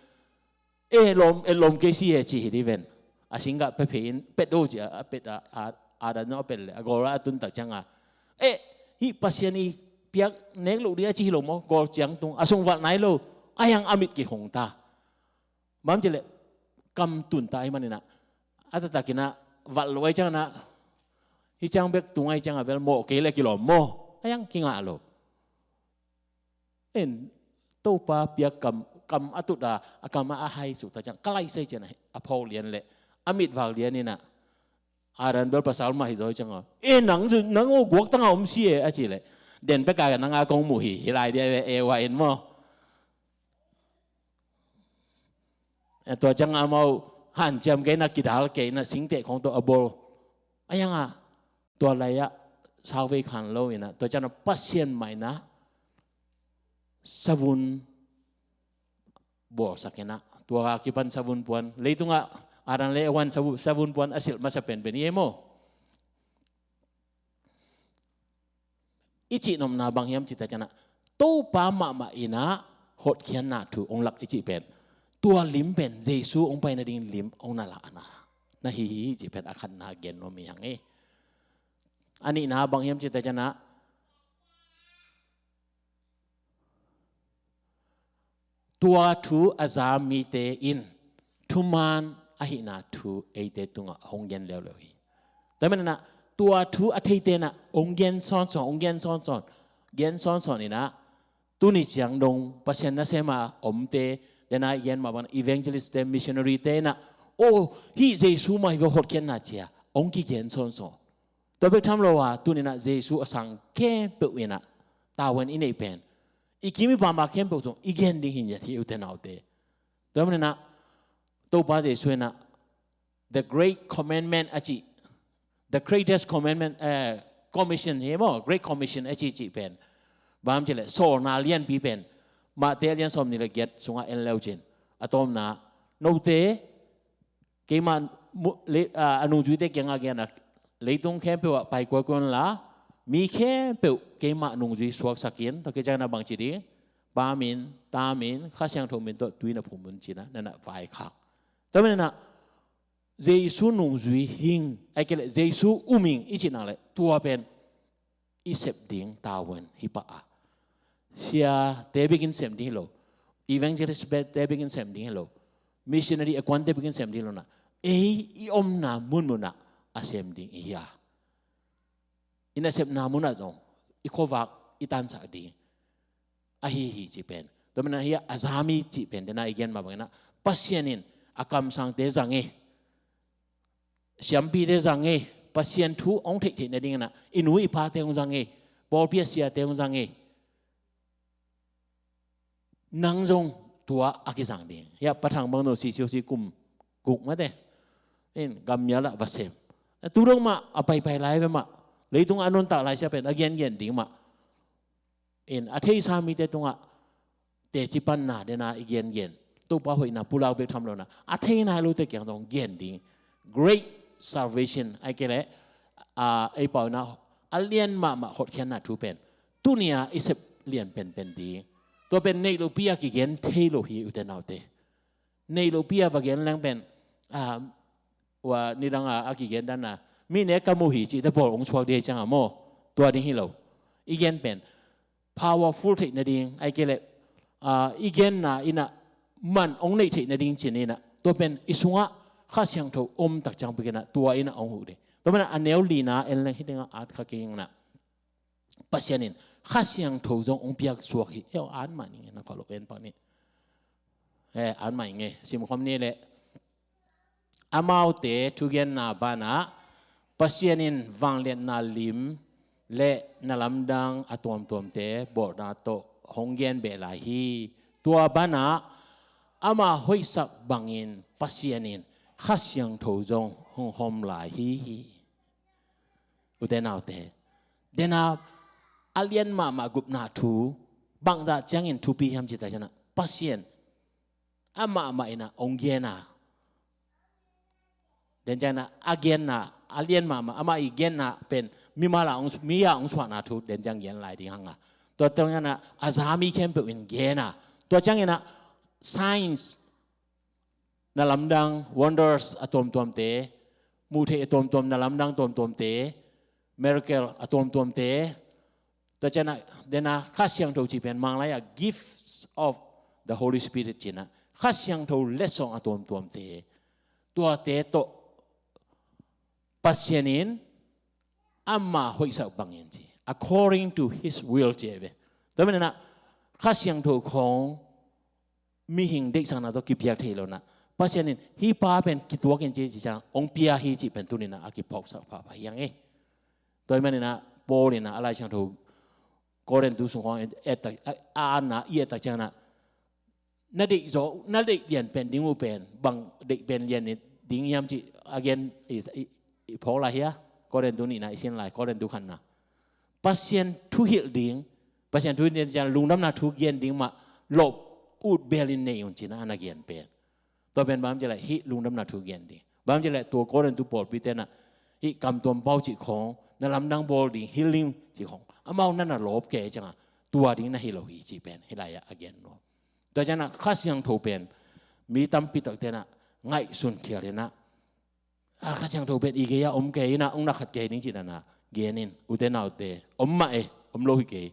eh, lawm, eh, lawm kei si e, ci hi ding ven. A singgah pia phei in, pet do ci a, a pet a, a, Adam zong a pet leh a gawl ah a tun tak ciangin ah, eh, hih Pasian i piak nek loh ding a ci hi lo maw, gawl ciang tung a sung valh nai lo, ahi hang a mit kihong ta. Bang ci leh kam tun ta ahih manin ah, a taktakin ah valh lo ahih ciangin ah, hih ciang bek tung ahih ciangin ah bel mawh kei leh kilawm maw, ahi hang kingah lo. In, Topa piak kam, kam a tut a, a kam a a hai suk tak ciang ka laisai ciang a phawk lian leh a mit vak lian in ah, Adam bel pasal mah hi zaw ciang a, eh, nang, nang aw guaktang a om si e, a cih leh, den pek a nang a kong muh hi, hi lai ding a ve, Eva in maw. Eh, tua ciang amau hanciam kei in ah, kidal kei in ah, singteh khawng tawh a bawl. Ahi hang ah tua lai ah sauvei khan lo in ah, tua ciang ah Pasian mah in ah savun bawlsak in ah, tua a kipan savun puan, leitung ah Adam le Eva in savu-, savun puan a silh masa penpen hi e maw. I cih nopna bang hiam cih tak ciang ah, Topa mahmah in ah hotkhiatna thu hong lak i cih pen, tua lim pen Jesu hong pai nading lim hong na lahna na hi hi, cih pen a khatna gen nuam hi hang e. A nihna bang hiam cih tak ciang ah, tua thu a za mite in thuman ahihna thu eite tungah hong gen leuleu hi. Tua manin ah tua thu a theite in ah hong gen sawnsawn, hong gen sawnsawn, gen sawnsawn in ah, tuni ciang dong Pasian nasem a omte, den a i gen mah bang evangelist te, missionary te in ah, oh, hih Jesu mah hi ve hotkhiatna, ci a hong kigen sawnsawn. Tua bek tham lo a, tuni-in ah Jesu a sang khempeuh in ah tavuan i neih pen, i kim i pam a khempeuh tung i gen ding hi ngiat hi, ute naute. Tua manin ah Topa Jesu in ah the great commandment a cih, the greatest commandment, eh, commission hi maw, great commission a cih cih pen, bang hiam cih leh sawlna lianpi pen Matthai a lian sawmnih le giat sungah en le uh cin, a tawpna, note keimah mu-, le-, a, a nungzuite kiangah gen a, leitung khempeuh ah pai kuaikuai un la, mi khempeuh keimah nungzui suaksak in, tua khit ciangin ah bang ci ding, Pa min, Ta min, Kha Siangtho min tawh tui na phum un, ci-in ah na na vaikhak. Tua manin ah Jesu nungzui hi ing, ahih kei leh Jesu um ing i cih nak leh, tua pen i sep ding tavuan hi pah a, siate bek in sem ding hi lo, evangelist te bek in sem ding hi lo, missionary a kuante bek in sem ding hi lo in ah, ei i omna munmun ah a sem ding i hi a, i nasepna mun ah zong i khuavak i tansak ding ahi hi, cih pen. Tua manin ah hih a za mi cih pen, den a i gen mah bangin ah, Pasian in a kamsangte zang hi, siampite zang hi, Pasian thu hong theihtheih nadingin ah i nu i pate hong zang hi, pawlpi a siate hong zang hi. Nang zong tua a kizang ding. Hih a Pa Thang bang no, sisiu si kum guk mate in, gammial ah va sem. Tu dong mah a paipai lai ve mah, leitung a nuntak lai sia pen a gengen ding mah. In, a theisa mite tungah teci panna, den a i gengen, Topa hoihna pulak bek tham lo-in ah, a thei nai lote kiang zong gen ding. Great salvation, ahih kei leh, a, ei pau-in ah, a lian mahmah hotkhiatna thu pen tuni-a i sep lian penpen ding. Tua pen neih lohpi-a kigen thei lo hi, ute naute. Neih lohpi-a va gen leng pen, a, tua nidang a, a kigen dan a, mi nek ka mu hi cihte pawl hong suak ding hi ciang a maw. Tua ding hi lo. I gen pen powerful theih nading, ahih kei leh, a, i genna in ah man hong neih theih nading ci-in ah, tua pen i sungah Kha Siangtho om tak ciang bek in ah, tua in ah hong huh ding. Tua manin ah a neu lina en leng, hih tengah at kha kei ing in ah, Pasian in Kha Siangtho zong hong piak suak hi. Eh, at mah ning e, na kha lo, en pak ni. Eh, at mah ing e, sim khawm ni leh. Amaute thugenna banah Pasian in vangliatna lim le na lamdang a tuamtuamte bawlna tawh hong gen beh lai hi. Tua banah ama hoihsak bangin Pasian in Kha Siangtho zong hong hawm lai hi. Ute naute, den a, a lian mahmah gupna thu, bangzah ciangin thupi hiam cih tak ciangin ah, Pasian amah mah in ah hong gen a, den ciangin ah a genna, a lian mahmah, amah i genna pen mimal a hong, mi a hong suahna thu den ciang gen lai ding hang a, tua ciangin ah a za mi khempeuh in gen a, tua ciangin ah signs, na lamdang, wonders a tuamtuamte, muh theih a tuamtuam, na lamdang tuamtuamte, miracle a tuamtuamte, tua ciangin ah, den a Kha Siangtho cih pen Manglai ah gifts of the Holy Spirit ci-in ah, Kha Siangtho letsong a tuamtuamte, tuate tawh Pasian in ama hoihsak bangin ci, according to his will ci ve. Tua manin ah Kha Siangtho khawng mihing deihsakna tawh kipiak thei lo-in ah, Pasian in hih pa pen kituak in ci, ci ciang hong pia hi cih pen tuni-in ah a kiphawksak pahpah hi hang e. Tua ahih manin ah Paul in ah a Lai Siangtho Korintu sung khawng et tak, a, a, na i et tak ciangin ah, na deih zaw, na deih lian pen ding uh pen, bang deih pen lian ding hiam cih a gen i, i, i phawk lai hi a, Korintu nihna i sin lai, Korintu khatna. Pasian thu hilh ding, Pasian thu hilh ding ciang lungdamna thu gen ding mah lawp ut bel in nei un ci-in ah a na gen pen. Tua pen bang hiam cih leh hih lungdamna thu gen ding. Bang hiam cih leh tua Korintu pawlpite in ah hih kamtuam pau cih khawng, na lamdang bawl ding, healing cih khawng, amau na na lawp kei ciang a, tua ding na hi lo hi cih pen hih lai-ah a gen nuam. Tua ciangin ah Kha Siangtho pen mi tampi takte in ah ngaihsun khial in ah, a, Kha Siangtho pen i gei-ah om kei in ah hong na khat kei ding ci-in ah gen in, ute naute, om mah e, om lo hi kei.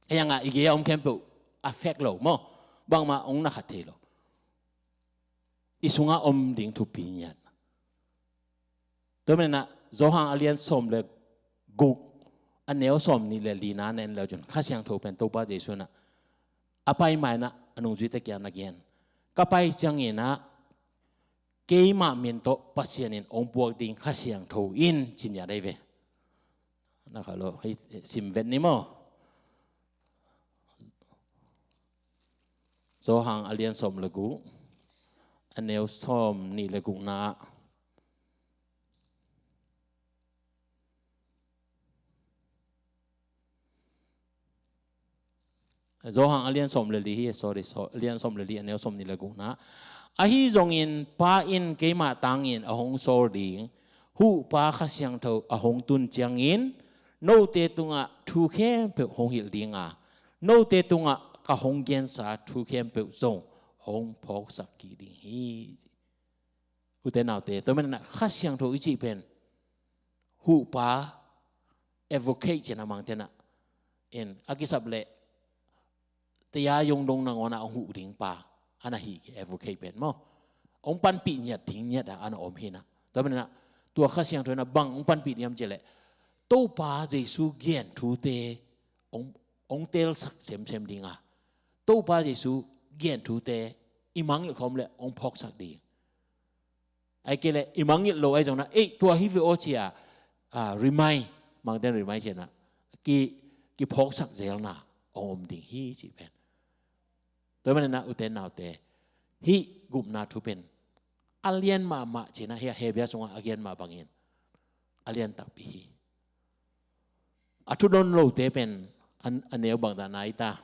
Ei hang a i gei-ah om khempeuh a fek lo maw, bangmah hong na khat thei lo. I sungah om ding thupi ngiat. Tua manin ah Johan a lian sawm le guk, a neu sawm nih le lina na en le uh cin, Kha Siangtho pen Topa Jesu in ah a pai ma-in ah a nungzuite kiang na gen, ka pai ciangin ah keimah min tawh Pasian in hong puak ding Kha Siangtho in ci-in a dai ve. Na kha lo, hei, sim vet ni maw. Johan a lian sawm le guk, a neu sawm nih le gukna. Johan a lian sawm le li hi, sorry, so, a lian sawm le li, a neu sawm nih le gukna. Ahi zongin Pa in keimah tangin a hong sawl ding Huhpa Kha Siangtho a hong tun ciangin note tungah thu khempeuh hong hilh ding a, note tungah ka hong gensa thu khempeuh zong hong phawksak kik ding hi. Ute naute, tua manin ah Kha Siangtho i cih pen Huhpa, advocate ci-in a Mangte in ah, in a kisap leh taya yongdong nangawn ah hong huh ding pa a na hi, advocate pen maw. Hong panpih ngiat ding ngiat ah a na om hi in ah. Tua manin ah tua Kha Siangtho in ah bang hong panpih ding hiam cih leh Topa Jesu gen thute hong, hong telsak semsem ding a, Topa Jesu gen thute i mangngilh khawm leh hong phawksak ding. Ahih kei leh i mangngilh lo ahi zongin ah, ei, tua hi ve aw ci-a, a, remind, Mangte in remind ci-in ah, ki, kiphawksak zelna hong om ding hi cih pen. Tua manin ah ute naute, hih gupna thu pen a lian mahmah ci-in ah, hih a Hebrew sungah a gen mah bangin a lian takpi hi. A thu don lote pen a, a neu bangzah na hi ta.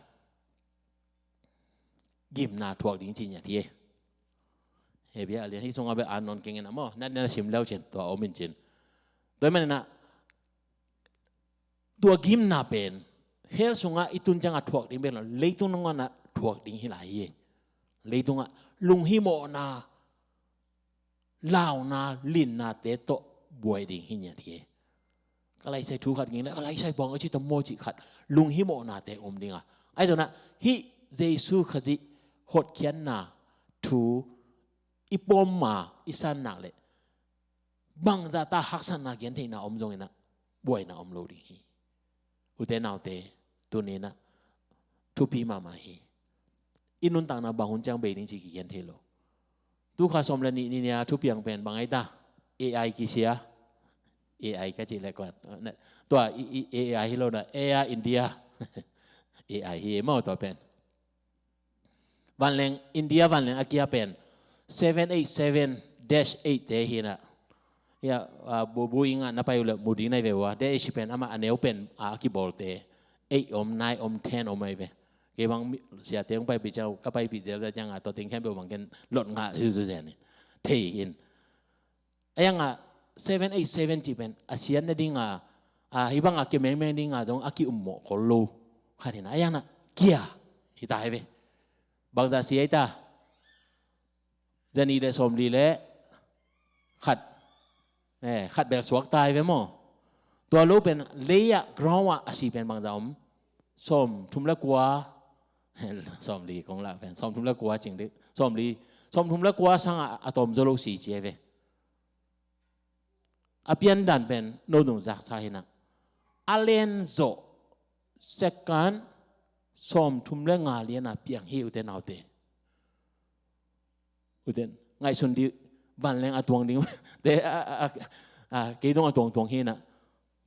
gimna thuak ding ci ngiat hi. Hebrew a lian hi sungah bel a non kengin a maw, na, na sim leu cin, tua om in cin. Tua hi maninah, tua gimna pen hell sungah i tun ciangah thuak ding bek lo, leitung nangawnah thuak ding hi lai hi. Leitungah lunghimawhna, launa, linnate tawh buai ding hi ngiat hi. Ka laisai thu khat ngin le, ka laisai buang a ci ta maw cih khat, lunghimawhnate om dinga. Ahi zonah hih Jesu Khazih hotkhiatna thu i pom ma i san nak leh, bangzah ta haksatna gentheihna om zonginah buaina om lo ding hi. Ute naute, tuninah thupi mahmah hi. I nuntakna bang hun ciang bei ding ci kigen thei lo. Tukha sawm le nih ni nia thupiang pen bang ai ta? A I kisia. A I ka cih le kuan, tua i, i, A I hi lo na, Air India. A I hi maw tua pen. Vanleng, India vanleng a kia pen seven eight seven dash eight te hi na. Ya, ah, bu, Boeing ah na pai uh le mu ding nai ve ua. Dash pen ama a neu pen a kibawlte. Eight om, nine om, ten om ai ve. Kei bang mi, siate hong pai pi ciang, ka pai pi zel za ciang a, tua teng khempeuh bang ken lot ngah hi zu zen in. Thei in. A yang a seven eight seven cih pen a siat nading a, a, hih bang a kimengmeng ding a zong a ki-ummawh kol lo khat hi na. A yang na kia hi ta hi ve. Bangzah si ai ta? Zanih le sawmli le khat, eh, khat bel suak ta hi ve maw? Tua lo pen lei ah ground ah a si pen bangzah om? Sawmthum le kua, sawmli kong lah pen, sawmthum le kua cing dih, sawmli, sawmthum le kua sang a, a tawm zo lo si ci ai ve. A piandan pen no nung zaksa hi na. A len zawh second sawmthum le nga lian a piang hi ute naute. Uten ngaihsun dih, vanleng a tuang ding te, a, a, a, a, kei dong a tuangtuang hi na.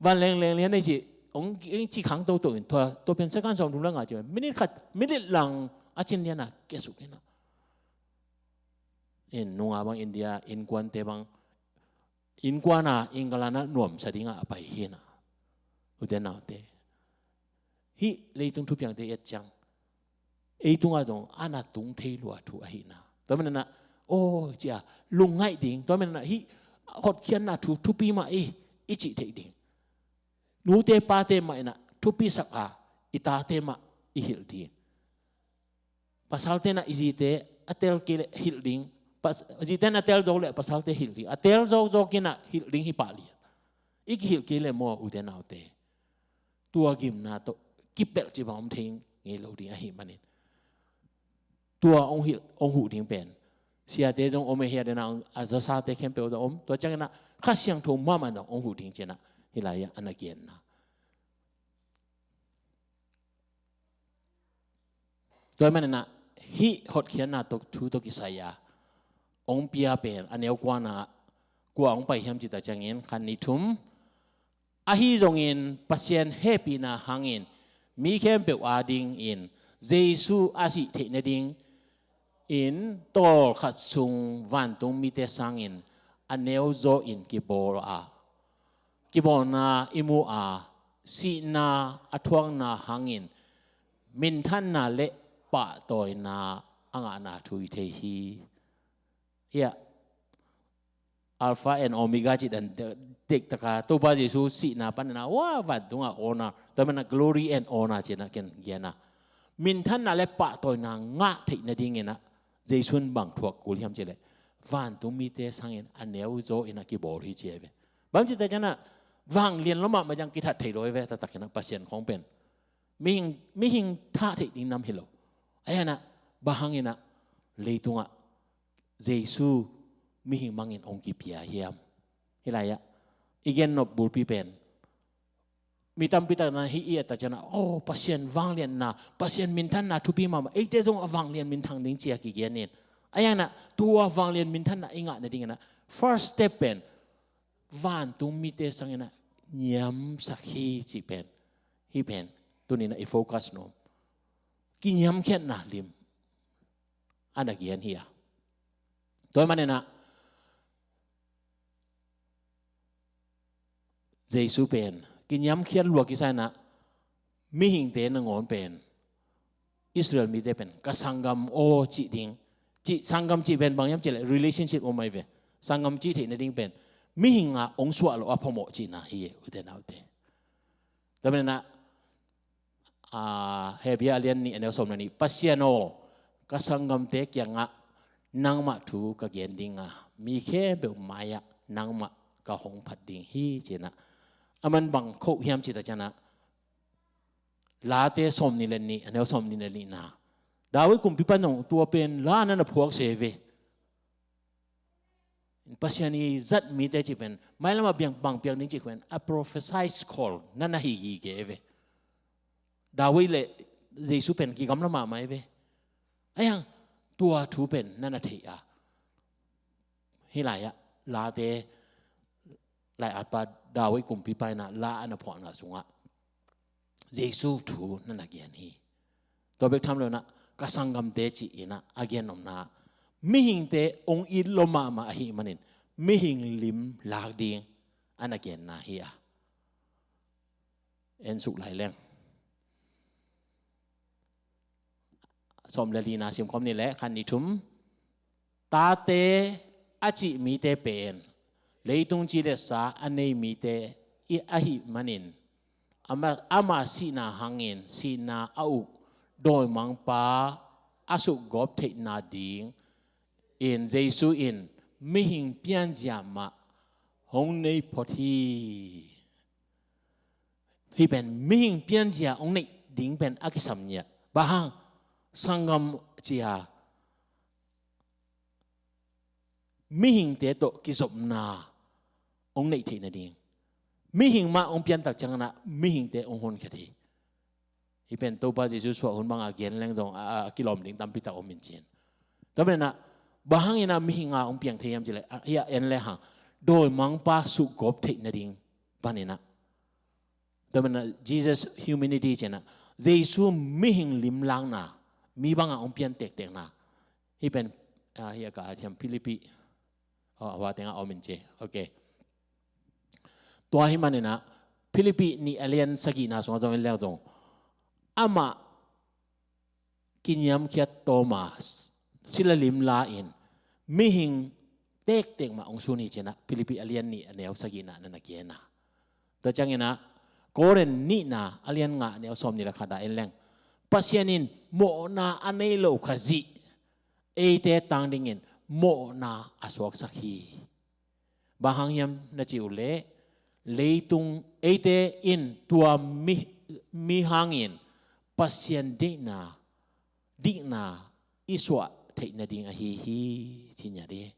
Vanleng leng lian ei ci, ong, ong ci khang toto in tua, tua pen second sawmthum le nga ci, minute khat, minute lang a cin lian a kiasuk hi na. In nunga bang India innkuante bang, innkuana innkalana nuamsa dinga a pai hi na. Ute naute, hih leitung thupiangte i et ciang, ei tungah zong a na tung thei lua thu ahi na. Tua manana, aw cia lungngaih ding, tua manana hih hotkhiatna thu thupi mah i, i cih theih ding. Nute pate mah ina thupisak a, i tate mah i hilh ding. Pasalte na i zite a tel kei le hilh ding. Pas, zite na tel zo le pasalte hilh ding. A tel zo zo kina hilh ding hi pah lian. I kihilh kei le maw ute naute. Tua gimna tawh kipelh ci bang om thei ngei lo ding ahi manin. Tua ong hilh, ong huh ding pen. Siate zong om e hi a dena a zasate khempeuh zong om. Tua ciangina Kha Siangtho mahmah zong ong huh ding cina. Hi lai a ana genna. Tua hi manina hih hotkhiatna tawh thu tawh kisai a ong pia pen a neu kuana kua ong pai hiam cita ciangin khan ni thum. Ahi zongin Pasian hehpihna hangin mi khempeuh adingin Jesu a sih theih nading in tawlkhat sung vantung mite sangin a neu zaw in kibawl a, kibawlna i mu a, sihna a thuakna hangin minthanna le pahtawina a ngahna thu i thei hi. Hiah Alpha and Omega ci dan dektaka Topa Jesu sihna panina wa vantunga honor, tua mana glory and honor cina ken giana. Minthanna le pahtawina ngah theih nadingina Jesu'n bang thuak kul hiam cile vantung mite sangin a neu zaw ina kibawl hi ci ai ve. Bang cita ciana vanglian loma majang kithat thei lo ai ve, tatakina Pasian khong pen mihing, mihing thah theih ding nam hi lo. Ayana bang hangina leitungah Jesu mihing mangin ong kipia hiam? Hi lai-ah i gen nop bulpi pen mi tampi takna hi i a ta ciana, oh, Pasian vanglianna, Pasian minthanna thupi mahmah, eite zong a vanglian minthang ding cia kigenin. Ayana tua vanglian minthanna i ngah nadingina first step pen vantung mite sangina niamsak hi ci pen. Hi pen tunina i focus no kiniamkhiatna lim ana gian hi a. Tua manina Jesu pen kiniamkhiat lua kisana mihingte nangawn pen Israel mite pen ka sanggam aw cih ding, cih sanggam cih pen bang hiam cih leh relationship om ahi ve. Sanggam cih theih nading pen mihing a hong suah loh a phamawh cihna hi, ute naute. Tua manin ah, Hebru a lian nih a neu sawm le nih, Pasian aw, ka sanggamte kiangah nangmah thu ka gen ding a, mi khempeuh mai-ah nangmah ka hong phat ding hi, ci-in ah. A man bang khoh hiam cih tak ciangin ah, Late sawm nih le nih a neu sawm nih le nihna, David kumpipa in zong tua pen la na na phuak se ve. Pasian i zat mite cih pen mailam a bang piang ding cih pen a prophesy scroll na na hi hi ke ve. David le Jesu pen kigamla mahmah hi ve. Ahi hang tua thu pen na na thei a, hih lai-ah Late lai-atpa David kumpipa in ah la a na phuahna sungah Jesu thu na na gen hi. Tua bek tham lo-in ah ka sanggamte ci-in ah a gen nopna, mihingte hong it lo mahmah ahih manin mihing lim lak ding a na genna hi a. En suk lai leng. Sawm le lina sim khawm ni leh, khat, nih, thum. Tate a cih mite pen leitung ci le sa a nei mite i ahih manin, ama, ama sihna hangin sihna a uk dawimangpa a sukgawp theihna dingin Jesu in mihing pianzia mah hong nei phot hi. Hih pen mihing pianzia hong neih ding pen a kisam ngiat. Bang hang? Sanggam ci-a mihingte tawh kizopna hong neih theih nading. Mihing mah hong piantak ciangin ah mihingte hong honkhiat hi. Hih pen Topa Jesu suah hun bangah gen leng zong a, a, a kilawm ding tampi tak om in cin. Tua manin ah bang hangin ah mihing a hong piang thei hiam cih leh, a, hih a en le hang, dawimangpa sukgawp theih nading panin ah. Tua manin ah Jesus humanity ci-in ah, Jesu mihing limlakna, mi bangah hong pian tektekna. Hih pen, a, hih a ka a thiam Philippi, a, hua tengah om in ci. Ok. Tua hih manin ah Philippi nih a lian sagihna sungah zong en leng zong, amah kiniamkhiat tawm a, sila lim la-in mihing tektek mah hong sun hi ci-in ah Philippi a lian nih a neu sagihna na na gen a. Tua ciangin ah Korin nihna a lian nga a neu sawm nih le khat ah en leng, Pasian in mawhna a nei lo Khazih eite tang dingin mawhna a suaksak hi. Bang hang hiam na cih uh leh, leitung eite in tua mi, mi hangin Pasian deihna, dikna i suah theih nading ahi hi, ci ngiat hi.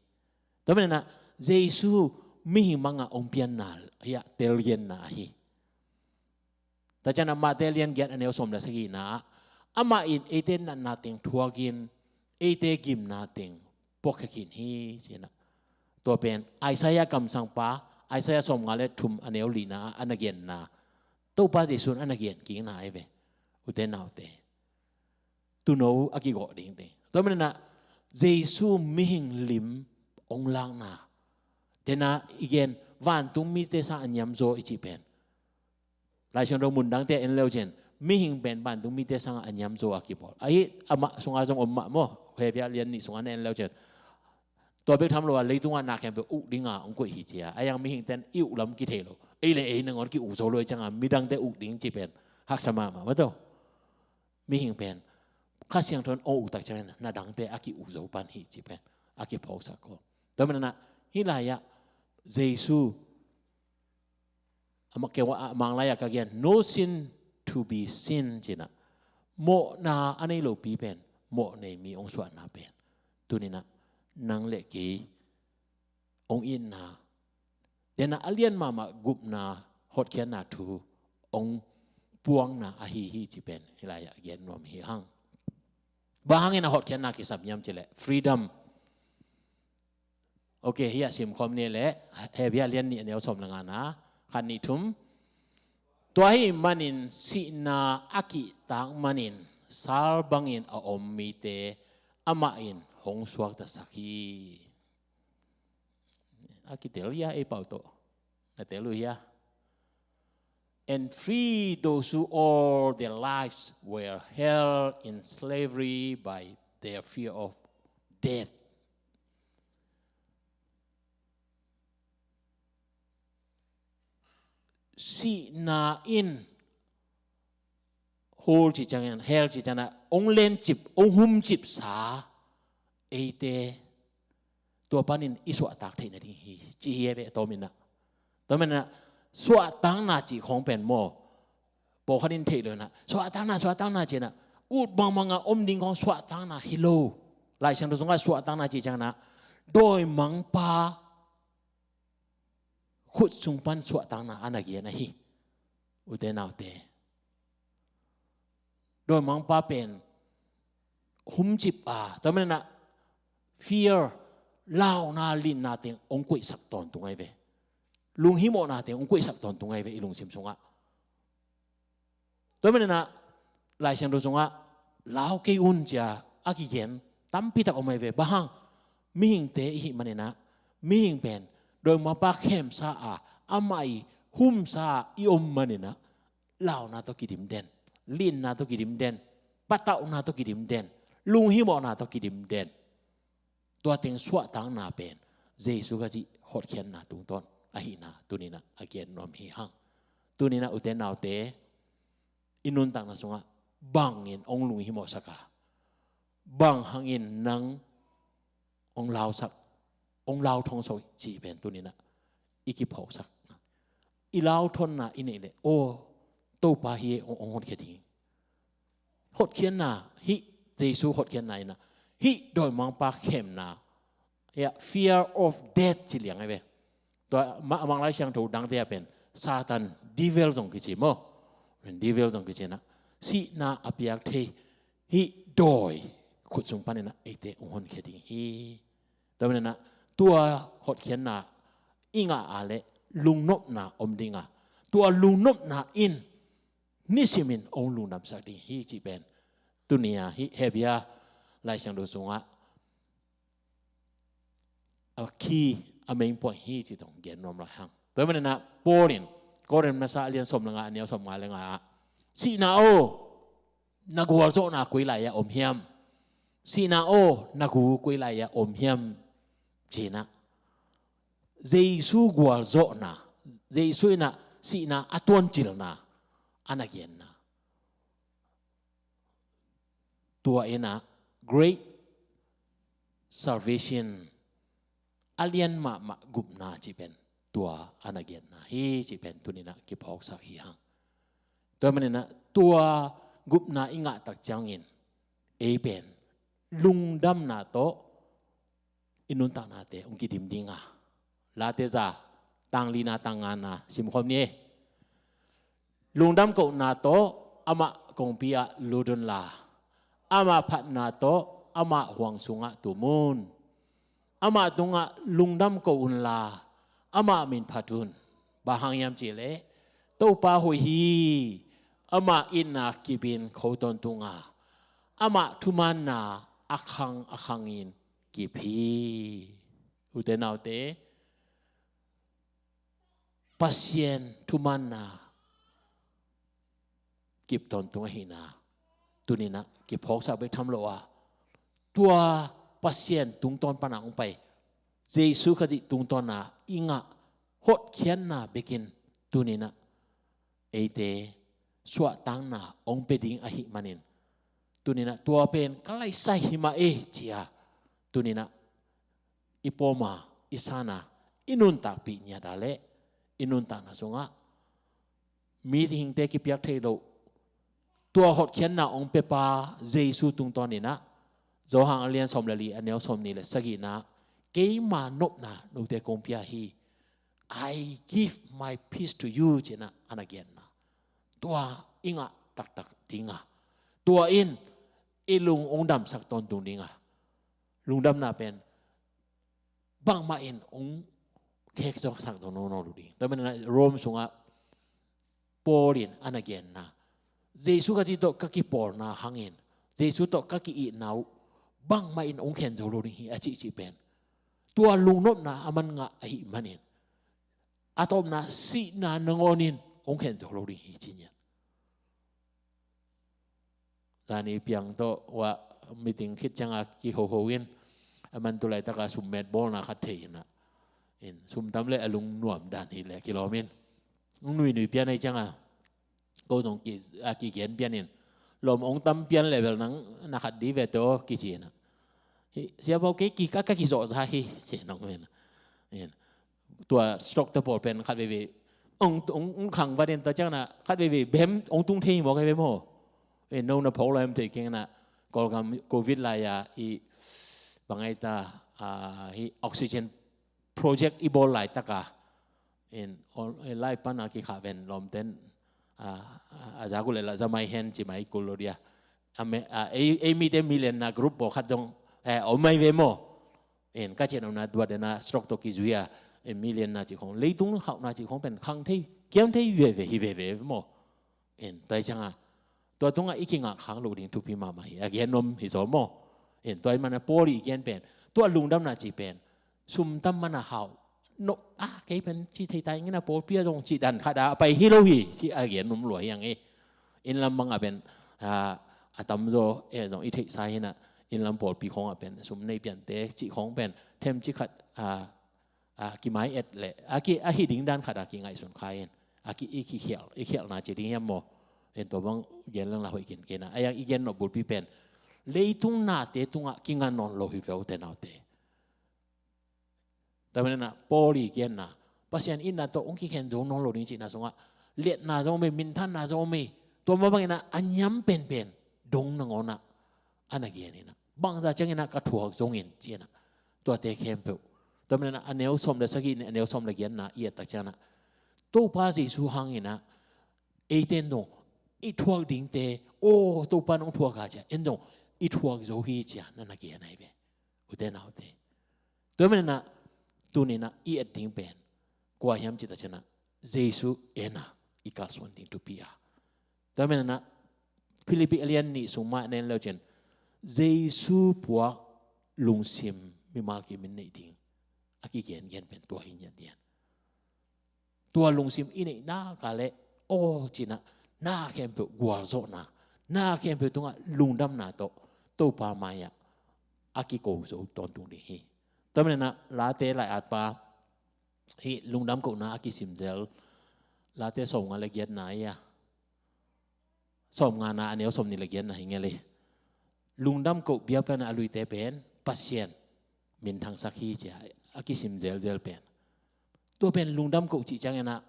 Tua manin ah Jesu mihing bangah hong pianna hih a telgenna ahi. Tua ciangin ah Mate lian giat a neu sawm le sagihna ah, amah in eite natna teng thuakin eite gimna teng puakkhia khin hi, ci-in ah. Tua pen Isaiah kamsangpa, Isaiah sawmnga le thum a neu lina ah a na genna, Topa Jesu in a na gen kikna ahi ve, ute naute. Tuuno a kigawh ding teng. Tua manin ah Jesu mihing lim hong lakna, den a i gen, vantung mite sang a niamzaw i cih pen, Lai Siangtho mun dangte en le uh cin, mihing pen vantung mite sangah a niamzaw a kibawl. Ahi, amah sungah zong om mah maw, Hebru lian nih sungah na en le uh cin. Tua bek tham lo a, leitungah na khempeuh uk dinga hong koih hi ci a. Ahi hang mihingte'n i uk lam kithei lo. Ei le ei nangawn ki-uk zo lo ahih ciangin midangte uk ding cih pen haksa mahmah maw, tua. Mihing pen Kha Siangtho in hong uk tak ciangin na dangte a ki-uk zo pan hi cih pen a kiphawksak ko. Tua manin ah hih lai-ah Jesu, amah keu a, a Manglai ah ka gen, no sin to be seen, ci-in ah. Mawhna a nei lopi pen mawh nei mi hong suahna pen tuni-in ah nang le kei hong itna, den a a lian mahmah gupna, hotkhiatna thu hong puakna ahi hi cih pen hih lai-ah gen nuam hi hang. Bang hangin a hotkhiatna kisam hiam cih leh freedom. Ok, hih a sim khawm ni leh, Hebru lian nih a neu sawm le ngana, khat, nih, thum. Tua ahih manin sihna a kihtak manin sal bangin a om mite amah in hong suaktasak hi. A kitel hia ei pau tawh? Na tel uh hia? and free those who all their lives were held in slavery by their fear of death. Sihna in hell ci ciangin, hell ci ciangin ah, hong lencip, hong humcipsa eite tua panin i suahtak theih nading hi, ci hi e ve, tua manin ah. Tua manin ah, suahtakna cih khawng pen maw, pawlkhat in theih lo in ah, suahtakna, suahtakna ci-in ah, ut bangbang a om ding khawng suahtakna hi lo. Lai Siangtho sungah suahtakna ci ciangin ah, dawimangpa khut sung pan suahtakna a na gen ahi. Ute naute, dawimangpa pen humcip a, tua manin ah fear, launa, linna teng hong koihsak tawntung ahi ve. Lunghimawhna teng hong koihsak tawntung ahi ve i lungsim sungah. Tua manin ah Lai Siangtho sungah lau kei un ci-a a kigen tampi tak om ahi ve. Bang hang, mihingte i hih manin ah, mihing pen dawimangpa khemsa a, amah i humsa a i om manin ah, launa tawh kidim den, linna tawh kidim den, patauhna tawh kidim den, lunghimawhna tawh kidim den. Tua teng suahtakna pen Jesu Khazih hotkhiatna tungtawn ahihna tuni-in ah a gen nuam hi hang. Tuni-in ah ute naute, i nuntakna sungah bangin hong lunghimawhsak a, bang hangin nang hong lausak, hong lauthongsak cih pen tuni-in ah i kiphawksak. I lauthonna i neih leh, aw, Topa hi e, hong, hong hotkhiat ding. Hotkhiatna, hih Jesu hotkhiatna in ah, hih dawimangpa khemna, ya, fear of death ci liang ahi ve. Tua ma-, a Manglai Siangtho dangte ah pen Satan, devil zong kici maw. Devil zong kici in ah, sihna a piak thei hih dawi khut sung panin ah eite hong honkhia ding hi. Tua manin ah, tua hotkhiatna i ngah a leh lungnopna om ding a, tua lungnopna in nisimin hong lungdamsak ding hi cih pen tuni-a hih Hebru Lai Siangtho sungah a key, a main point hi cih tawh gen nuam lai hang. Tua manin ah Paul in Korin masa a lian sawm le nga, a neu sawm nga le nga ah, sihna aw, na gualzawhna koi lai-ah om hiam? Sihna aw, na gu koi lai-ah om hiam? Ci-in ah, Jesu gualzawhna, Jesu in ah sihna a tuancilna a na genna. Tua in ah great salvation, a lian mahmah gupna cih pen tua a na genna hi cih pen tuni-in ah kiphawksak hi hang. Tua manin ah tua gupna i ngah tak ciangin ei pen lungdamna tawh i nuntaknate hong kidim ding a, Late za, tang lina, tang ngana simkhawm ni. Lungdam kohna tawh amah kongpi ah lut unla, amah phatna tawh amah huang sungah tum un. Amah tungah lungdam ko unla, amah min phat un. Bang hang hiam cih leh Topa hoih hi. Amah itna kip in kho tawntung a, amah thumanna a khang a khangin kip hi. Ute naute, Pasian thumanna kip tawntung ahihna tuni-in ah kiphawksak bek tham lo a, tua Pasian tungtawn pana hong pai Jesu Khazih tungtawna i ngah hotkhiatna bekin tuni-in ah eite suahtakna hong pia ding ahih manin, tuni-in ah tua pen ka laisai hi mah e ci-a, tuni-in ah i pawma i sana i nuntakpih niat a leh i nuntakna sungah mihingte kipiak thei loh tua hotkhiatna hong piapa Jesu tungtawnin ah, Johan a lian sawm le li, a neu sawmnih le sagihna, keima nopna note kong pia hi. I give my peace to you, ci-in ah a na genna. Tua i ngah taktak ding a, tua in i lung hong damsak tawntung ding a, lungdamna pen bangmah in hong khekzawksak tawntung nawn lo ding. Tua manin ah Rome sungah Paul in a na genna, Jesu Khazih tawh ka kipawlna hangin, Jesu tawh ka ki-itna uh bangmah in hong khen zo lo ding hi, a cihcih pen tua lungnopna a man ngah ahih manin, a tawpna sihna nangawnin hong khen zo lo ding hi ci nian. Zani piang tawh wah meeting khit cianga kihoho in, a man tu laitaka summet bawlna khat thei inah, in sumtam le a lungnuam dan hi le kilawm in, hong nuinui pian ahi cianga ko zong ki, a kigen pian in, lawm hong tam pian level nang na khat di ve tawh kici inah, hi siapau kei kika ka kizawhza hi ci nong ve inah. In tua stroke te pawl pen khat veivei hong, hong, hong khang vatin tua ciangna khat veivei bem hong tung thei hi mawk ahi ve maw. In no na phawk lai om thei keng inah, Kawlgam covid lai-a i bangai ta, ah, hi oxygen project i bawl laitaka, in lai pana kikhah ven lawmten, ah, a zak uh le la za mai hen ci mai kul lo dia. Ei mite million na group bawl khat dong, eh, om mai ve maw. In ka cian omna duat dena stroke tawh kizui a, in million na cih khong, leitung hauhna cih khong pen khang thei kiam thei veve hi veve maw. In tua hi cianga tua tungah i kingah khak loh ding thupi mahmah hi a gen om hi zaw maw. In tua hi mana Paul i gen pen, tua lungdamna cih pen sumtam mana hau nop a, kei pen ci thei ta ing ina, pawlpi a zong cih dan khat a pai hi lo hi ci a gen om lua hi ang e. Inn lam bangah pen, ah, a tamzaw e zong i theihsa hi inah, inn lam pawlpi khongah pen sum nei piante cih khong pen them ci khat, ah, ah, kimai et le a ki, a hi ding dan khat a kingaihsun kha in, a ki, i kikhial, i khialna ci ding hiam maw. In tua bang gen lang la hoih kin kei inah, a yang i gen nop bulpi pen leitung nate tungah kinga nawn lo hi ve u te naute. Tua manin ah Paul i genna, Pasian itna tawh hong kikhen zo nawn lo ding cihna sungah liatna zong om ei, minthanna zong om ei. Tua mah bangin ah a niam penpen dong nangawn ah a na gen in ah, bangza ciangin ah ka thuak zongin ci-in ah, tuate khempeuh. Tua manin ah a neu sawm le sagih, a neu sawm le giatna i et tak ciangin ah, Topa Jesu hangin ah eite in zong i thuak dingte, aw, Topa in hong thuak a ci-a en zong i thuak zo hi ci-a na na gen ahi ve. Ute naute, tua manin ah tuni-in ah i et ding pen kua hiam cih tak ciangin ah, Jesu en a i kalsuan ding thupi a. Tua manin ah Philippi a lian nih sung mah na en le uh ciangin, Jesu puak lungsim mimal kim in neih ding a kigengen pen tua hi ngiat lian. Tua lungsim i neih nak leh, aw, ci-in ah na khempeuh gualzawhna, na khempeuh tungah lungdamna tawh Topa mai-ah a kiko zo tawntung ding hi. Tua manin ah Late lai-atpa hih lungdam kohna a kisim zel, Late sawmnga le giatna hi a, sawmngana a neu sawmnih le giatna hi ngiat hi. Lungdam koh biakpiakna a luite pen Pasian minthangsak hi ci-a a kisim zelzel pen. Tua pen lungdam koh cih ciangin ah,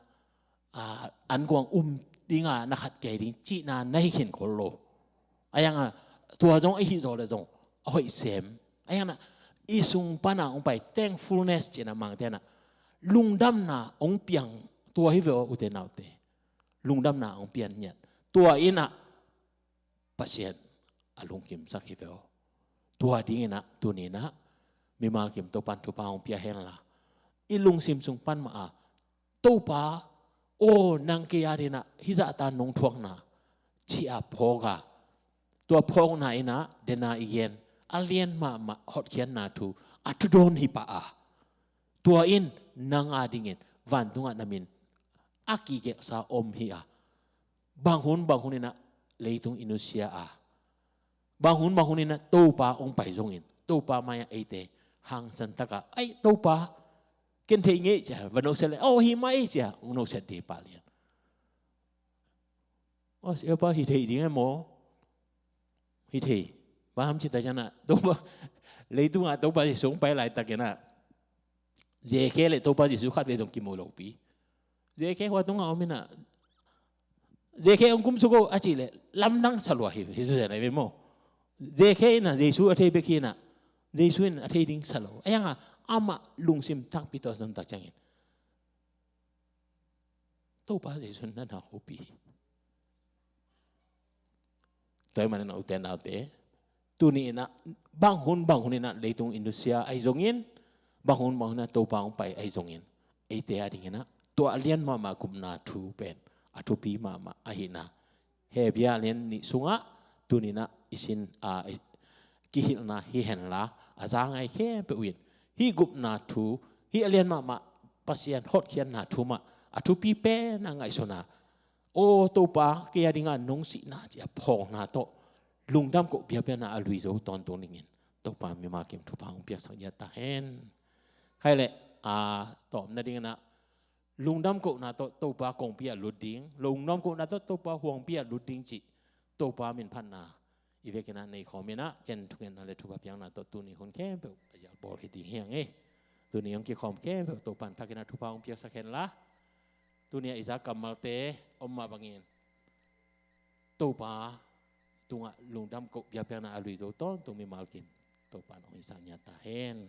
ah, ankuang um dinga na khat kei ding cihna na hi khin khol lo. A yang ah tua zong a hih zaw le zong a hoih sem. A yang ah i sung pana hong pai thankfulness cihna mangte in ah lungdamna hong piang tua hi ve aw ute naute. Lungdamna hong pian ngiat. Tua in ah Pasian a lungkimsak hi ve aw. Tua dingin ah tuni-in ah mimal kim Topa in thupha hong pia hen la, i lungsim sung pan mah a, Topa aw, nang kei adingin ah hih zahta nong thuakna ci-a phawk a, tua phawkna in ah dena i gen a lian mahmah hotkhiatna thu, a thudawn hi pah a, tua in nang adingin vantungah na min a kigelhsa om hi a, bang hun bang hun in ah leitung i nusia a, bang hun bang hun in ah Topa hong pai zongin Topa mai-ah eite hangsan takah, ai Topa, ken thei ngei ci-a va noset le, aw, hi mah ei ci-a hong noset ding pah lian. Aw, siapa, hi thei ding e maw? Hi thei. Bang hang hiam cih tak ciangin ah Topa, leitungah Topa Jesu hong pai laitakin ah Zeke le Topa Jesu khatvei zong kimu lopi. Zeke hua tungah om in ah, Zeke hong kumsuk o a cih leh lamdang sa lua hi, hi Jesu in ah, hi ve maw. Zeke in ah Jesu a thei bek hi in ah, Jesu in a thei ding sa lo. A yang ah amah lungsim takpi tawh a zon tak ciangin Topa Jesu in na na hopih hi. Tua ahih manin ah ute naute, tuni-in ah bang hun bang hun in ah leitung i nusia ahi zongin, bang hun bang hun in ah Topa hong pai ahi zongin, eite adingin ah tua a lian mahmah gupna thu pen a thupi mahmah ahihna Hebru a lian nih sungah tuni-in ah i sin a, i kihilhna hi hen la, a za ngai khempeuh in hih gupna thu, hih a lian mahmah Pasian hotkhiatna thu mah a thupi pen a ngaihsun a, Aw Topa, kei a dingah nong sihna ci a phawkna tawh lungdam koh biakpiakna a lui zo tawntung dingin Topa mimal kim thupha hong piaksak ngiat ta hen. Khai leh a tawpna dingin ah lungdam kohna tawh Topa kongpi ah lut ding, lungdam kohna tawh Topa huangpi ah lut ding cih Topa minphatna i vekin ah nei khawm in ah, ken thungetna le thupha piakna tawh tuni hun khempeuh a zial bawl hi ding hi hang e. Tuni hong kikhawm khempeuh Topa in thakin ah thupha hong piaksak hen la, tuni a i za kammalte om mah bangin Topa tungah lungdam koh biakpiakna a lui zo tawntung mimal kim Topa in hong hisak ngiat ta hen.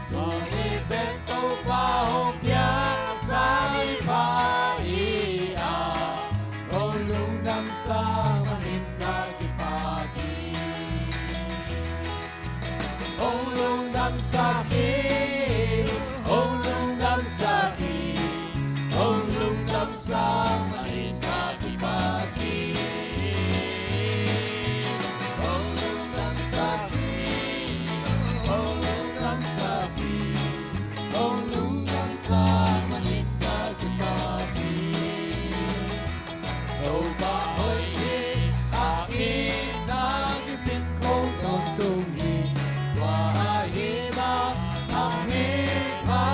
Tuni pen Topa hong piaksa ni pha hi a, hong lungdamsak manin ka kipak hi. Hong lungdamsak hi, hong lungdamsak hi, hong lungdamsak manin ka kipak hi. Hong lungdamsak hi, hong lungdamsak hi, hong lungdamsak manin ka kipak hi. Topa hoih hi, a itna kipit kho tawntung hi. Tua ahih manin a mipha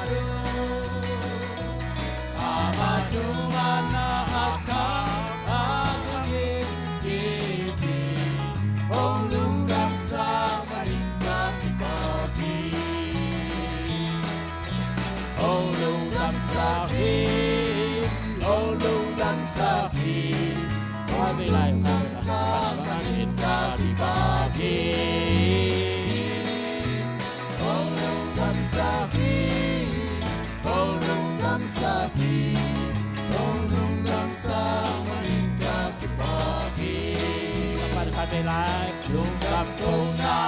uh, ama thuman a a kah a kah in kip hi. Hong lungdamsak manin ka kipak hi. Hong lungdamsak hi, hong lungdamsak hi, hong lungdamsak manin ka kipak hi. Hong lungdamsak hi, hong lungdamsak hi, hong lungdamsak manin ka kipak hi. Lungdam kohna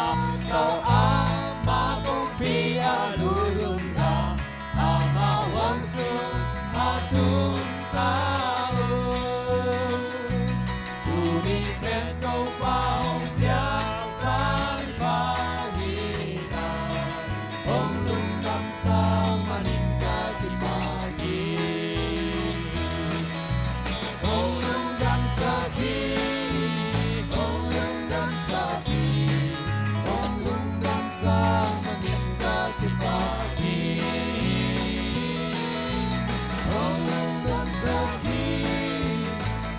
tawh ama kongpi ah lut un la, ama huang sung a tung ta un. Tuni pen Topa hong piaksa ni pha hi a, hong lungdamsak manin ka kipak hi. Hong lungdamsak hi, hong lungdamsak hi, hong lungdamsak manin ka kipak hi. Hong lungdamsak hi,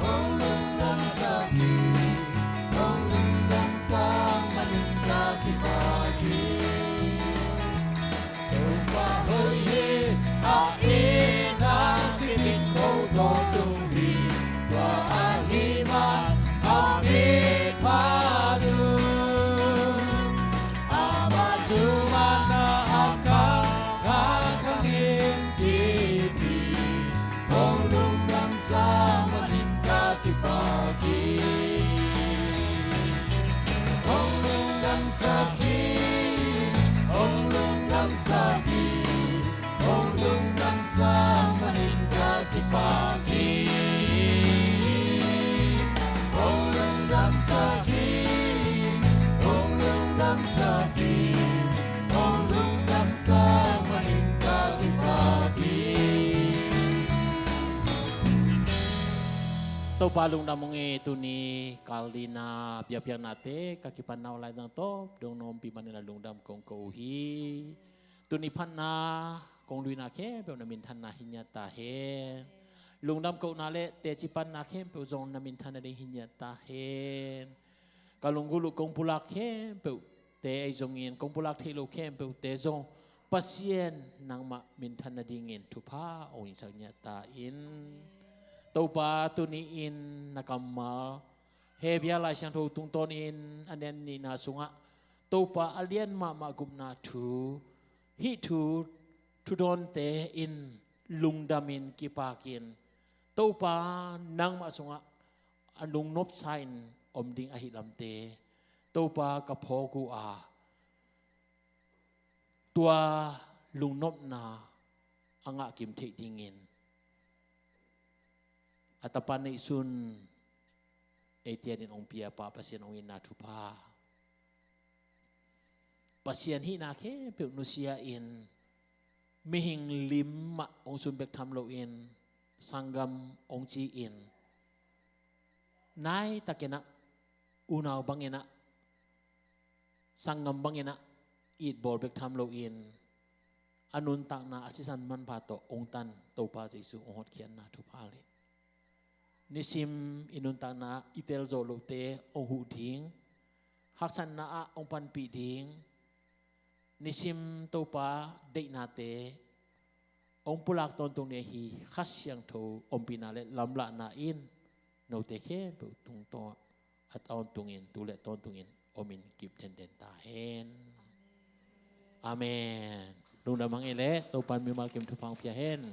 hong lungdamsak hi, hong lungdamsak manin ka kipak hi. Topa hoih hi, a itna kipit kho tawntung hi. Tua ahih manin a mipha uh, ama thuman a a kah a kah in kip hi. Hong lungdamsak manin ka kipak hi. Hong lungdamsak hi, hong lungdamsak hi, hong lungdamsak manin ka kipak hi. Hong lungdamsak hi, hong lungdamsak hi, hong lungdamsak manin ka kipak hi. Topa lungdam ung e. Tuni kal ding a biakpiaknate ka kipan nau laizang tawh dong nuam pi manin a lungdam kong ko uh hi. Tuni phatna kong luina khempeuh na minthanna hi ngiat ta hen. Lungdam kohna le teci panna khempeuh zong na minthanna ding hi ngiat ta hen. Ka lunggulh uh kong pulak khempeuhte ahi zongin kong pulak theih loh khempeuhte zong Pasian nangmah minthanna dingin thupha hong hingsak ngiat ta in. Topa, tuni in na kammal Hebrew Lai Siangtho tungtawnin a neu nihna sungah Topa a lian mahmah gupna thu, hih thu thudawnte in lungdamin kipakin Topa nangmah sungah a lungnopsa in om ding ahi lamte Topa ka phawk uh a, tua lungnopna a ngah kim theih dingin a Tapa neihsun eite adingin hong pia Pa Pasian hong itna thupha, Pasian hihna khempeuh nusia in mihing lim mah hong sun bek tham loin sanggam hong ci-in nai takin ah unau bangin ah sanggam bangin ah itbawl bek tham loin a nuntakna a sisan manpha tawh hong tan Topa Jesu hong hotkhiatna thupha le nisim i nuntakna i tel zawh lohte hong huh ding, haksatna ah hong panpih ding, nisim Topa deihnate hong pulak tawntung ni hi. Kha Siangtho ompihna le lamlahna in note khempeuh tungtawn a tawntungin tu le tawntungin omin kip denden ta hen. Amen. Lungdam hang ei leh Topan mimal kim thupha hong pia hen.